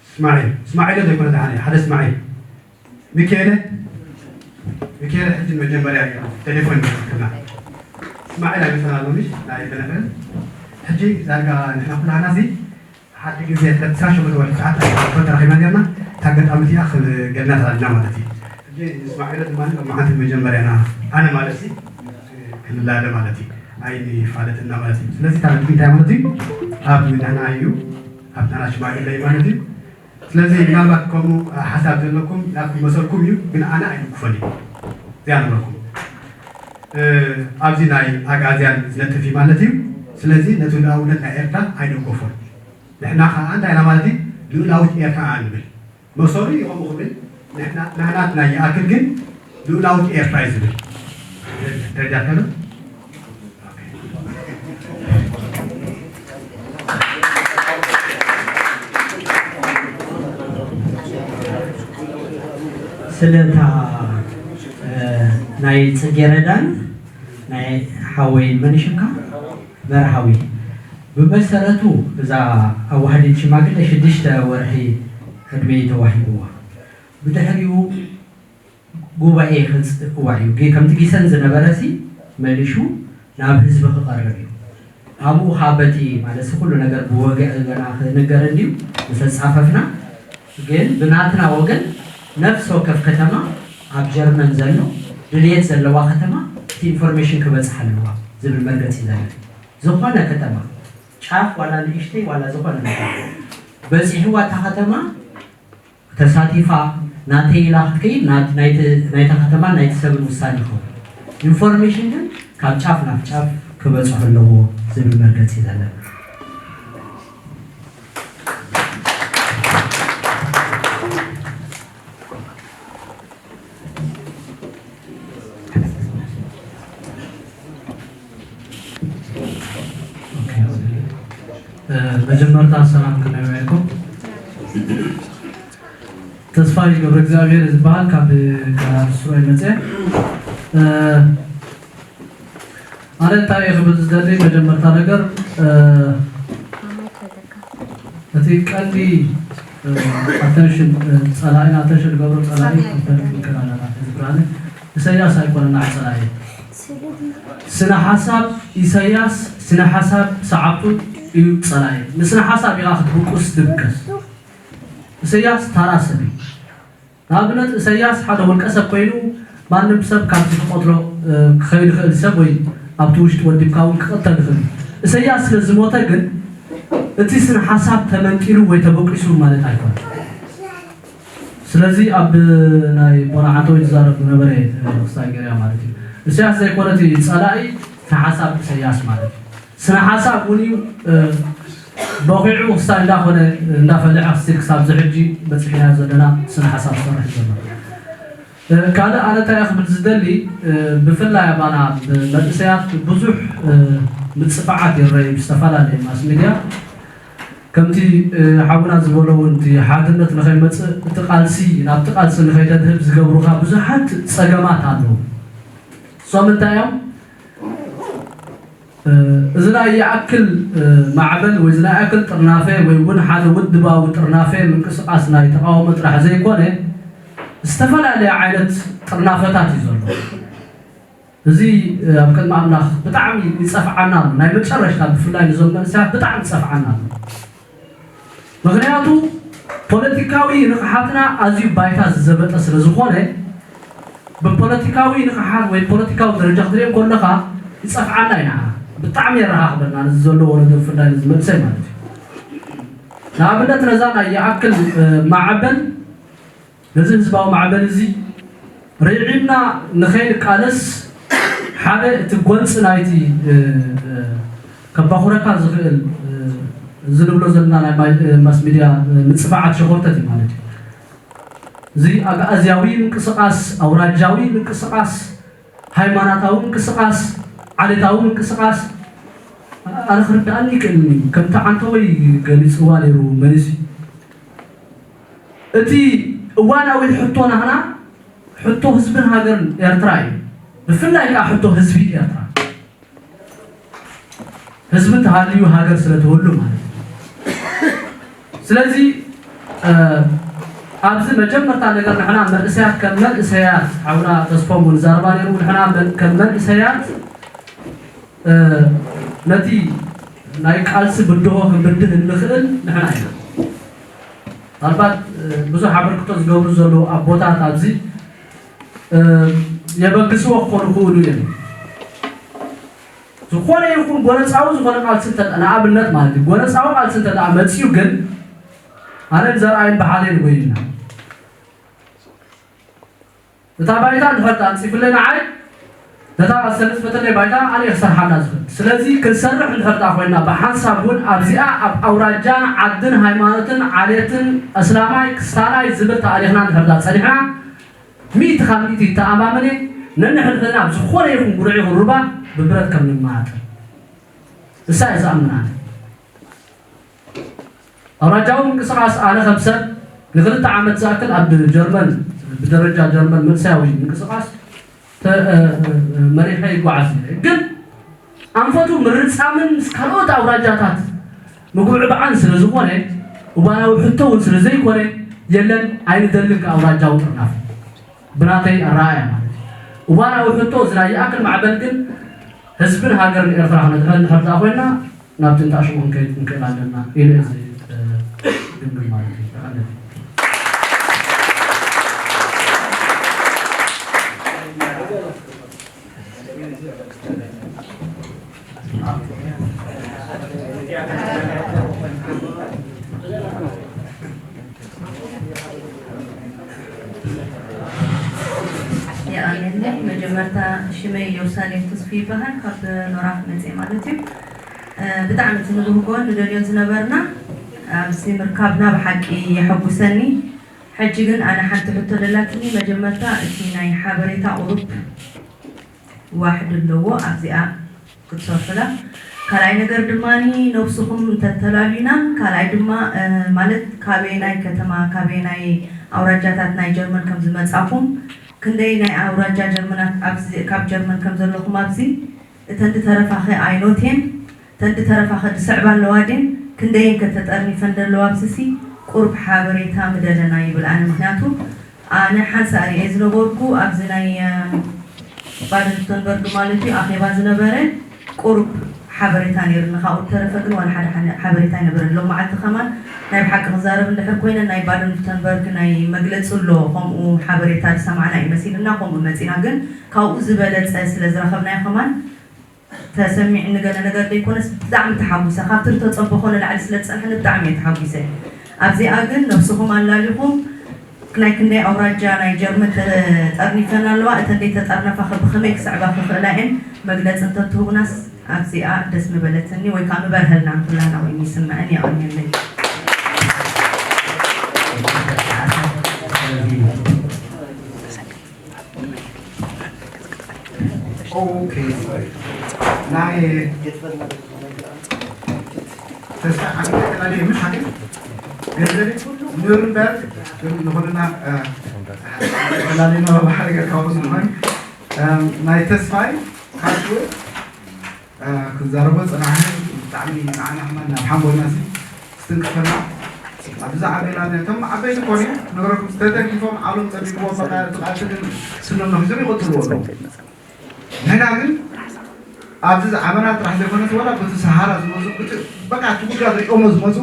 እስማዒል፣ እስማዒል ዘይኮነ ደሓን እዩ፣ ሓደ እስማዒል። ሚካኤለ፣ ሚካኤለ ሕጂ መጀመርያ እዩ ቴሌፎን ይመልስልና። እስማዒል ኣይመጸና ኣሎ፣ ምሽ? ናይ ተነፈ። ሕጂ ዳርጋ ንሕና ኩላህና ሲ ሓደ ግዜ ዕስራን ሸሞንተን ወርሒ ሰዓት ኣይኮነን ተራኺብና ኔርና። እታ ኣጋጣሚ እቲኣ ክብ-፣ ገድና ተላልና ማለት እዩ። ሕጂ ንስማዒሎ ድማ ሎማዓንቲ መጀመርያና ኣነ ማለት እዩ ክልላለ ማለት እዩ። ኣይንፋለጥና ማለት እዩ። ስለዚ እታ ነጥቢ እንታይ ማለት እዩ? ኣብ ንሕና እዩ፣ ኣብ ንሕና ሽማግለ እዩ ማለት እዩ። ስለዚ ምናልባት ከምኡ ሓሳብ ዘለኩም ናትኩም መሰልኩም እዩ፣ ግን ኣነ ኣይድግፎን እዩ። እዚኣ ንብለኩም። እ፣ ኣብዚ ናይ ኣግኣዝያን ዝነጥፍ እዩ ማለት እዩ። ስለዚ ነቲ ልኡላውነት ናይ ኤርትራ ኣይንደግፎን። ንሕና ኸኣ እንታይ ኢና ማለት እዩ? ልኡላዊት ኤርትራ ኢና ንብል። መሰሉ እዩ ከምኡ ክብል፣ ንሕና፣ ናህናትና ይኣክል ግን ልኡላዊት ኤርትራ እዩ ዝብል። ተረዲኣካ ዶ? ስለታ፣ እ፣ ናይ ጽጌረዳን ናይ ሓወይን መን ሽምካ? መርሃዊ። ብመሰረቱ እዛ ኣዋህዲት ሽማግለ ሽዱሽተ ወርሒ ዕድመ እዩ ተዋሂብዋ። ብድሕሪኡ ጉባኤ ከጽውዕ እዩ። ጊ-፣ ከምቲ ጊሰን ዝነበረሲ መሊሹ ናብ ህዝቢ ክቐርብ እዩ። ኣብኡ ኻብ በቲ ማለትሲ ኩሉ ነገር ብወግዒ ገና ክንገር እንድዩ ምስ ኣጻፈፍና፣ ግን ብናትና ወገን ነፍሲ ወከፍ ከተማ ኣብ ጀርመን ዘሎ ድልየት ዘለዋ ከተማ እቲ ኢንፎርሜሽን ክበጽሕ ኣለዋ ዝብል መርገጺ እዩ ዘለና። ዝኾነ ከተማ ጫፍ ዋላ ንእሽተይ ዋላ ዝኾነ ነገር በጺሕዋ እታ ከተማ ተሳቲፋ ናተይ ኢላ ክትከይድ ናት-፣ ናይቲ፣ ናይታ ከተማን ናይቲ ሰብን ውሳኔ ይኸውን። ኢንፎርሜሽን ግን ካብ ጫፍ ናብ ጫፍ ክበጽሖ ኣለዎ ዝብል መርገጺ እዩ ዘለና። እ፣ መጀመርታ ሰላም ከመይ ውዒልኩም? ተስፋይ ገብረ እግዚኣብሔር ዝበሃል ካብ፣ ካብ ስሮይ መፅየ። እ፣ ኣነ እንታይ እየ ክብል ዝደሊ መጀመርታ ነገር፣ እ፣ እቲ ቀንዲ ኣተንሽን ጸላኢና ኣተንሽን ገብሮ ጸላኢ ክፈልጥ ይከላል። እዚ ብርሃነ ኢሳያስ ኣይኮነና ጸላኢ። ስነ ሓሳብ ኢሳያስ፣ ስነ ሓሳብ ሰዓብቱ እዩ ጸላኢ። ንስነ ሓሳብ ኢኻ ክትብቁስ ትብገስ። ኢሳያስ ታራ ሰብ እዩ። ንኣብነት ኢሳያስ ሓደ ውልቀ ሰብ ኮይኑ ማንም ሰብ ካብዚ ክቐትሎ ክኸይድ ይኽእል ሰብ ወይ ኣብቲ ውሽጢ ወዲብካ እውን ክቐተል ይኽእል። ኢሳያስ ስለ ዝሞተ ግን እቲ ስነ ሓሳብ ተመንጢሉ ወይ ተበቂሱ ማለት ኣይኮነ። ስለዚ ኣብ ናይ ቦና ዓንተወይ ዝዛረብ ዝነበረ ክስታይ ገርያ ማለት እዩ። ኢሳያስ ዘይኮነ እቲ ጸላኢ ንሓሳብ ኢሳያስ ማለት እዩ። ስነ ሓሳብ እውን እዩ። በኺዑ ክስታይ እንዳኾነ እንዳፈለዐ ክስቲ ክሳብ ዝሕጂ በፂሕና ዘለና ስነ ሓሳብ ዝሰርሕ ዘሎ። ካልእ ኣነ እንታይ ክብል ዝደሊ፣ ብፍላይ ኣባና ብመንእሰያት ብዙሕ ምፅፋዓት ይረኣዩ ብዝተፈላለየ ማስ ሚድያ። ከምቲ ሓውና ዝበሎ እውን እቲ ሓድነት ንኸይመፅእ እቲ ቃልሲ ናብቲ ቃልሲ ንኸይተድህብ ዝገብሩኻ ብዙሓት ፀገማት ኣለዉ። እሶም እንታይ እዮም? እዚ ናይ ይኣክል ማዕበል ወይ እዚ ናይ ይኣክል ጥርናፈ ወይ እውን ሓደ ውድባዊ ጥርናፈ ምንቅስቃስ ናይ ተቃውሞ ጥራሕ ዘይኮነ ዝተፈላለየ ዓይነት ጥርናፈታት እዩ ዘሎ። እዚ ኣብ ቅድሚ ኣምላኽ ብጣዕሚ ይጸፍዓና ኣሎ። ናይ መጨረሽታ ብፍላይ ንዞም መንእሰያት ብጣዕሚ ይጸፍዓና ኣሎ። ምኽንያቱ ፖለቲካዊ ንቕሓትና ኣዝዩ ባይታ ዝዘበጠ ስለ ዝኾነ ብፖለቲካዊ ንቕሓት ወይ ፖለቲካዊ ደረጃ ክትሪኦ ከለኻ ይጸፍዓና ኢና። ብጣዕሚ የረኻኽበና ነዚ ዘሎ ወለዶ ብፍላይ ነዚ መንእሰይ ማለት እዩ። ንኣብነት ነዛ ናይ ይኣክል ማዕበል ነዚ ህዝባዊ ማዕበል እዚ ርዒምና ንኸይንቃለስ ሓደ እቲ ጎንፂ ናይቲ ከባኹረካ ዝኽእል እዚ ንብሎ ዘለና ናይ ማስ ሚድያ ምፅፋዓት ሸኾርተት እዩ ማለት እዩ። እዚ ኣግኣዝያዊ ምንቅስቃስ፣ ኣውራጃዊ ምንቅስቃስ፣ ሃይማኖታዊ ምንቅስቃስ፣ ዓሌታዊ ምንቅስቃስ ኣነ ክርዳኣኒ ይክእልኒ። ከምቲ ዓንተወይ ገሊፅዋ ነይሩ መኒሲ እቲ እዋናዊ ሕቶ ናህና ሕቶ ህዝብን ሃገርን ኤርትራ እዩ። ብፍላይ ከዓ ሕቶ ህዝቢ ኤርትራ ህዝቢ ተሃልዩ ሃገር ስለ ትህሉ ማለት እዩ። ስለዚ ኣብዚ መጀመርታ ነገር ንሕና መንእሰያት ከም መንእሰያት ሓውና ተስፎም እውን ዛረባ ነይሩ ንሕና ከም መንእሰያት ነቲ ናይ ቃልሲ ብድሆ ክንብድህ እንኽእል ንሕና ኢና። ምናልባት ብዙሕ ኣበርክቶ ዝገብሩ ዘለዉ ኣቦታት ኣብዚ የበግስዎ ክኾኑ ክእሉ እዮም። ዝኾነ ይኹን ጎነፃዊ ዝኾነ ቃልሲ እንተ ንኣብነት ማለት እዩ ጎነፃዊ ቃልሲ እንተ መፅዩ ግን ኣነ ንዘርኣይን ብሓደን ወይና እታ ባይታ እንድሕር ተኣንፂፍለይ ንዓይ ነታ ዝተነፅፈተለይ ባይታ ኣነ ክሰርሓላ ዝኽእል ስለዚ ክንሰርሕ እንድሕር ዳ ኮይና ብሓንሳብ እውን ኣብዚኣ ኣብ ኣውራጃን ዓድን ሃይማኖትን ዓሌትን እስላማይ ክስታናይ ዝብል ተኣሪኽና እንድሕር ዳ ፀኒሕና ሚእቲ ካብ ሚእቲ ይተኣማመን እየ ነንሕድሕድና ኣብ ዝኾነ ይኹን ጉርዒ ይኹን ሩባ ብብረት ከም ንመሃጠር እሳ እየ ዝኣምን ኣነ ኣውራጃዊ ምንቅስቃስ ኣነ ከም ሰብ ንክልተ ዓመት ዝኣክል ኣብ ጀርመን ብደረጃ ጀርመን መንእሰያዊ ምንቅስቃስ መሪሐ ይጓዓዝ ነይረ ግን ኣንፈቱ ምርጻምን ምስ ካልኦት ኣውራጃታት ምጉዕባዕን ስለ ዝኾነ እዋናዊ ሕቶ እውን ስለ ዘይኮነ የለን ኣይንደልን ኣውራጃዊ ጥርናፍ ብናተይ ኣረኣያ ማለት እዩ እዋናዊ ሕቶ እዚ ናይ ይኣክል ማዕበል ግን ህዝብን ሃገርን ኤርትራ ክነድሕን እንድሕር ኮይና ናብቲ እንዳ ሽሙ ክንከይድ ክንክእል ኣለና ኢለ እዚ ግምግም ማለት እዩ። ተቐለል። የቐንየለይ መጀመርታ ሽመይ ኢየሩሳሌም ተስፉ ይበሃል ካብ ኖራፍ መፅእ ማለት እዩ ብጣዕሚ እቲ ንብህጎ ንደልዮ ዝነበርና ኣብዚ ምርካብና ብሓቂ የሐጉሰኒ ሕጂ ግን ኣነ ሓንቲ ሕቶ ደላትኒ መጀመርታ እቲ ናይ ሓበሬታ ቁሩብ ዋሕዲ ኣለዎ ኣብዚኣ ክትሰርሑላ ካልኣይ ነገር ድማ ነብስኹም እንተተላልዩና ካልኣይ ድማ ማለት ካበየናይ ከተማ ካበየናይ ኣውራጃታት ናይ ጀርመን ከም ዝመፃኹም ክንደይ ናይ ኣውራጃ ጀርመናት ካብ ጀርመን ከም ዘለኹም ኣብዚ እተን ዝተረፋኸ ኣይኖት እየን እተን ዝተረፋኸ ዝስዕባ ኣለዋ ድየን ክንደየን ከ ተጠርኒፈን ዘለዋ ኣብዚሲ ቁሩብ ሓበሬታ ምደለና ይብል። ኣነ ምክንያቱ ኣነ ሓንሳእ እየ ዝነበርኩ ኣብዚ ናይ ባደን ስተንበርግ ማለት እዩ ኣኼባ ዝነበረ ቁሩብ ሓበሬታ ነይርኒ። ካብኡ ተረፈ ግን ዋላ ሓደ ሓበሬታ ኣይነበረን። ሎም መዓልቲ ከማን ናይ ብሓቂ ክዛረብ እንድሕር ኮይነ ናይ ባደን ስተንበርግ ናይ መግለፂ ኣሎ ከምኡ ሓበሬታ ዝሰማዕና እዩ መሲልና ከምኡ መፂና ግን ካብኡ ዝበለፀ ስለ ዝረኸብናዮ ከማን ተሰሚዕኒ ገለ ነገር ዘይኮነስ ብጣዕሚ ተሓጒሰ። ካብቲ ዝተጸበኾ ንላዕሊ ስለ ዝጸንሐኒ ብጣዕሚ እየ ተሓጒሰ። ኣብዚኣ ግን ነብስኹም ኣላሊኹም ናይ ክንደይ ኣውራጃ ናይ ጀርመን ተጠርኒፈን ኣለዋ፣ እተን ዘይተጠርነፋ ከ ብኸመይ ክስዕባ ክኽእላ እየን መግለጺ እንተትህቡናስ ኣብዚኣ ደስ ምበለትኒ ወይ ከዓ ምበርሀልና ንኩላና ወይ ይስምዐን የቐንየለይ። ኦኬ ናይ ተስፋ ዓመት ተላልየ ምን ሓቂ ገንዘብ ኑርንበርግ ንኹልና ተላልየና ባባሓ ነገር ካብኡ ዝኾን ናይ ተስፋይ ካስወ ክዛረቦ ፅናሕ ብጣዕሚ ንዓና ሕማን ናብ ሓንጎልና ሲ ስትንክፈና ኣብዚ ዓበይና እቶም ዓበይቲ ኮነ ነገረኩም ዝተተኪፎም ዓሎም ፀቢብዎም በቃ ትቃልቲ ግን ስኖም ነኺሶም ይቆፅልዎ ኣለዉ። ንሕና ግን ኣብዚ ዝዓበና ጥራሕ ዘይኮነስ ዋላ በቲ ሰሃራ ዝመፁ በቃ ትጉዳ ዝሪኦሞ ዝመፁ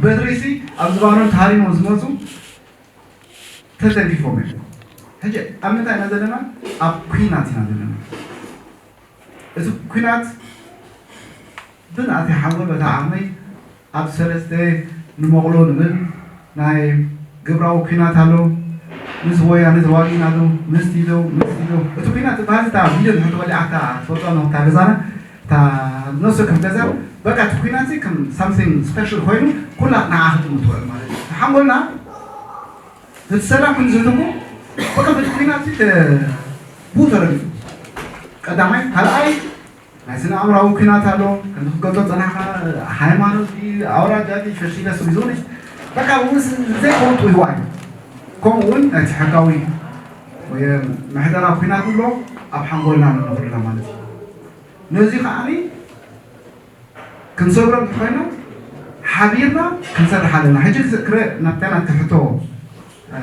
በድሪሲ ኣብ ዝባኖም ተሃሪሞም ዝመፁ ተተንኪፎም እዮም። ሕጂ ኣብ ምንታይ ኢና ዘለና? ኣብ ኩናት ኢና ዘለና። እቲ ኩናት ብናተይ ሓንጎል በታ ዓቕመይ ኣብ ሰለስተ ንመቕሎ ንብል ናይ ግብራዊ ኩናት ኣሎ። ምስ ወያነ ተዋጊእና ዶ ምስቲ ዶ ምስቲ ዶ እቲ ኩናት ዝበሃል እታ ቪድዮ ንሕቶ ወሊዓ እታ ትፈልጦ ኖታ ገዛና እታ ነፍሲ ወከፍ ገዛ በቃ እቲ ኩናት ከም ሳምቲንግ ስፔሻል ኮይኑ ኩላ ንዓ ክትምትወል ማለት እዩ። ሓንጎልና እቲ ሰላም ክንዝህልዎ በቃ በቲ ኩናት ሲ ተ- ብኡ ተረዲፉ ቀዳማይ ካልኣይ ናይ ስነ ኣእምራዊ ኩናት ኣሎ ከምዚ ክገልጾ ጸናሕካ ሃይማኖት ድዩ ኣውራጃ ድዩ ሸርሺ ደስ ሪዞን በቃ ምስ ዘይፈልጡ ይዋይ ከምኡ እውን ናይቲ ሕጋዊ ወይ ምሕደራ ኩናት ኣሎ ኣብ ሓንጎልና ንነኽርና ማለት እዩ ነዚ ከዓኒ ክንሰብሮ እንተኾይና ሓቢርና ክንሰርሕ ኣለና። ሕጂ ክረ ናብታ ናትካ ሕቶ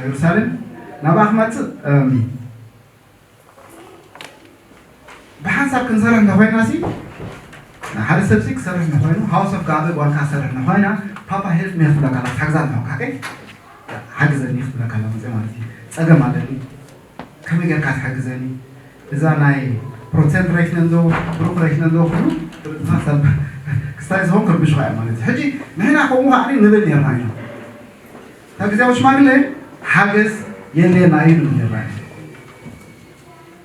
የሩሳሌም ናብኣ ክመፅእ ብሓንሳብ ክንሰርሕ እንተኾይና ሲ ሓደ ሰብ ሲ ክሰርሕ እንተኾይኑ ሃውስ ኦፍ ጋድ ጓልካ ክሰርሕ እንተኾይና ፓፓ ሄልፕ ሚ ክትብለካ ኣላ ክትሓግዛ ኣለካ ሓገዘኒ ክትብለካ ኣላ መፅእ ማለት እዩ ፀገም ኣለኒ ከመይ ጌርካ ትሕግዘኒ እዛ ናይ ፕሮቴስታንት ረኪነን ዶ ብሩክ ረኪነን ዶ ክብሉ ክስታይ ዝኸውን ክርብሽኻ እዮም ማለት እዩ ሕጂ ንሕና ከምኡ ከዓ ንብል ነርና ኢና ካብ ግዜያዊ ሽማግለ ሓገዝ የድልየና እዩ ንብል ነርና ኢና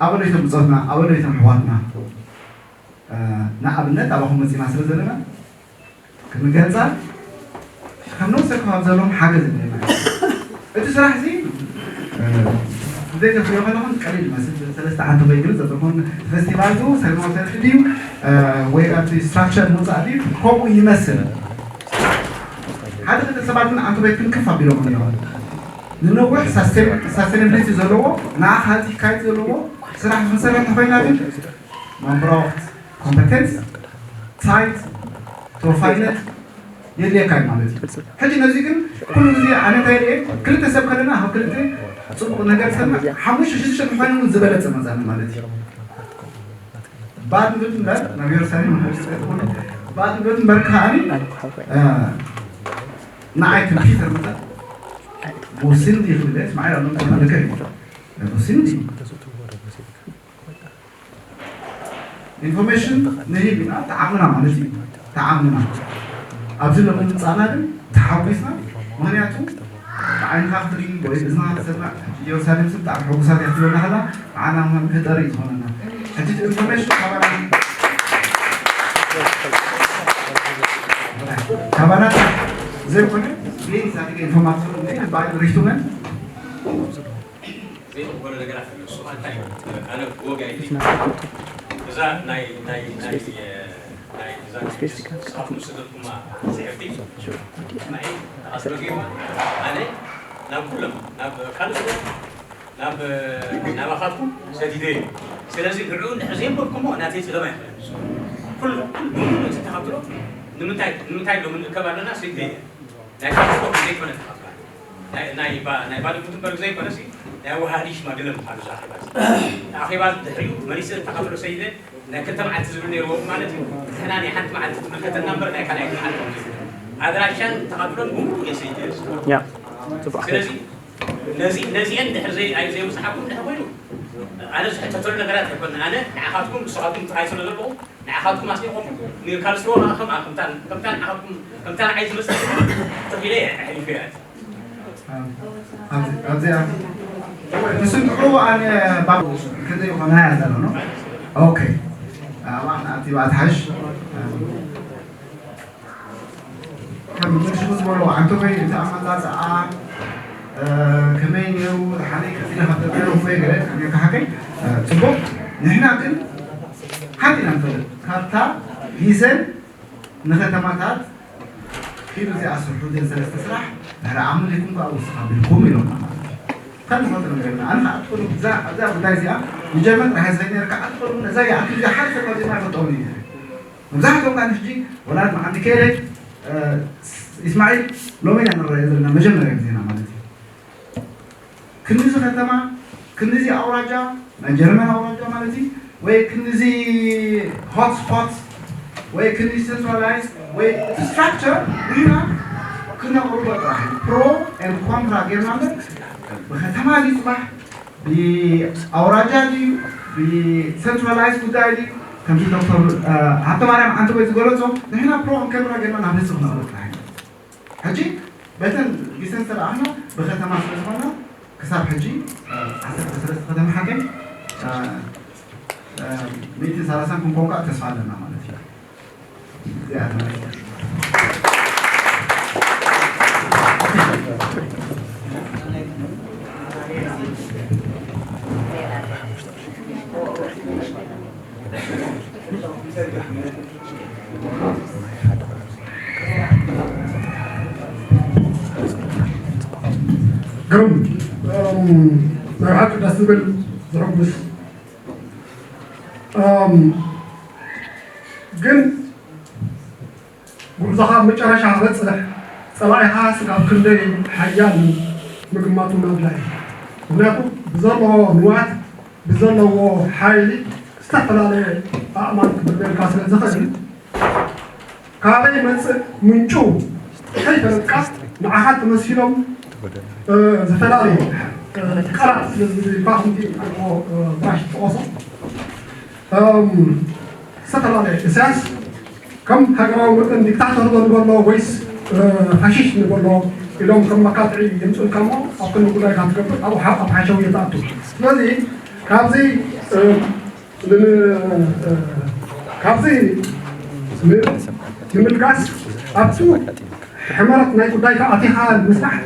ኣበለይቶም ብፆትና ኣበለይቶም ኣሕዋትና ንኣብነት ኣባኹም መፂና ስለ ዘለና ክንገልፃ ከም ነብሰ ከባብ ዘለዎም ሓገዝ ኣለና እቲ ስራሕ እዚ ዘይተፍዮ ከለኹም ቀሊል ይመስል ሰለስተ ዓንተቦይ ግልፅ ዘጥርኹም ፈስቲቫል ዱ ሰለማዊ ሰልፊ ድዩ ወይ ኣብቲ ስትራክቸር ምውፃእ ድዩ ከምኡ ይመስል ሓደ ክልተ ሰባት ግን ዓንተቦይ ክንክፍ ኣቢሎም ኣለኹም ንነዊሕ ሳስቴናብሊቲ ዘለዎ ንዓኻ ዝካየድ ዘለዎ ስራሕ ክንሰርሕ እንተኮይና ግን ማንብራውት ኮምፐተንስ ሳይት ተወፋይነት የድልየካ እዩ ማለት እዩ ሕጂ ነዚ ግን ኩሉ ግዜ ኣነ እንታይ ርኤ ክልተ ሰብ ከለና ካብ ክልተ ፅቡቅ ነገር ሰና ሓሙሽተ ሽዱሽተ እንኳይኑ ዝበለፀ መፃኒ ማለት እዩ ባድ ንብል እምበር ናብ የሩሳሌም ባድ ንብል እምበር ከዓኒ ንዓይ ኮምፒተር መፃ ሙስን ይኽብለ ስማዒል ኣሎ ተመልከ ሙስን ኢንፎርሜሽን ንህብ ኢና ተዓቕምና ማለት እዩ ተዓቕምና ኣብዚ ሎሚ ምምፃእና ግን ተሓጒስና ምክንያቱ ብዓይንኻ ክትርኢ ወይ ብእዝንኻ ክትሰምዕ ኢየሩሳሌም ስም ብጣዕሚ ሕጉሳት እያ ክትብለና ከላ ንዓና መምሕጠሪ እዩ ዝኾነና ሕጂ ኢንፎርሜሽን ካባና ካባና ዘይኮነ ግን ሳቲገ ኢንፎርማሲዮን ባይ ሪፍቱመን ዘይቕበሎ ነገራት ኣሎ። እሱ ከዓ እንታይ እዩ? ኣነ ብወገነይ እዛ ናይ ናይ ናይ ናይ እዛ ስኻትኩም ዝሰደድኩማ ፅሕፍቲ ናይ ኣስረጊማ ኣነ ናብ ኩሎም ናብ ካልእ ናብ ናባኻትኩም ሰዲደ እዩ። ስለዚ ንዕኡ እንድሕር ዘየንበብኩሞ ናተይ ፀገም ኣይኮነን። ኩሉ ኩሉ ሙሉ እቲ ተኸትሎ ንምንታይ ንምንታይ ሎሚ ንእከብ ኣለና ሰዲደ እየ። ናይ ካልስቶክ ዘይኮነ ተኻፋሊ ናይ ናይ ባ ናይ ባደን ቡተንበርግ ዘይኮነሲ ናይ ወሃዲ ሽማግለ ምዃኑ እዚ ኣኼባ እዚ ኣኼባ ድሕሪኡ መሊሰ ተኻፍሎ ሰይደ ናይ ክልተ መዓልቲ ዝብል ነይርዎ ማለት እዩ። ንሕና ናይ ሓንቲ መዓልቲ ትምልከተና እምበር ናይ ካልኣይቲ መዓልቲ ኣድራሻን ተኻፍሎን ብምሉእ እየ ሰይደ። ያ ጽቡቕ። ስለዚ ነዚ ነዚአን ድሕር ዘይ ኣይ ዘይምሳሓኩም ድሕር ኮይኑ ኣነ ዝሕተተሉ ነገራት ኣይኮነ ኣነ ንዓኻትኩም ንስኻትኩም ጥራይ ስለ ዘለኹ ንዓኻትኩም ኣስሊኹም ንካልስዎ ከኣ ከም ከምታ ከምታ ንዓኻትኩም ከምታ ንዓይ ዝመስል ተኺለ ኣሕሊፈ እየ። ኣብዚኣ ትስምዑ ኣነ ባብ ክንደይ ይኾና እያ ዘሎ ነው። ኦኬ። ኣባን ኣቲ ባትሓሽ ከም ምንሽሩ ዝበሎ ዓንቶ ከይ እቲ ኣመጣፅኣ ከመይ ነይሩ ሓደይ ቀፂለ ካብ ደብረ እፎይ ገለ ከዓኒ ከሓከይ ፅቡቅ። ንሕና ግን ሓንቲ ኢና ንፈልጥ ካብታ ሂሰን ንከተማታት ኪዱ እዚኣ ስርሑ እዚአን ሰለስተ ስራሕ ድሕሪ ዓመት ኢልኩም ከዓ ውስኽ ኣቢልኩም ኢሎምና ማለት እዩ። ከም ዝፈልጥ ነገር የብልና። ኣነ ከዓ ኣትቆሉ እዛ እዛ ጉዳይ እዚኣ ንጀርመን ጥራሕ ዝኸይድ ነርካ ኣትቆሉ እዛ ይኣክል እዚኣ ሓደ ሰብ ካብዚማ ይፈልጦም እዩ። መብዛሕትኦም ከዓ ንሕጂ ወላድ መዓዲ ከየለ ኢስማዒል ሎሚ ኢና ንረኣዮ ዘለና መጀመርያ ግዜና ማለት እዩ። ክንዚ ከተማ ክንዚ ኣውራጃ ናይ ጀርመን ኣውራጃ ማለት እዩ ወይ ክንዚ ሆትስፖት ወይ ክንዚ ሰንትራላይዝ ወይ እቲ ስትራክቸር ንሕና ክነቕርቦ ጥራሕ እዩ። ፕሮ ኤንድ ኮንትራ ጌርና እምበር ብከተማ ድዩ ፅባሕ ብኣውራጃ ድዩ ብሰንትራላይዝ ጉዳይ ድዩ ከምቲ ዶክተር ሃብተማርያም ዓንተቦይ ዝገለፆ ንሕና ፕሮ ኤንድ ኮንትራ ጌርና ናብ ህዝቢ ክነቕርብ ጥራሕ እዩ። ሕጂ በተን ቢዝነስ ተለኣኽና ብከተማ ስለ ዝኾና ክሳብ ሕጂ ዓሰርተ ሰለስተ ከተማ ሓቀይ ሚእትን ሰላሳን ክንኮን ከዓ ተስፋ ኣለና ማለት እዩ። እዚኣ ትመስል። ግሩም ናይ ብሓቂ ደስ ዝብል ዝሕጉስ ግን ጉዕዞኻ ኣብ መጨረሻ ክበፅሕ ፀላኢኻ ስጋብ ክንደይ ሓያል እዩ ምግማቱ ኣድላዪ እዩ። ምክንያቱ ብዘለዎ ንዋት ብዘለዎ ሓይሊ ዝተፈላለየ ኣእማን ክብርበልካ ስለ ዝኽእል ካበይ ይመፅእ ምንጩ ከይፈለጥካ ንዓኻ ተመሲሎም ዝተፈላለዩ ቃላት ስለ ዝብልካ ከምቲ ባሽ ዝጠቐሶ ዝተፈላለየ እሳያስ ከም ሃገራዊ ወገን ዲክታተር ዶ ንበሎ ወይስ ፋሽስት ንበሎ ኢሎም ከም መካትዒ የምፅኡልካ እሞ ኣብ ክንዲ ጉዳይካ ትገብር ኣብኡ ኣብ ሓሸውየ ትኣቱ። ስለዚ ካብዚ ካብዚ ንምልጋስ ኣብቲ ሕመረት ናይ ጉዳይካ ኣቲኻ ምስራሕ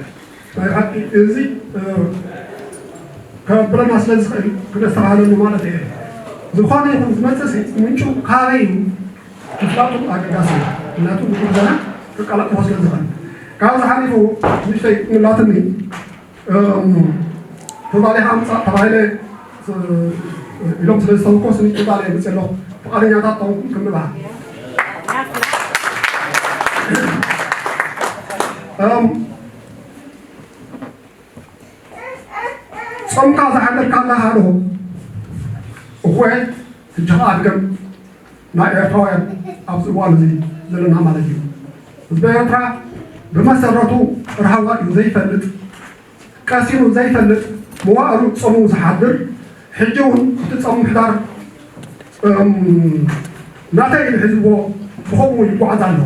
ናይ ብሓቂ እዚ ከብለና ስለ ዝኽእል ክነስተባህለሉ ማለት እየ። ዝኾነ ይኹን ዝመፅእ ምንጩ ካበይ እዩ ምፍላጡ ኣገዳሲ እዩ። ምክንያቱ ንጉዕዞና ከቀላጥፎ ስለ ዝኽእል ካብዚ ሓሊፉ ንእሽተይ ምላትኒ ተባሊኻ ምፃእ ተባሂለ ኢሎም ስለ ዝተወከሱኒ ተባለ የምፅእ ኣለኹ። ፍቓደኛታት ተኾንኩም ክንብላ ፆምካ ዝሓደርካ ኣለኻ ዶ? እወ፣ ሕጂ ኸዓ ድገም። ናይ ኤርትራውያን ኣብዚ እዋን እዚ ዘለና ማለት እዩ። ህዝቢ ኤርትራ ብመሰረቱ ራህዋ እዩ ዘይፈልጥ፣ ቀሲኑ ዘይፈልጥ፣ መዋእሉ ጾሙ ዝሓድር፣ ሕጂ እውን እቲ ጾም ምሕዳር ናተይ ኢሉ ሒዝዎ ብኸምኡ ይጓዓዝ ኣሎ።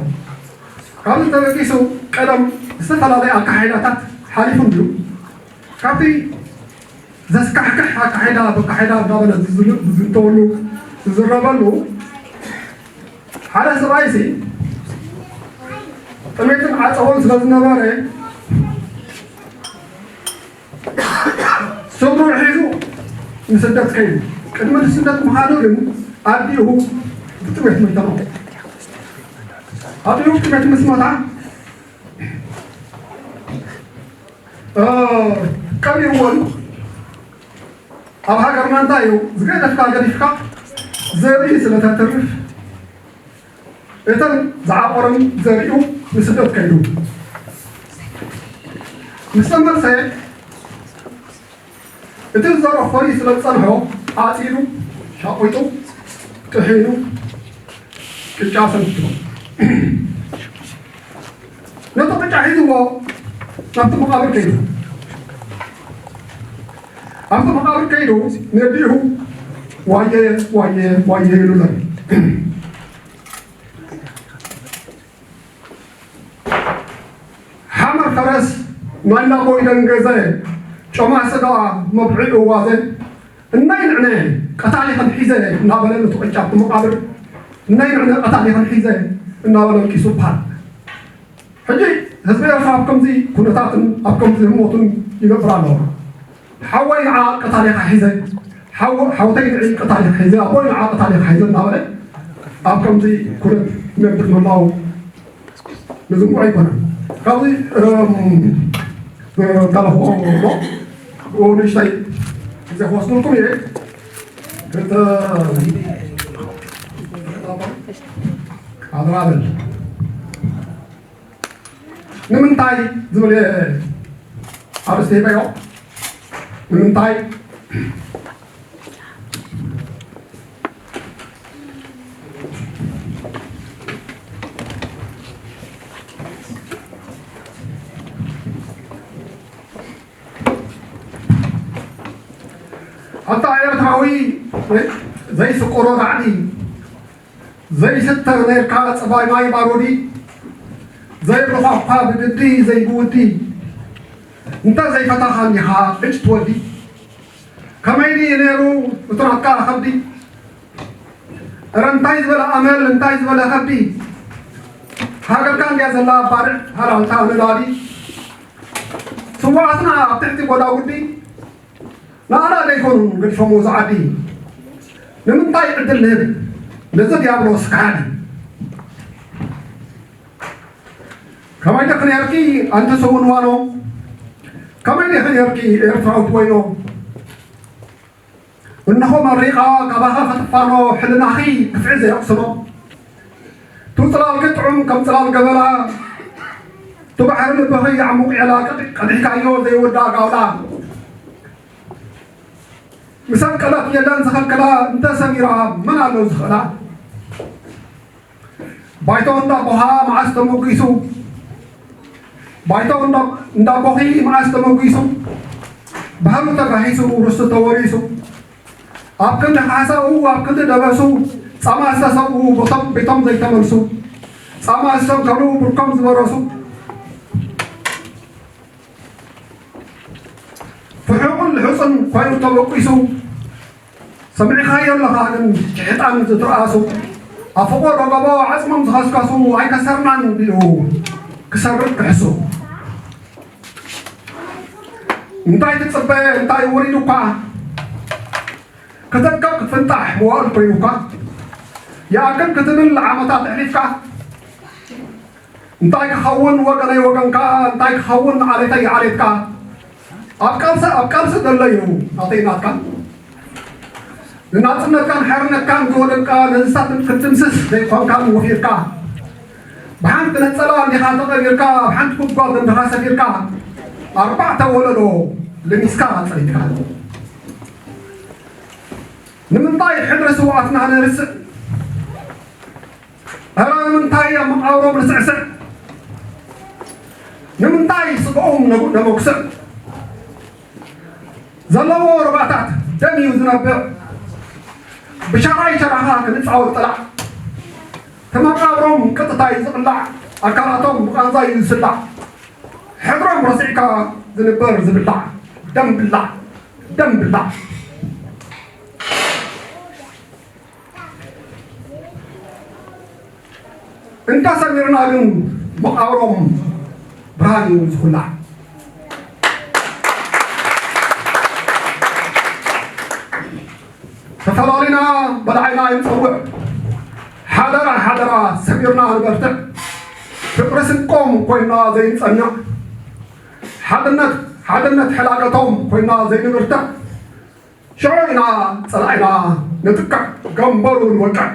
ካብዚ ተበጊሱ ቀደም ዝተፈላለየ ኣካሓይዳታት ሓሊፉ እንድዩ። ካብቲ ዘስካሕክሕ ኣካሒዳ ብኣካሒዳ እንዳበለ ዝዝንተወሉ ዝዝረበሉ ሓደ ሰብኣይሲ ጥሜትን ዓፀቦን ስለ ዝነበረ ስድርኡ ሒዙ ንስደት ከይዱ። ቅድሚ ንስደት ምኻዱ ግን ኣዲኡ ብጥሜት መይታ። ኣዲኡ ብጥሜት ምስ መታ ቀሪብዎን ኣብ ሃገርና እንታይ እዩ ዝገደፍካ ገዲፍካ ዘርኢ ስለ ተትርፍ እተን ዝዓቆረን ዘሪኡ ንስደት ከይዱ። ምስ ተመልሰ እቲ ዝዘረፎ ስለ ዝጸንሖ ኣጺዱ ሻቒጡ ጥሒኑ ቅጫ ሰንኪቱ ነቲ ቅጫ ሒዝዎ ናብቲ መቓብር ከይዱ ኣብቲ መቓብር ከይዱ ነዲኡ ዋየ ዋየ ዋየ ኢሉ ዘሎ ሓመር ፈረስ ማይ ላቦይ ደንገዘ ጮማ ስጋ መብዕዒ እዋዘ እናይ ንዕነ ቀታሊ ክንሒዘ እናበለ ንትቕጫ ብመቓብር እናይ ንዕነ ቀታሊ ክንሒዘ እናበለ ኣልቂሱ በሃል። ሕጂ ህዝቢ ኤርትራ ኣብ ከምዚ ኩነታትን ኣብ ከምዚ ህሞትን ይነብር ኣሎ። ሓወይ ንዓ ቀታሊኻ ሒዘ ሓወተይ ንዒ ቀታሊኻ ሒዘ ኣቦይ ንዓ ቀታሊኻ ሒዘ እናበለ ኣብ ከምዚ ኩነት ነብር ምህላው ንዝንጉዕ ኣይኮነን። ካብዚ ተለፎ ኣሎ ንእሽተይ ግዜ ክወስድልኩም እየ። ኣድራበል ንምንታይ ዝብል ኣርእስቲ ሂበዮ። ንምንታይ ኣታ ኤርትራዊ ዘይስቆሮ ራዕዲ ዘይስተ ነርካ ጸባይ ማይ ባሮዲ ዘይረኸብካ ብግዲ ዘይብውዲ እንተ ዘይፈታኻ እንዲኻ ዕጭ ትወዲ ከመይ ድዩ ነይሩ እቲ ናትካ ከብዲ እረ እንታይ ዝበለ ኣመል እንታይ ዝበለ ከብዲ ሃገርካ እንድያ ዘላ ባርዕ ሃላልታ ነዳዲ ስዋኣትና ኣብ ትሕቲ ጎዳጉዲ ንኣና ዘይኮኑን ገዲፎምዎ ዝዓዲ ንምንታይ ዕድል ንህብ ነዚ ዲያብሎስ ከሓዲ ከመይ ደክ ነርኪ ኣንቲ ሰውን ዋኖ ከመይ ደክ ነርኪ ኤርትራዊት ወይኖ እነኾ መሪቓ ካባኻ ክትፋኖ ሕልናኺ ክፍዒ ዘየቕስኖ ቱ ጽላልኪ ጥዑም ከም ጽላል ገበላ ቱ ባሕሪ ልብኺ ዓሙቕ ዕላ ቀዲሕካዮ ዘይወዳ ጋውላ ምስ ኣቀላት የለን ዝኸልከላ እንተ ሰሚራ መን ኣሎ ዝኽእላ ባይቶ እንዳቦኻ መዓስ ተሞጊሱ ባይቶ እንዳቦኺ መዓስ ተሞጊሱ ባህሉ ተጋሂሱ ርስቱ ተወሪሱ ኣብ ክንዲ ሓሳኡ ኣብ ክንዲ ደበሱ ጻማ ዝተሰብኡ ቦቶም ቤቶም ዘይተመልሱ ጻማ ዝሰንከሉ ብርኮም ዝበረሱ ፍሑቕን ልሑፅን ኮይኑ ተበቂሱ ሰሚዕኻዮ ኣለኻ ግን ጭሕጣን ዝትርኣሱ ኣፍቆ ደገቦ ዓፅሞም ዝኸስከሱ ኣይከሰርናን ቢሉ ክሰርቅ ክሕሱ እንታይ ትፅበ እንታይ ወሪዱኳ ክትርከብ ክትፍንጣሕ መዋእል ኮይኑኳ ይኣክል ክትብል ዓመታት ኣሕሊፍካ እንታይ ክኸውን ወገነይ ወገንካ እንታይ ክኸውን ዓሌተይ ዓሌትካ ኣብ ቃልሲ ኣብ ቃልሲ ዘሎ እዩ ናተይ ናትካ ንናጽነትካን ሓርነትካን ዝወደቅካ ነዚ ሳትም ክትድምስስ ዘይኮንካን ወፊርካ ብሓንቲ ነጸላ እንዲኻ ተቐቢርካ ኣብ ሓንቲ ጉድጓድ እንዲኻ ሰፊርካ ኣርባዕተ ወለዶ ልሚስካ ጸኒትካ ንምንታይ ሕድሪ ስውኣትና ነርስዕ እረ ንምንታይ ኣብ መቓብሮም ንስዕስዕ ንምንታይ ስግኦም ነጉ- ነመጉስዕ ዘለዎ ሩባታት ደም እዩ ዝነብዕ ብሸራይ ሸራኻ ክንፃወት ጥላዕ ተመቃብሮም ቅጥታ እዩ ዝቕላዕ ኣካላቶም ብቃንዛ እዩ ዝስላዕ ሕድሮም ረሲዕካ ዝንበር ዝብላዕ ደም ብላዕ ደም ብላዕ እንዳ ሰሚርና ግን መቓብሮም ብርሃን እዩ ዝኹላዕ ተፈላሊና በላዓይና ይንፀውዕ ሓደራ ሓደራ ሰሚርና ንበርትዕ ፍቅሪ ስንቆም ኮይና ዘይንፀንዕ ሓድነት ሓድነት ሕላገቶም ኮይና ዘይንብርትዕ ሽዑ ኢና ጸላኢና ንጥቅዕ ገንበሩ ንወቅዕ።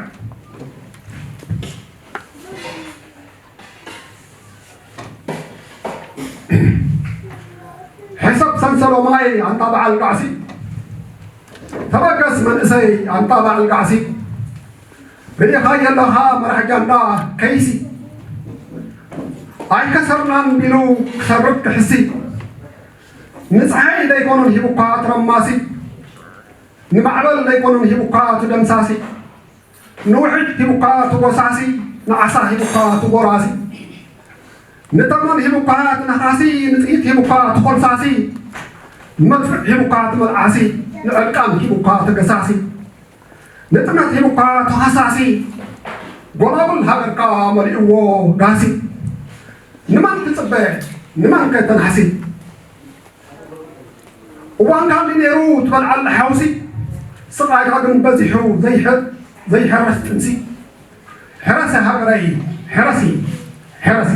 ሰሎማይ ኣንታ በዓል ቃዕሲ፣ ተበገስ መንእሰይ ኣንታ በዓል ቃዕሲ፣ ርኢኻዮ ኣለኻ መራሕ ጃንዳ ከይሲ። ኣይከሰርናን ቢሉ ክሰርቅ ክሕሲ፣ ንፀሓይ ዘይኮነን ሂቡካ ትረማሲ፣ ንማዕበል ዘይኮነን ሂቡካ ትደምሳሲ፣ ንውሕጅ ሂቡካ ትጎሳሲ፣ ንዓሳ ሂቡካ ትጎራሲ፣ ንተመን ሂቡካ ትነኻሲ፣ ንጥይት ሂቡካ ትኾልሳሲ፣ ንመድፍዕ ሂቡካ ትመልዓሲ፣ ንዕርቃን ሂቡካ ትገሳሲ፣ ንጥመት ሂቡካ ተኸሳሲ፣ ጎላጉል ሃገርካ መሊእዎ ጋሲ፣ ንመን ትጽበ ንመን ከተናሕሲ? እዋንካ እንዲ ነይሩ ትበልዓሉ ሓውሲ፣ ስቓይካ ግን በዚሑ ዘይሕ-፣ ዘይሕረስ ጥንሲ። ሕረሲ ሃገረይ፣ ሕረሲ፣ ሕረሲ።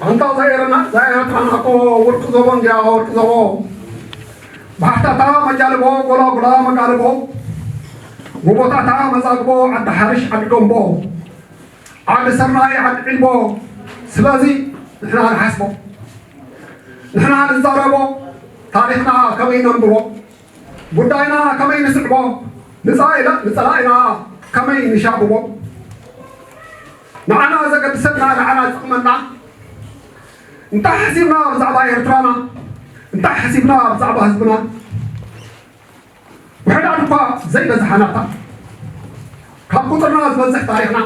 ኣንታ ዛይረና፣ ዛይረትራና እኮ ወርቂ ዘቦ እንድያ፣ ወርቂ ዘቦ። ባሕታታ መጃልቦ፣ ጎላጉላ መጋልቦ። ጎቦታታ መዛግቦ፣ ዓዲ ሓርሽ፣ ዓዲ ገንቦ። ዓዲ ስርናይ፣ ዓዲ ዒልቦ። ስለዚ ንሕና ንሓስቦ፣ ንሕና ንዛረቦ፣ ታሪኽና ከመይ ነንብቦ፣ ጉዳይና ከመይ ንስዕቦ፣ ንጸላኢና፣ ንጸላኢና ከመይ ንሻብቦ፣ ንዓና ዘገድሰና፣ ንዓና ዝጠቕመና፣ እንታይ ሓሲብና ብዛዕባ ኤርትራና፣ እንታይ ሓሲብና ብዛዕባ ህዝብና፣ ውሕዳት እኳ ዘይበዝሓናታ፣ ካብ ቁጽርና ዝበዝሕ ታሪኽና፣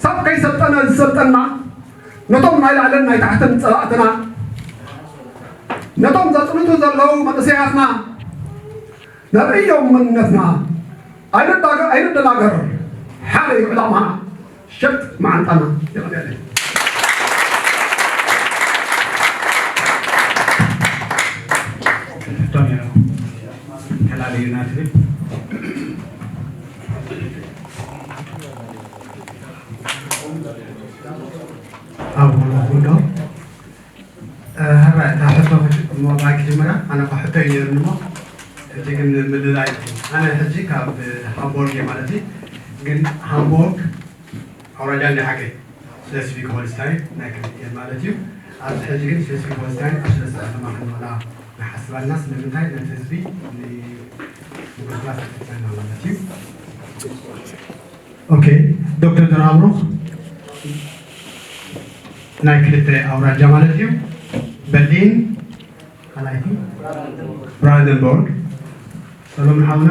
ሰብ ከይሰልጠነ ዝሰልጠና፣ ነቶም ናይ ላዕልን ናይ ታሕትን ጸላእትና፣ ነቶም ዘጽንቱ ዘለዉ መንእሰያትና፣ ነርእዮም መንነትና፣ ኣይንዳገ-፣ ኣይንደናገር፣ ሓደ እዩ ዕላማና። ሸጥ መዓንጣና። የቐንየለይ። ሕቶ ነይሩ። ተላለዩና ትብል። ኣብ ጉንዶ፣ እ፣ ህራይ፣ እታ ሕቶ ክጅ-፣ እሞ ባይ ክጅምራ፣ ኣነ እኳ ሕቶ እዩ ነይሩኒ እሞ፣ ሕጂ ግን ምልላይ እዩ። ኣነ ሕጂ ካብ ሃምቦርግ እየ ማለት እዩ። ግን ሃምቦርግ ኣውራጃ እንዳ ሓገይ፣ ሽለስቪግ ሆልስታይን ናይ ክልቲኤን ማለት እዩ። ኣብዚ ሕጂ ግን ሽለስቪግ ሆልስታይን ኣብ ሰለስተ ከተማ ክንመልኣ ንሓስብ ኣለና። ስለምንታይ? ነቲ ህዝቢ ን-፣ ንምጉስጓስ ተጠቒምና ማለት እዩ። ኦኬ፣ ዶክተር ዘርኣብሩኽ ናይ ክልተ ኣውራጃ ማለት እዩ። በርሊን፣ ካልኣይቲ ብራንደንቦርግ። ሰሎሞን ሓውና።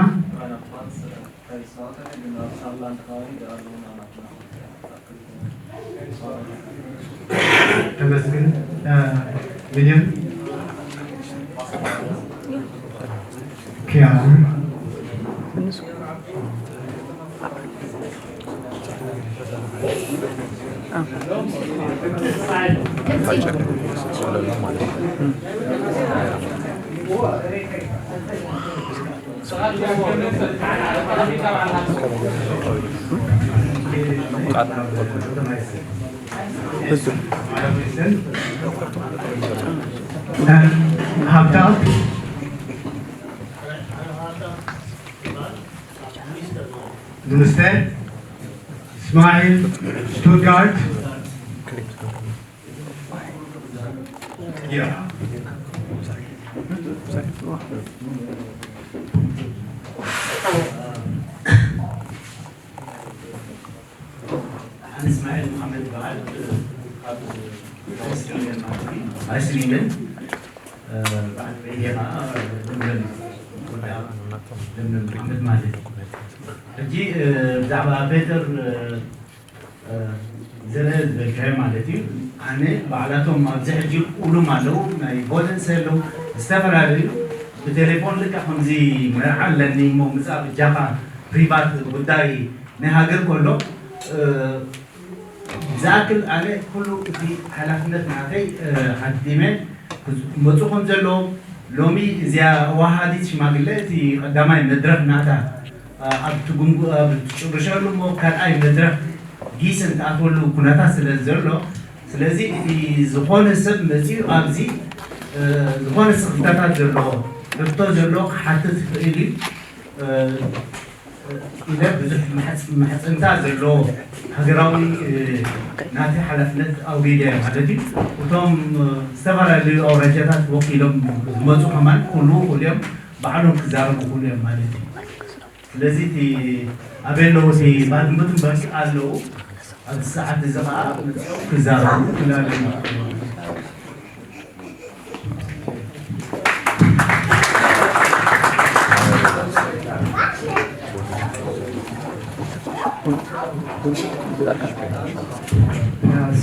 ተመስገን፣ እ፣ ሚልዮን። ኪያራ። ሃብታም ሙንስተር፣ እስማዒል፣ ስቱትጋርት። ያ። ኣነ እስማዒል መሓመድ ይበሃል። ካብ ኣይስሪምን፣ እ፣ በዓል ቤተይ ኸዓ ለምለም፣ ወዲ ለምለም መሓመድ ማለት እዩ። ሕጂ፣ እ፣ ብዛዕባ ፔተር፣ እ፣ እ፣ ዝርአ ዝበልካዮ ማለት እዩ። ኣነ ባዕላቶም ኣብዚ ሕጂ ክእሉም ኣለዉ፣ ናይ ቮለንስ ኣለዉ፣ ዝተፈላለዩ ብቴሌፎን ልክዕ ከምዚ መርዓ ኣለኒ እሞ ምጻእ ብጃኻ ፕሪቫት ጉዳይ ናይ ሃገር ከሎ፣ እ፣ ዝኣክል ኣነ ኩሉ እቲ ሓላፍነት ናተይ፣ እ፣ ሓቲመ ክመጹ ከም ዘለዎም፣ ሎሚ እዚኣ ወሃዲት ሽማግለ እቲ ቀዳማይ መድረኽ ናታ፣ እ፣ ኣብ ትጉምጉ-፣ ኣብ ትጭርሸሉ እሞ ካልኣይ መድረኽ ጊስ እንትኣትወሉ ኩነታት ስለ ዘሎ፣ ስለዚ እቲ ዝኾነ ሰብ መጺኡ ኣብዚ፣ እ፣ ዝኾነ ስኽፍታታት ዘለዎ፣ ሕቶ ዘለዎ ክሓትት ይኽእል እዩ። እ፣ ኢለ ብዙሕ ማሕጽንታ ዘለዎ ሃገራዊ ናቲ ሓላፍነት ኣውሪደ ማለት እዩ። እቶም ዝተፈላለዩ ኣውራጃታት ወኪሎም ዝመፁ ከማን ኩሉ ኩሉ እዮም ባዕሎም ክዛረቡ ኩሉ እዮም ማለት እዩ። ስለዚ እቲ ኣበይ ኣለዉ እቲ ባድምትን በቂ ኣለዉ ኣብዚ ሰዓት እዚ ከዓ መፅኦም ክዛረቡ ክላለ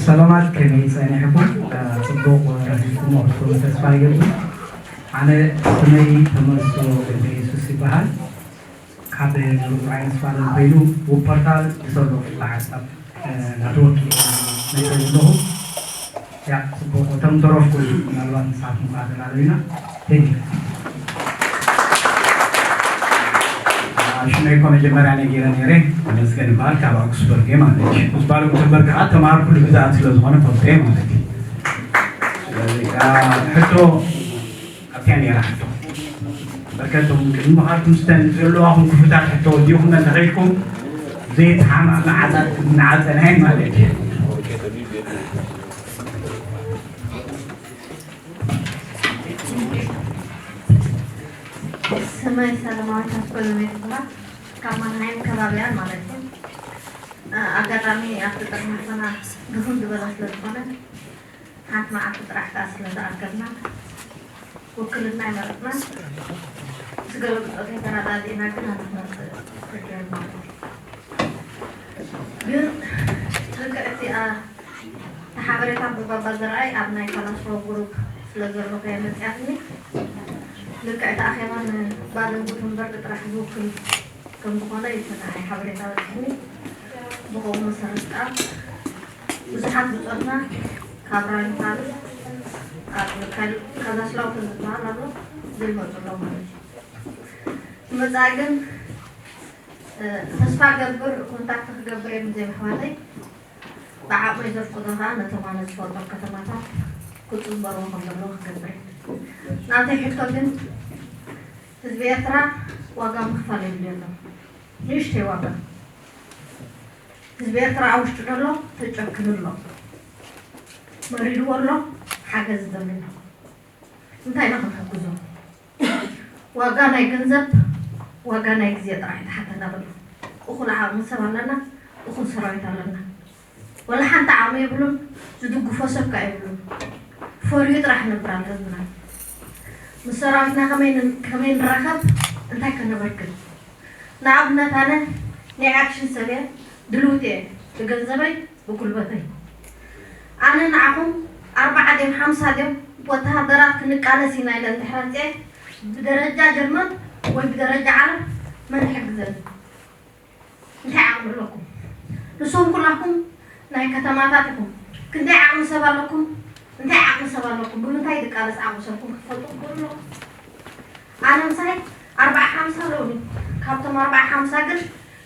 ሰላማት ከመይ ጸኒሕኩም? ጽቡቕ ረኺብኩሞ ክትኮኑ ተስፋ ይገብር። ኣነ ስመይ ተመስሎ ገብረ የሱስ ይበሃል። ካብ ሩባይ ንስፋለን ኮይኑ ውብ ፖርታል ዝሰሎ ክፍለ ሓሳብ ናተወኪ መይተ ዘለኹ ያ ጽቡቕ እቶም ተረፍኩ ምናልባት ንስኻትኩም ከዓ ተላለዩና ቴንክ ሽመይ እኮ መጀመርያ ነጊረ ነይረ ተመስገን ይበሃል ካብ ኣክስበርግ ማለት እዩ ምስ ባል ጉተንበርግ ከዓ ተማሃርኩሉ ግዛኣት ስለ ዝኾነ ፈልጠ ማለት እዩ ሕቶ ኣብቲያ ነይራ ሕቶ በርከቶም ቅድሚ ምኻድኩም ስተን ዘለዋኹም ክፉታት ሕቶ ወዲኹም እንተኸይድኩም ዘይተሓማቕ ንዓፀናይ ማለት እዩ ስመይ ሰለማዊት ኣስኮሎሜ ትበሃል ካብ ማንሃይም ከባቢያን ማለት እዩ ኣጋጣሚ ኣብቲ ጥርናፈና ግኹም ዝበለ ስለ ዝኾነ ሓንቲ መዓልቲ ጥራሕ ከዓ ስለ ዝኣከብና ውክልና ኣይመረፅናን ምስ ገለ ብፆት ተረዳዲእና ግን ኣንመርፅእ ተገይሩ ማለት እዩ ግን ልክዕ እቲ ሓበሬታ ብባባ ዘርኣይ ኣብ ናይ ካላስሮ ጉሩፕ ስለ ዘሎ ከየ መፅያትኒ ልክዕ እቲ ኣኼባ ንባደን ጉተንበርግ ጥራሕ ዝውክል ከም ዝኾነ እዩ ተተሓይ ሓበሬታ በፂሕኒ ብኸምኡ መሰረት ከዓ ብዙሓት ብፆትና ካብ ራይንታል ካብ ካዛስላውተን ዝበሃል ኣሎ ዘይመፁ ኣለዉ ማለት እዩ ንመፃኢ ግን ተስፋ ገብር ኮንታክት ክገብር እየ ምስ ዜም ኣሕዋተይ ብዓቕመይ ዘፍቅዶ ከዓ ነቶም ኣነ ዝፈልጦም ከተማታት ክፅንበርዎ ከም ዘለዎ ክገብር እየ ናተይ ሕቶ ግን ህዝቢ ኤርትራ ዋጋ ምኽፋል የድልዮ ኣሎ ንእሽተይ ዋጋ ህዝቢ ኤርትራ ኣብ ውሽጡ ዘሎ ተጨክኑ ኣሎ መሪርዎ ኣሎ ሓገዝ ዝደሊ ኣሎ እንታይ ኢና ክንሕግዞ ዋጋ ናይ ገንዘብ ዋጋ ናይ ግዜ ጥራሕ እዩ ዝሓተና ዘሎ እኹል ዓቕሚ ሰብ ኣለና እኹል ሰራዊት ኣለና ወላ ሓንቲ ዓቕሚ የብሉን ዝድግፎ ሰብ ከኣ የብሉን ፈርዩ ጥራሕ ነብር ኣሎ ህዝብና ምስ ሰራዊትና ከመይ ንራኸብ እንታይ ከነበርክት ንኣብነት ኣነ ናይ ኣክሽን ሰብ እየ ድልውቲ እየ ብገንዘበይ ብጉልበተይ ኣነ ንዓኹም ኣርባዓ ድዮም ሓምሳ ድዮም ወተሃደራት ክንቃለስ ኢና ኢለ እንድሕር ኣምፅኤ ብደረጃ ጀርመን ወይ ብደረጃ ዓለም መን ይሕግዘኒ እንታይ ዓቕሚ ኣለኩም ንስኹም ኩላኩም ናይ ከተማታት ኢኹም ክንደይ ዓቕሚ ሰብ ኣለኩም እንታይ ዓቕሚ ሰብ ኣለኩም ብምንታይ ዝቃለስ ዓቕሚ ሰብኩም ክትፈልጡ ክትኽእሉ ኣለኩም ኣነ ምሳይ ኣርባዓ ሓምሳ ኣለውኒ ካብቶም ኣርባዓ ሓምሳ ግን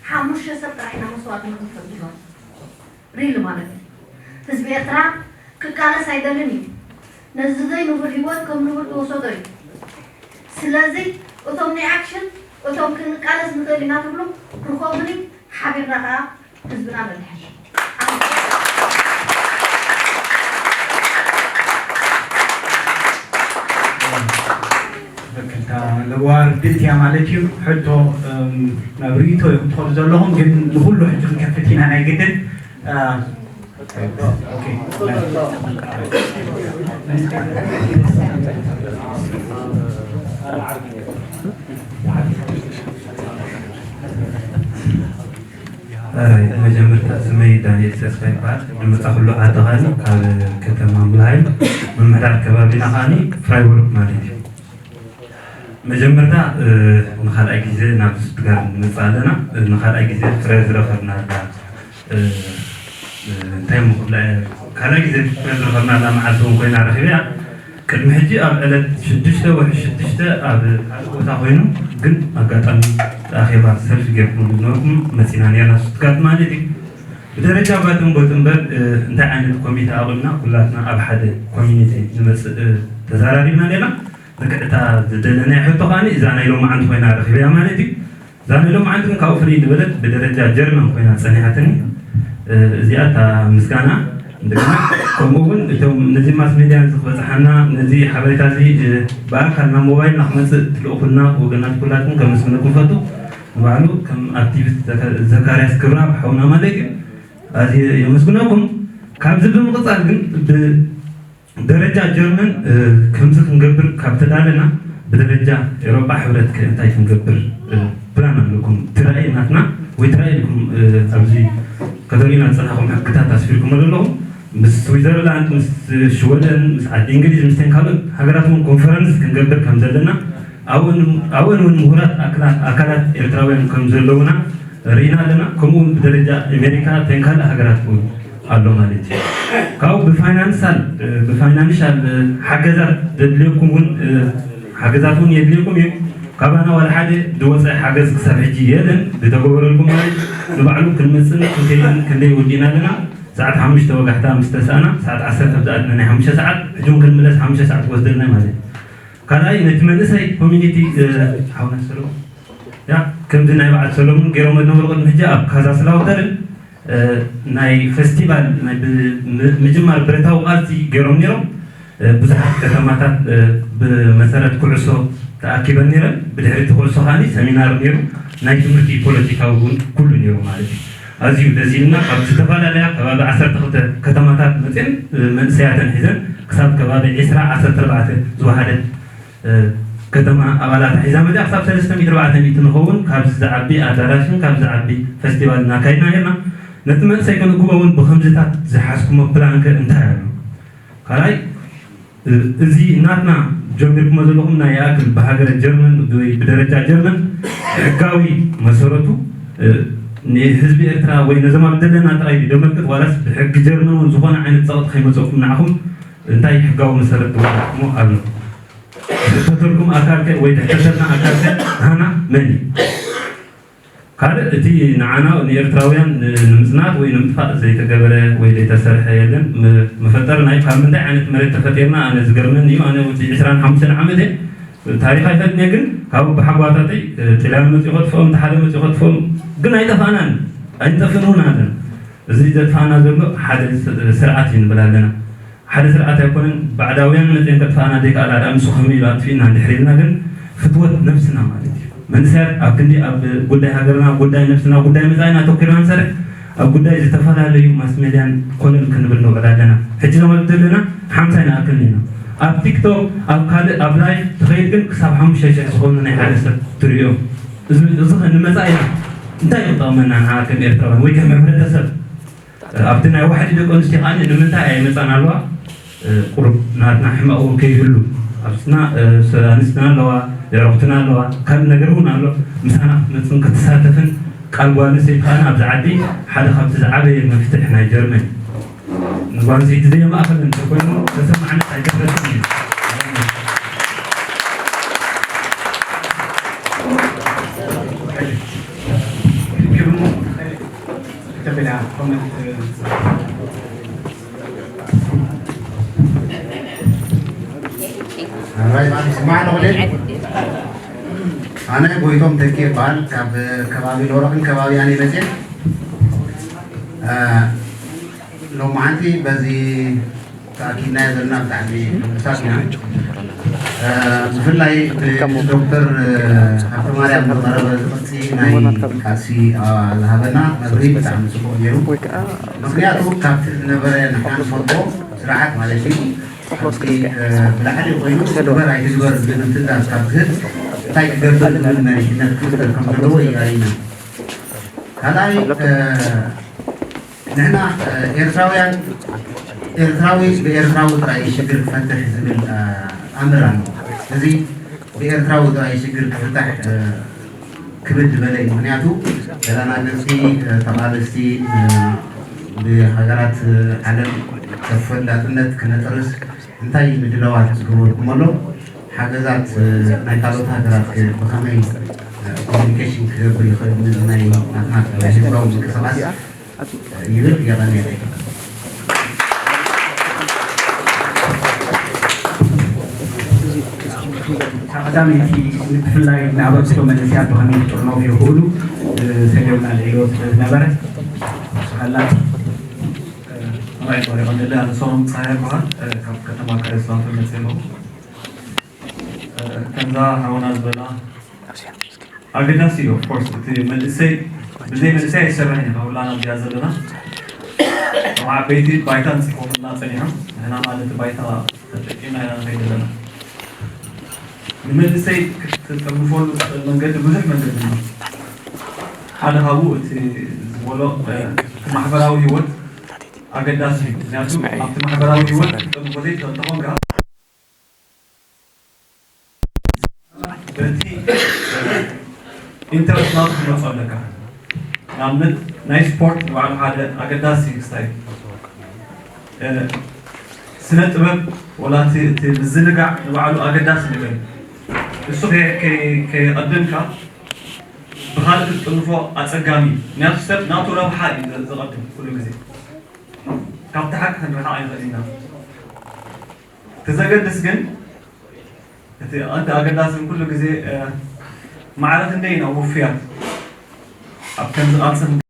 ሓሙሽተ ሰብ ጥራሕ ኢና መስዋእቲ ንኽንፈልጥ ሪል ማለት እዩ ህዝቢ ኤርትራ ክቃለስ ኣይደልን እዩ ነዚ ዘይንቡር ህይወት ከም ንቡር ዝወሰዶ እዩ ስለዚ እቶም ናይ ኣክሽን እቶም ክንቃለስ ንኽእል ኢና ትብሉ ርኸቡኒ ሓቢርና ከዓ ህዝብና ነድሕን ትክክል እታ ለበዋ ርድእቲ እያ ማለት እዩ ሕቶ ናብ ርእይቶ ኢኹም ትኸዱ ዘለኹም ግን ንኩሉ ሕጂ ክንከፍት ኢና ናይ ግድን መጀመርታ ስመይ ዳንኤል ተስፋ ይበሃል። ዝመፃኹሉ ዓዲ ኻኒ ካብ ከተማ ሙልሃይም ምምሕዳር ከባቢና ኻኒ ፍራይቡርግ ማለት እዩ። መጀመርታ ንኻልኣይ ግዜ ናብ ስቱትጋርት ንመፅእ ኣለና። ንኻልኣይ ግዜ ፍረ ዝረኸብናላ እንታይ እሞ ክብላ እየ ካልኣይ ግዜ ፍረ ዝረኸብናላ መዓልቲ እውን ኮይና ረኺበያ ቅድሚ ሕጂ ኣብ ዕለት ሽዱሽተ ወርሒ ሽዱሽተ ኣብ ካልእ ቦታ ኮይኑ ግን ኣጋጣሚ ኣኼባ ሰልፊ ጌርኩም ዝነበርኩም መፂና ነርና ስቱትጋርት ማለት እዩ ብደረጃ ባትን ቦት እምበር እንታይ ዓይነት ኮሚቴ ኣቑምና ኩላትና ኣብ ሓደ ኮሚኒቲ ንመፅእ ተዘራሪብና ነርና ልክዕታ ዝደለናይ ሕቶ ከዓኒ እዛ ናይ ሎማዓንቲ ኮይና ረኺበያ ማለት እዩ ዛነ ሎምዓንቲ ግን ካብኡ ፍልይ ዝበለት ብደረጃ ጀርመን ኮይና ጸኒሓትኒ። እዚኣ እታ ምስጋና። እንደገና ከምኡ እውን እቶም ነዚ ማስ ሜድያ እዚ ክበጽሓና፣ ነዚ ሓበሬታ እዚ ብኣካል ናብ ሞባይልና ክመጽእ ትልእኹልና ወገናት ኩላትኩም ከመስግነኩም ፈቱ። ንባዕሉ ከም ኣክቲቪስት ዘካርያስ ክብራ ሓውና ማለት እዩ። ኣዝየ የመስግነኩም። ካብዚ ብምቕጻል ግን ብ ደረጃ ጀርመን ከምዚ ክንገብር ካብ ተዳለና፣ ብደረጃ ኤውሮጳ ሕብረት ከ እንታይ ክንገብር ፕላን ኣለኩም? ትራእይ ናትና ወይ ትራእይ ኢልኩም ኣብዚ ከተርእዩና ዝጸናኹም ሕግታት ኣስፊርኩም ዘለኹም ምስ ስዊዘርላንድ፣ ምስ ሽወደን፣ ምስ ዓዲ እንግሊዝ፣ ምስ ካልኦት ሃገራት እውን ኮንፈረንስ ክንገብር ከም ዘለና፣ ኣብኡ እውን ምሁራት ኣካላት ኤርትራውያን ከም ዘለውና ርኢና ኣለና። ከምኡ እውን ብደረጃ ኣሜሪካ ተን ካልእ ሃገራት እውን ኣሎ ማለት እዩ። ካብኡ ብፋይናንሳል ብፋይናንሻል ሓገዛት ዘድልየኩም እውን ሓገዛት እውን የድልየኩም እዩ። ካባና ዋላ ሓደ ዝወፀ ሓገዝ ክሳብ ሕጂ የለን። ዝተገበረልኩም ማለት ንባዕሉ ክንመፅን ክንከይድን ክንደይ ወዲእና ኣለና። ሰዓት ሓሙሽተ ወጋሕታ ምስ ተሳእና ሰዓት ዓሰርተ ብዝኣትና ናይ ሓሙሽተ ሰዓት ሕጂ እውን ክንምለስ ሓሙሽተ ሰዓት ክወስደልና ማለት እዩ። ካልኣይ ነቲ መንእሰይ ኮሚኒቲ ሓውና ሰለሞን ያ ከምዚ ናይ በዓል ሰለሙን ገይሮም ዝነበሩ ቅድሚ ሕጂ ኣብ ካዛስላውተርን ናይ ፈስቲቫል ናይ ምጅማር ብረታዊ ቃልሲ ገይሮም ነይሮም። ብዙሓት ከተማታት ብመሰረት ኩዕሶ ተኣኪበን ነይረን። ብድሕሪ እቲ ኩዕሶ ከዓኒ ሰሚናር ነይሩ። ናይ ትምህርቲ ፖለቲካዊ እውን ኩሉ ነይሩ ማለት እዩ። ኣዝዩ ደስ ኢልና ካብ ዝተፈላለያ ከባቢ ዓሰርተ ክልተ ከተማታት መፅን መንእሰያተን ሒዘን ክሳብ ከባቢ ዕስራ ዓሰርተ ኣርባዕተ ዝወሓደት ከተማ ኣባላት ሒዛ መፅያ ክሳብ ሰለስተ ሚእቲ ኣርባዕተ ሚእቲ ንኸውን ካብዚ ዝዓቢ ኣዳራሽን ካብዚ ዝዓቢ ፈስቲቫል እናካይድና ነርና። ነቲ መንእሰይ ክንእክቦ እውን ብከምዚታት ዝሓዝኩሞ ፕላንከ እንታይ ኣሎ? ካልኣይ እዚ እናትና ጀሚርኩሞ ዘለኹም ናይ ይኣክል ብሃገረ ጀርመን ወይ ብደረጃ ጀርመን ሕጋዊ መሰረቱ ንህዝቢ ኤርትራ ወይ ነዞም ኣብ ዘለና ጥራይ ደመልክት ዋላስ ብሕጊ ጀርመን እውን ዝኾነ ዓይነት ፀቕጢ ከይመፀኩም ንዓኹም እንታይ ሕጋዊ መሰረት ተዋዲኹሞ ኣሎ? ዝሕተተልኩም ኣካልከ ወይ ዝሕተተልና ኣካልከ ሃና መን እዩ? ካልእ እቲ ንዓና ንኤርትራውያን ንምጽናት ወይ ንምጥፋእ ዘይተገበረ ወይ ዘይተሰርሐ የለን። መፈጠርና እዩ። ካብ ምንታይ ዓይነት መሬት ተፈጢርና ኣነ ዝገርመኒ እዩ። ኣነ ውፅኢ ዕስራን ሓሙሽተን ዓመት እየ። ታሪኽ ኣይፈልጥን እየ፣ ግን ካብ ኣቦሓጎታተይ ጥልያን መፂኡ ከጥፍኦም፣ እቲ ሓደ መፂኡ ከጥፍኦም፣ ግን ኣይጠፋእናን ኣይንጠፍእን እውን ኣለና። እዚ ዘጥፋእና ዘሎ ሓደ ስርዓት እዩ ንብል ኣለና። ሓደ ስርዓት ኣይኮነን። ባዕዳውያን መፅኦም ከጥፋእና ዘይከኣላ ደኣ ንሱ ከመይ ኢሉ ኣጥፊእና እንድሕር ኢልና ግን ፍትወት ነብስና ማለት እዩ። መንእሰያት ኣብ ክንዲ ኣብ ጉዳይ ሃገርና፣ ጉዳይ ነብስና፣ ጉዳይ መፃኢና ኣተኪርና ንሰርሕ፣ ኣብ ጉዳይ ዝተፈላለዩ ማስ ሜድያን ኮለል ክንብል ንውዕል ኣለና። ሕጂ ዘመልክት ዘለና ሓምሳ ይንኣክል ኢና። ኣብ ቲክቶክ ኣብ ካልእ ኣብ ላይፍ ትኸይድ ግን ክሳብ ሓሙሽተ ሽሕ ዝኾኑ ናይ ሓደ ሰብ ትርእዮም። እዚ እዚ ንመፃኢና እንታይ ይጠቕመና ንዓ ከም ኤርትራውያን ወይ ከም ሕብረተሰብ? ኣብቲ ናይ ዋሕዲ ደቂ ኣንስትዮ ከዓ ንምንታይ ኣይመፃን ኣለዋ? ቁሩብ ናትና ሕመቕ እውን ከይህሉ ኣብስና ኣንስትና ኣለዋ፣ የዕሩኽትና ኣለዋ፣ ካልእ ነገር እውን ኣሎ። ምሳና ክትመፅን ክትሳተፍን ቃል ጓል ኣንስተይቲ ከዓ ኣብዚ ዓዲ ሓደ ካብቲ ዝዓበየ መፍትሕ ናይ ጀርመን ንጓል ኣንስተይቲ ዘየማእኸል እንተኮይኑ ተሰማዕነት ኣይገብረትን እዩ። ኣነ ጎይቶም ተኪ ይበሃል። ካብ ከባቢ ሎረቕን ከባቢ ኣነ መፅየ። ሎማዓንቲ በዚ ተኣኪብናዮ ዘለና ብጣዕሚ ሕጉሳት ኢና። ብፍላይ ብዶክተር ሃብተማርያም ዝቐረበ ቅርፂ ናይ ቃልሲ ዝሃበና መብርሂ ብጣዕሚ ፅቡቕ ነይሩ። ምክንያቱ ካብቲ ዝነበረ ንሓንፈልጦ ስርዓት ማለት እዩ ብላዕሊ ኮይኑ ግበር ኣይትግበር ዝብል ትእዛዝ ካብ ዝህብ እንታይ ክገብር ዝብል መሪሕነት ክፍጠር ከም ዘለዎ እዩ ኣርእዩና። ካልኣይ ንሕና ኤርትራውያን ኤርትራዊ ብኤርትራዊ ጥራይ ሽግር ክፈትሕ ዝብል ኣምር ኣሎ። እዚ ብኤርትራዊ ጥራይ ሽግር ክፍታሕ ክብድ ዝበለ እዩ። ምክንያቱ ተደናገፅቲ ተቓለስቲ ብሃገራት ዓለም ተፈላጥነት ክነጥርስ እንታይ ምድላዋት ዝገበርኩም ኣሎ? ሓገዛት ናይ ካልኦት ሃገራት ብኸመይ ኮሚኒኬሽን ክገብር ይኽእል? ናይ ናትና ህዝባዊ ምንቅስቃስ ይብል። የቐንየለይ። ቀዳመይቲ ብፍላይ ንኣበርክቶ መንእሰያት ብኸመይ ክጥርነፉ ይኽእሉ ሰሊዮምና ልዕልዎ ስለ ዝነበረ። ስብሓት። ራይ ባሪ ቀንደለ ኣንሶም ፀሃይ በሃል ካብ ከተማ ከረስላቱ መፅእ ኣለኹ። ከምዛ ሓውና ዝበላ ኣገዳሲ እዩ። ኦፍኮርስ እቲ መንእሰይ ብዘይ መንእሰይ ኣይሰርሕን ኢና። ሁላና እዚኣ ዘለና ኣብ ዓበይቲ ባይታ እንፅፎምና ፀኒሖም ንሕና ማለት ባይታ ተጠቂምና ኢና ንኸይድ ዘለና። ንመንእሰይ ክትጥርንፈሉ ትኽእል መንገዲ ብዙሕ መንገዲ ኣሎ። ሓደ ካብኡ እቲ ዝበሎ እቲ ማሕበራዊ ህይወት ኣገዳሲ እዩ። ምክንያቱ ኣብቲ ማሕበራዊ ህይወት ክትጥርንፎ ዘይትኽእል እንተኾንካ በቲ ኢንተረስት ናቱ ክመፁ ኣለካ። ንኣብነት ናይ ስፖርት ንባዕሉ ሓደ ኣገዳሲ ክስታይ ስነ ጥበብ ወላ እቲ ምዝንጋዕ ንባዕሉ ኣገዳሲ ነገር እዩ። እሱ ከየቐድምካ ብካልእ ክትጥርንፎ ኣፀጋሚ እዩ። ምክንያቱ ሰብ ናቱ ረብሓ እዩ ዝቐድም ኩሉ ግዜ። ካብቲ ሓቂ ክንርሓቕ ኣይንኽእል ኢና። እቲ ዘገድስ ግን እቲ ኣንቲ ኣገዳሲ ኩሉ ግዜ ማዕረ ክንደይ ኢና ውፍያት ኣብ ከምዚ ቃልሲ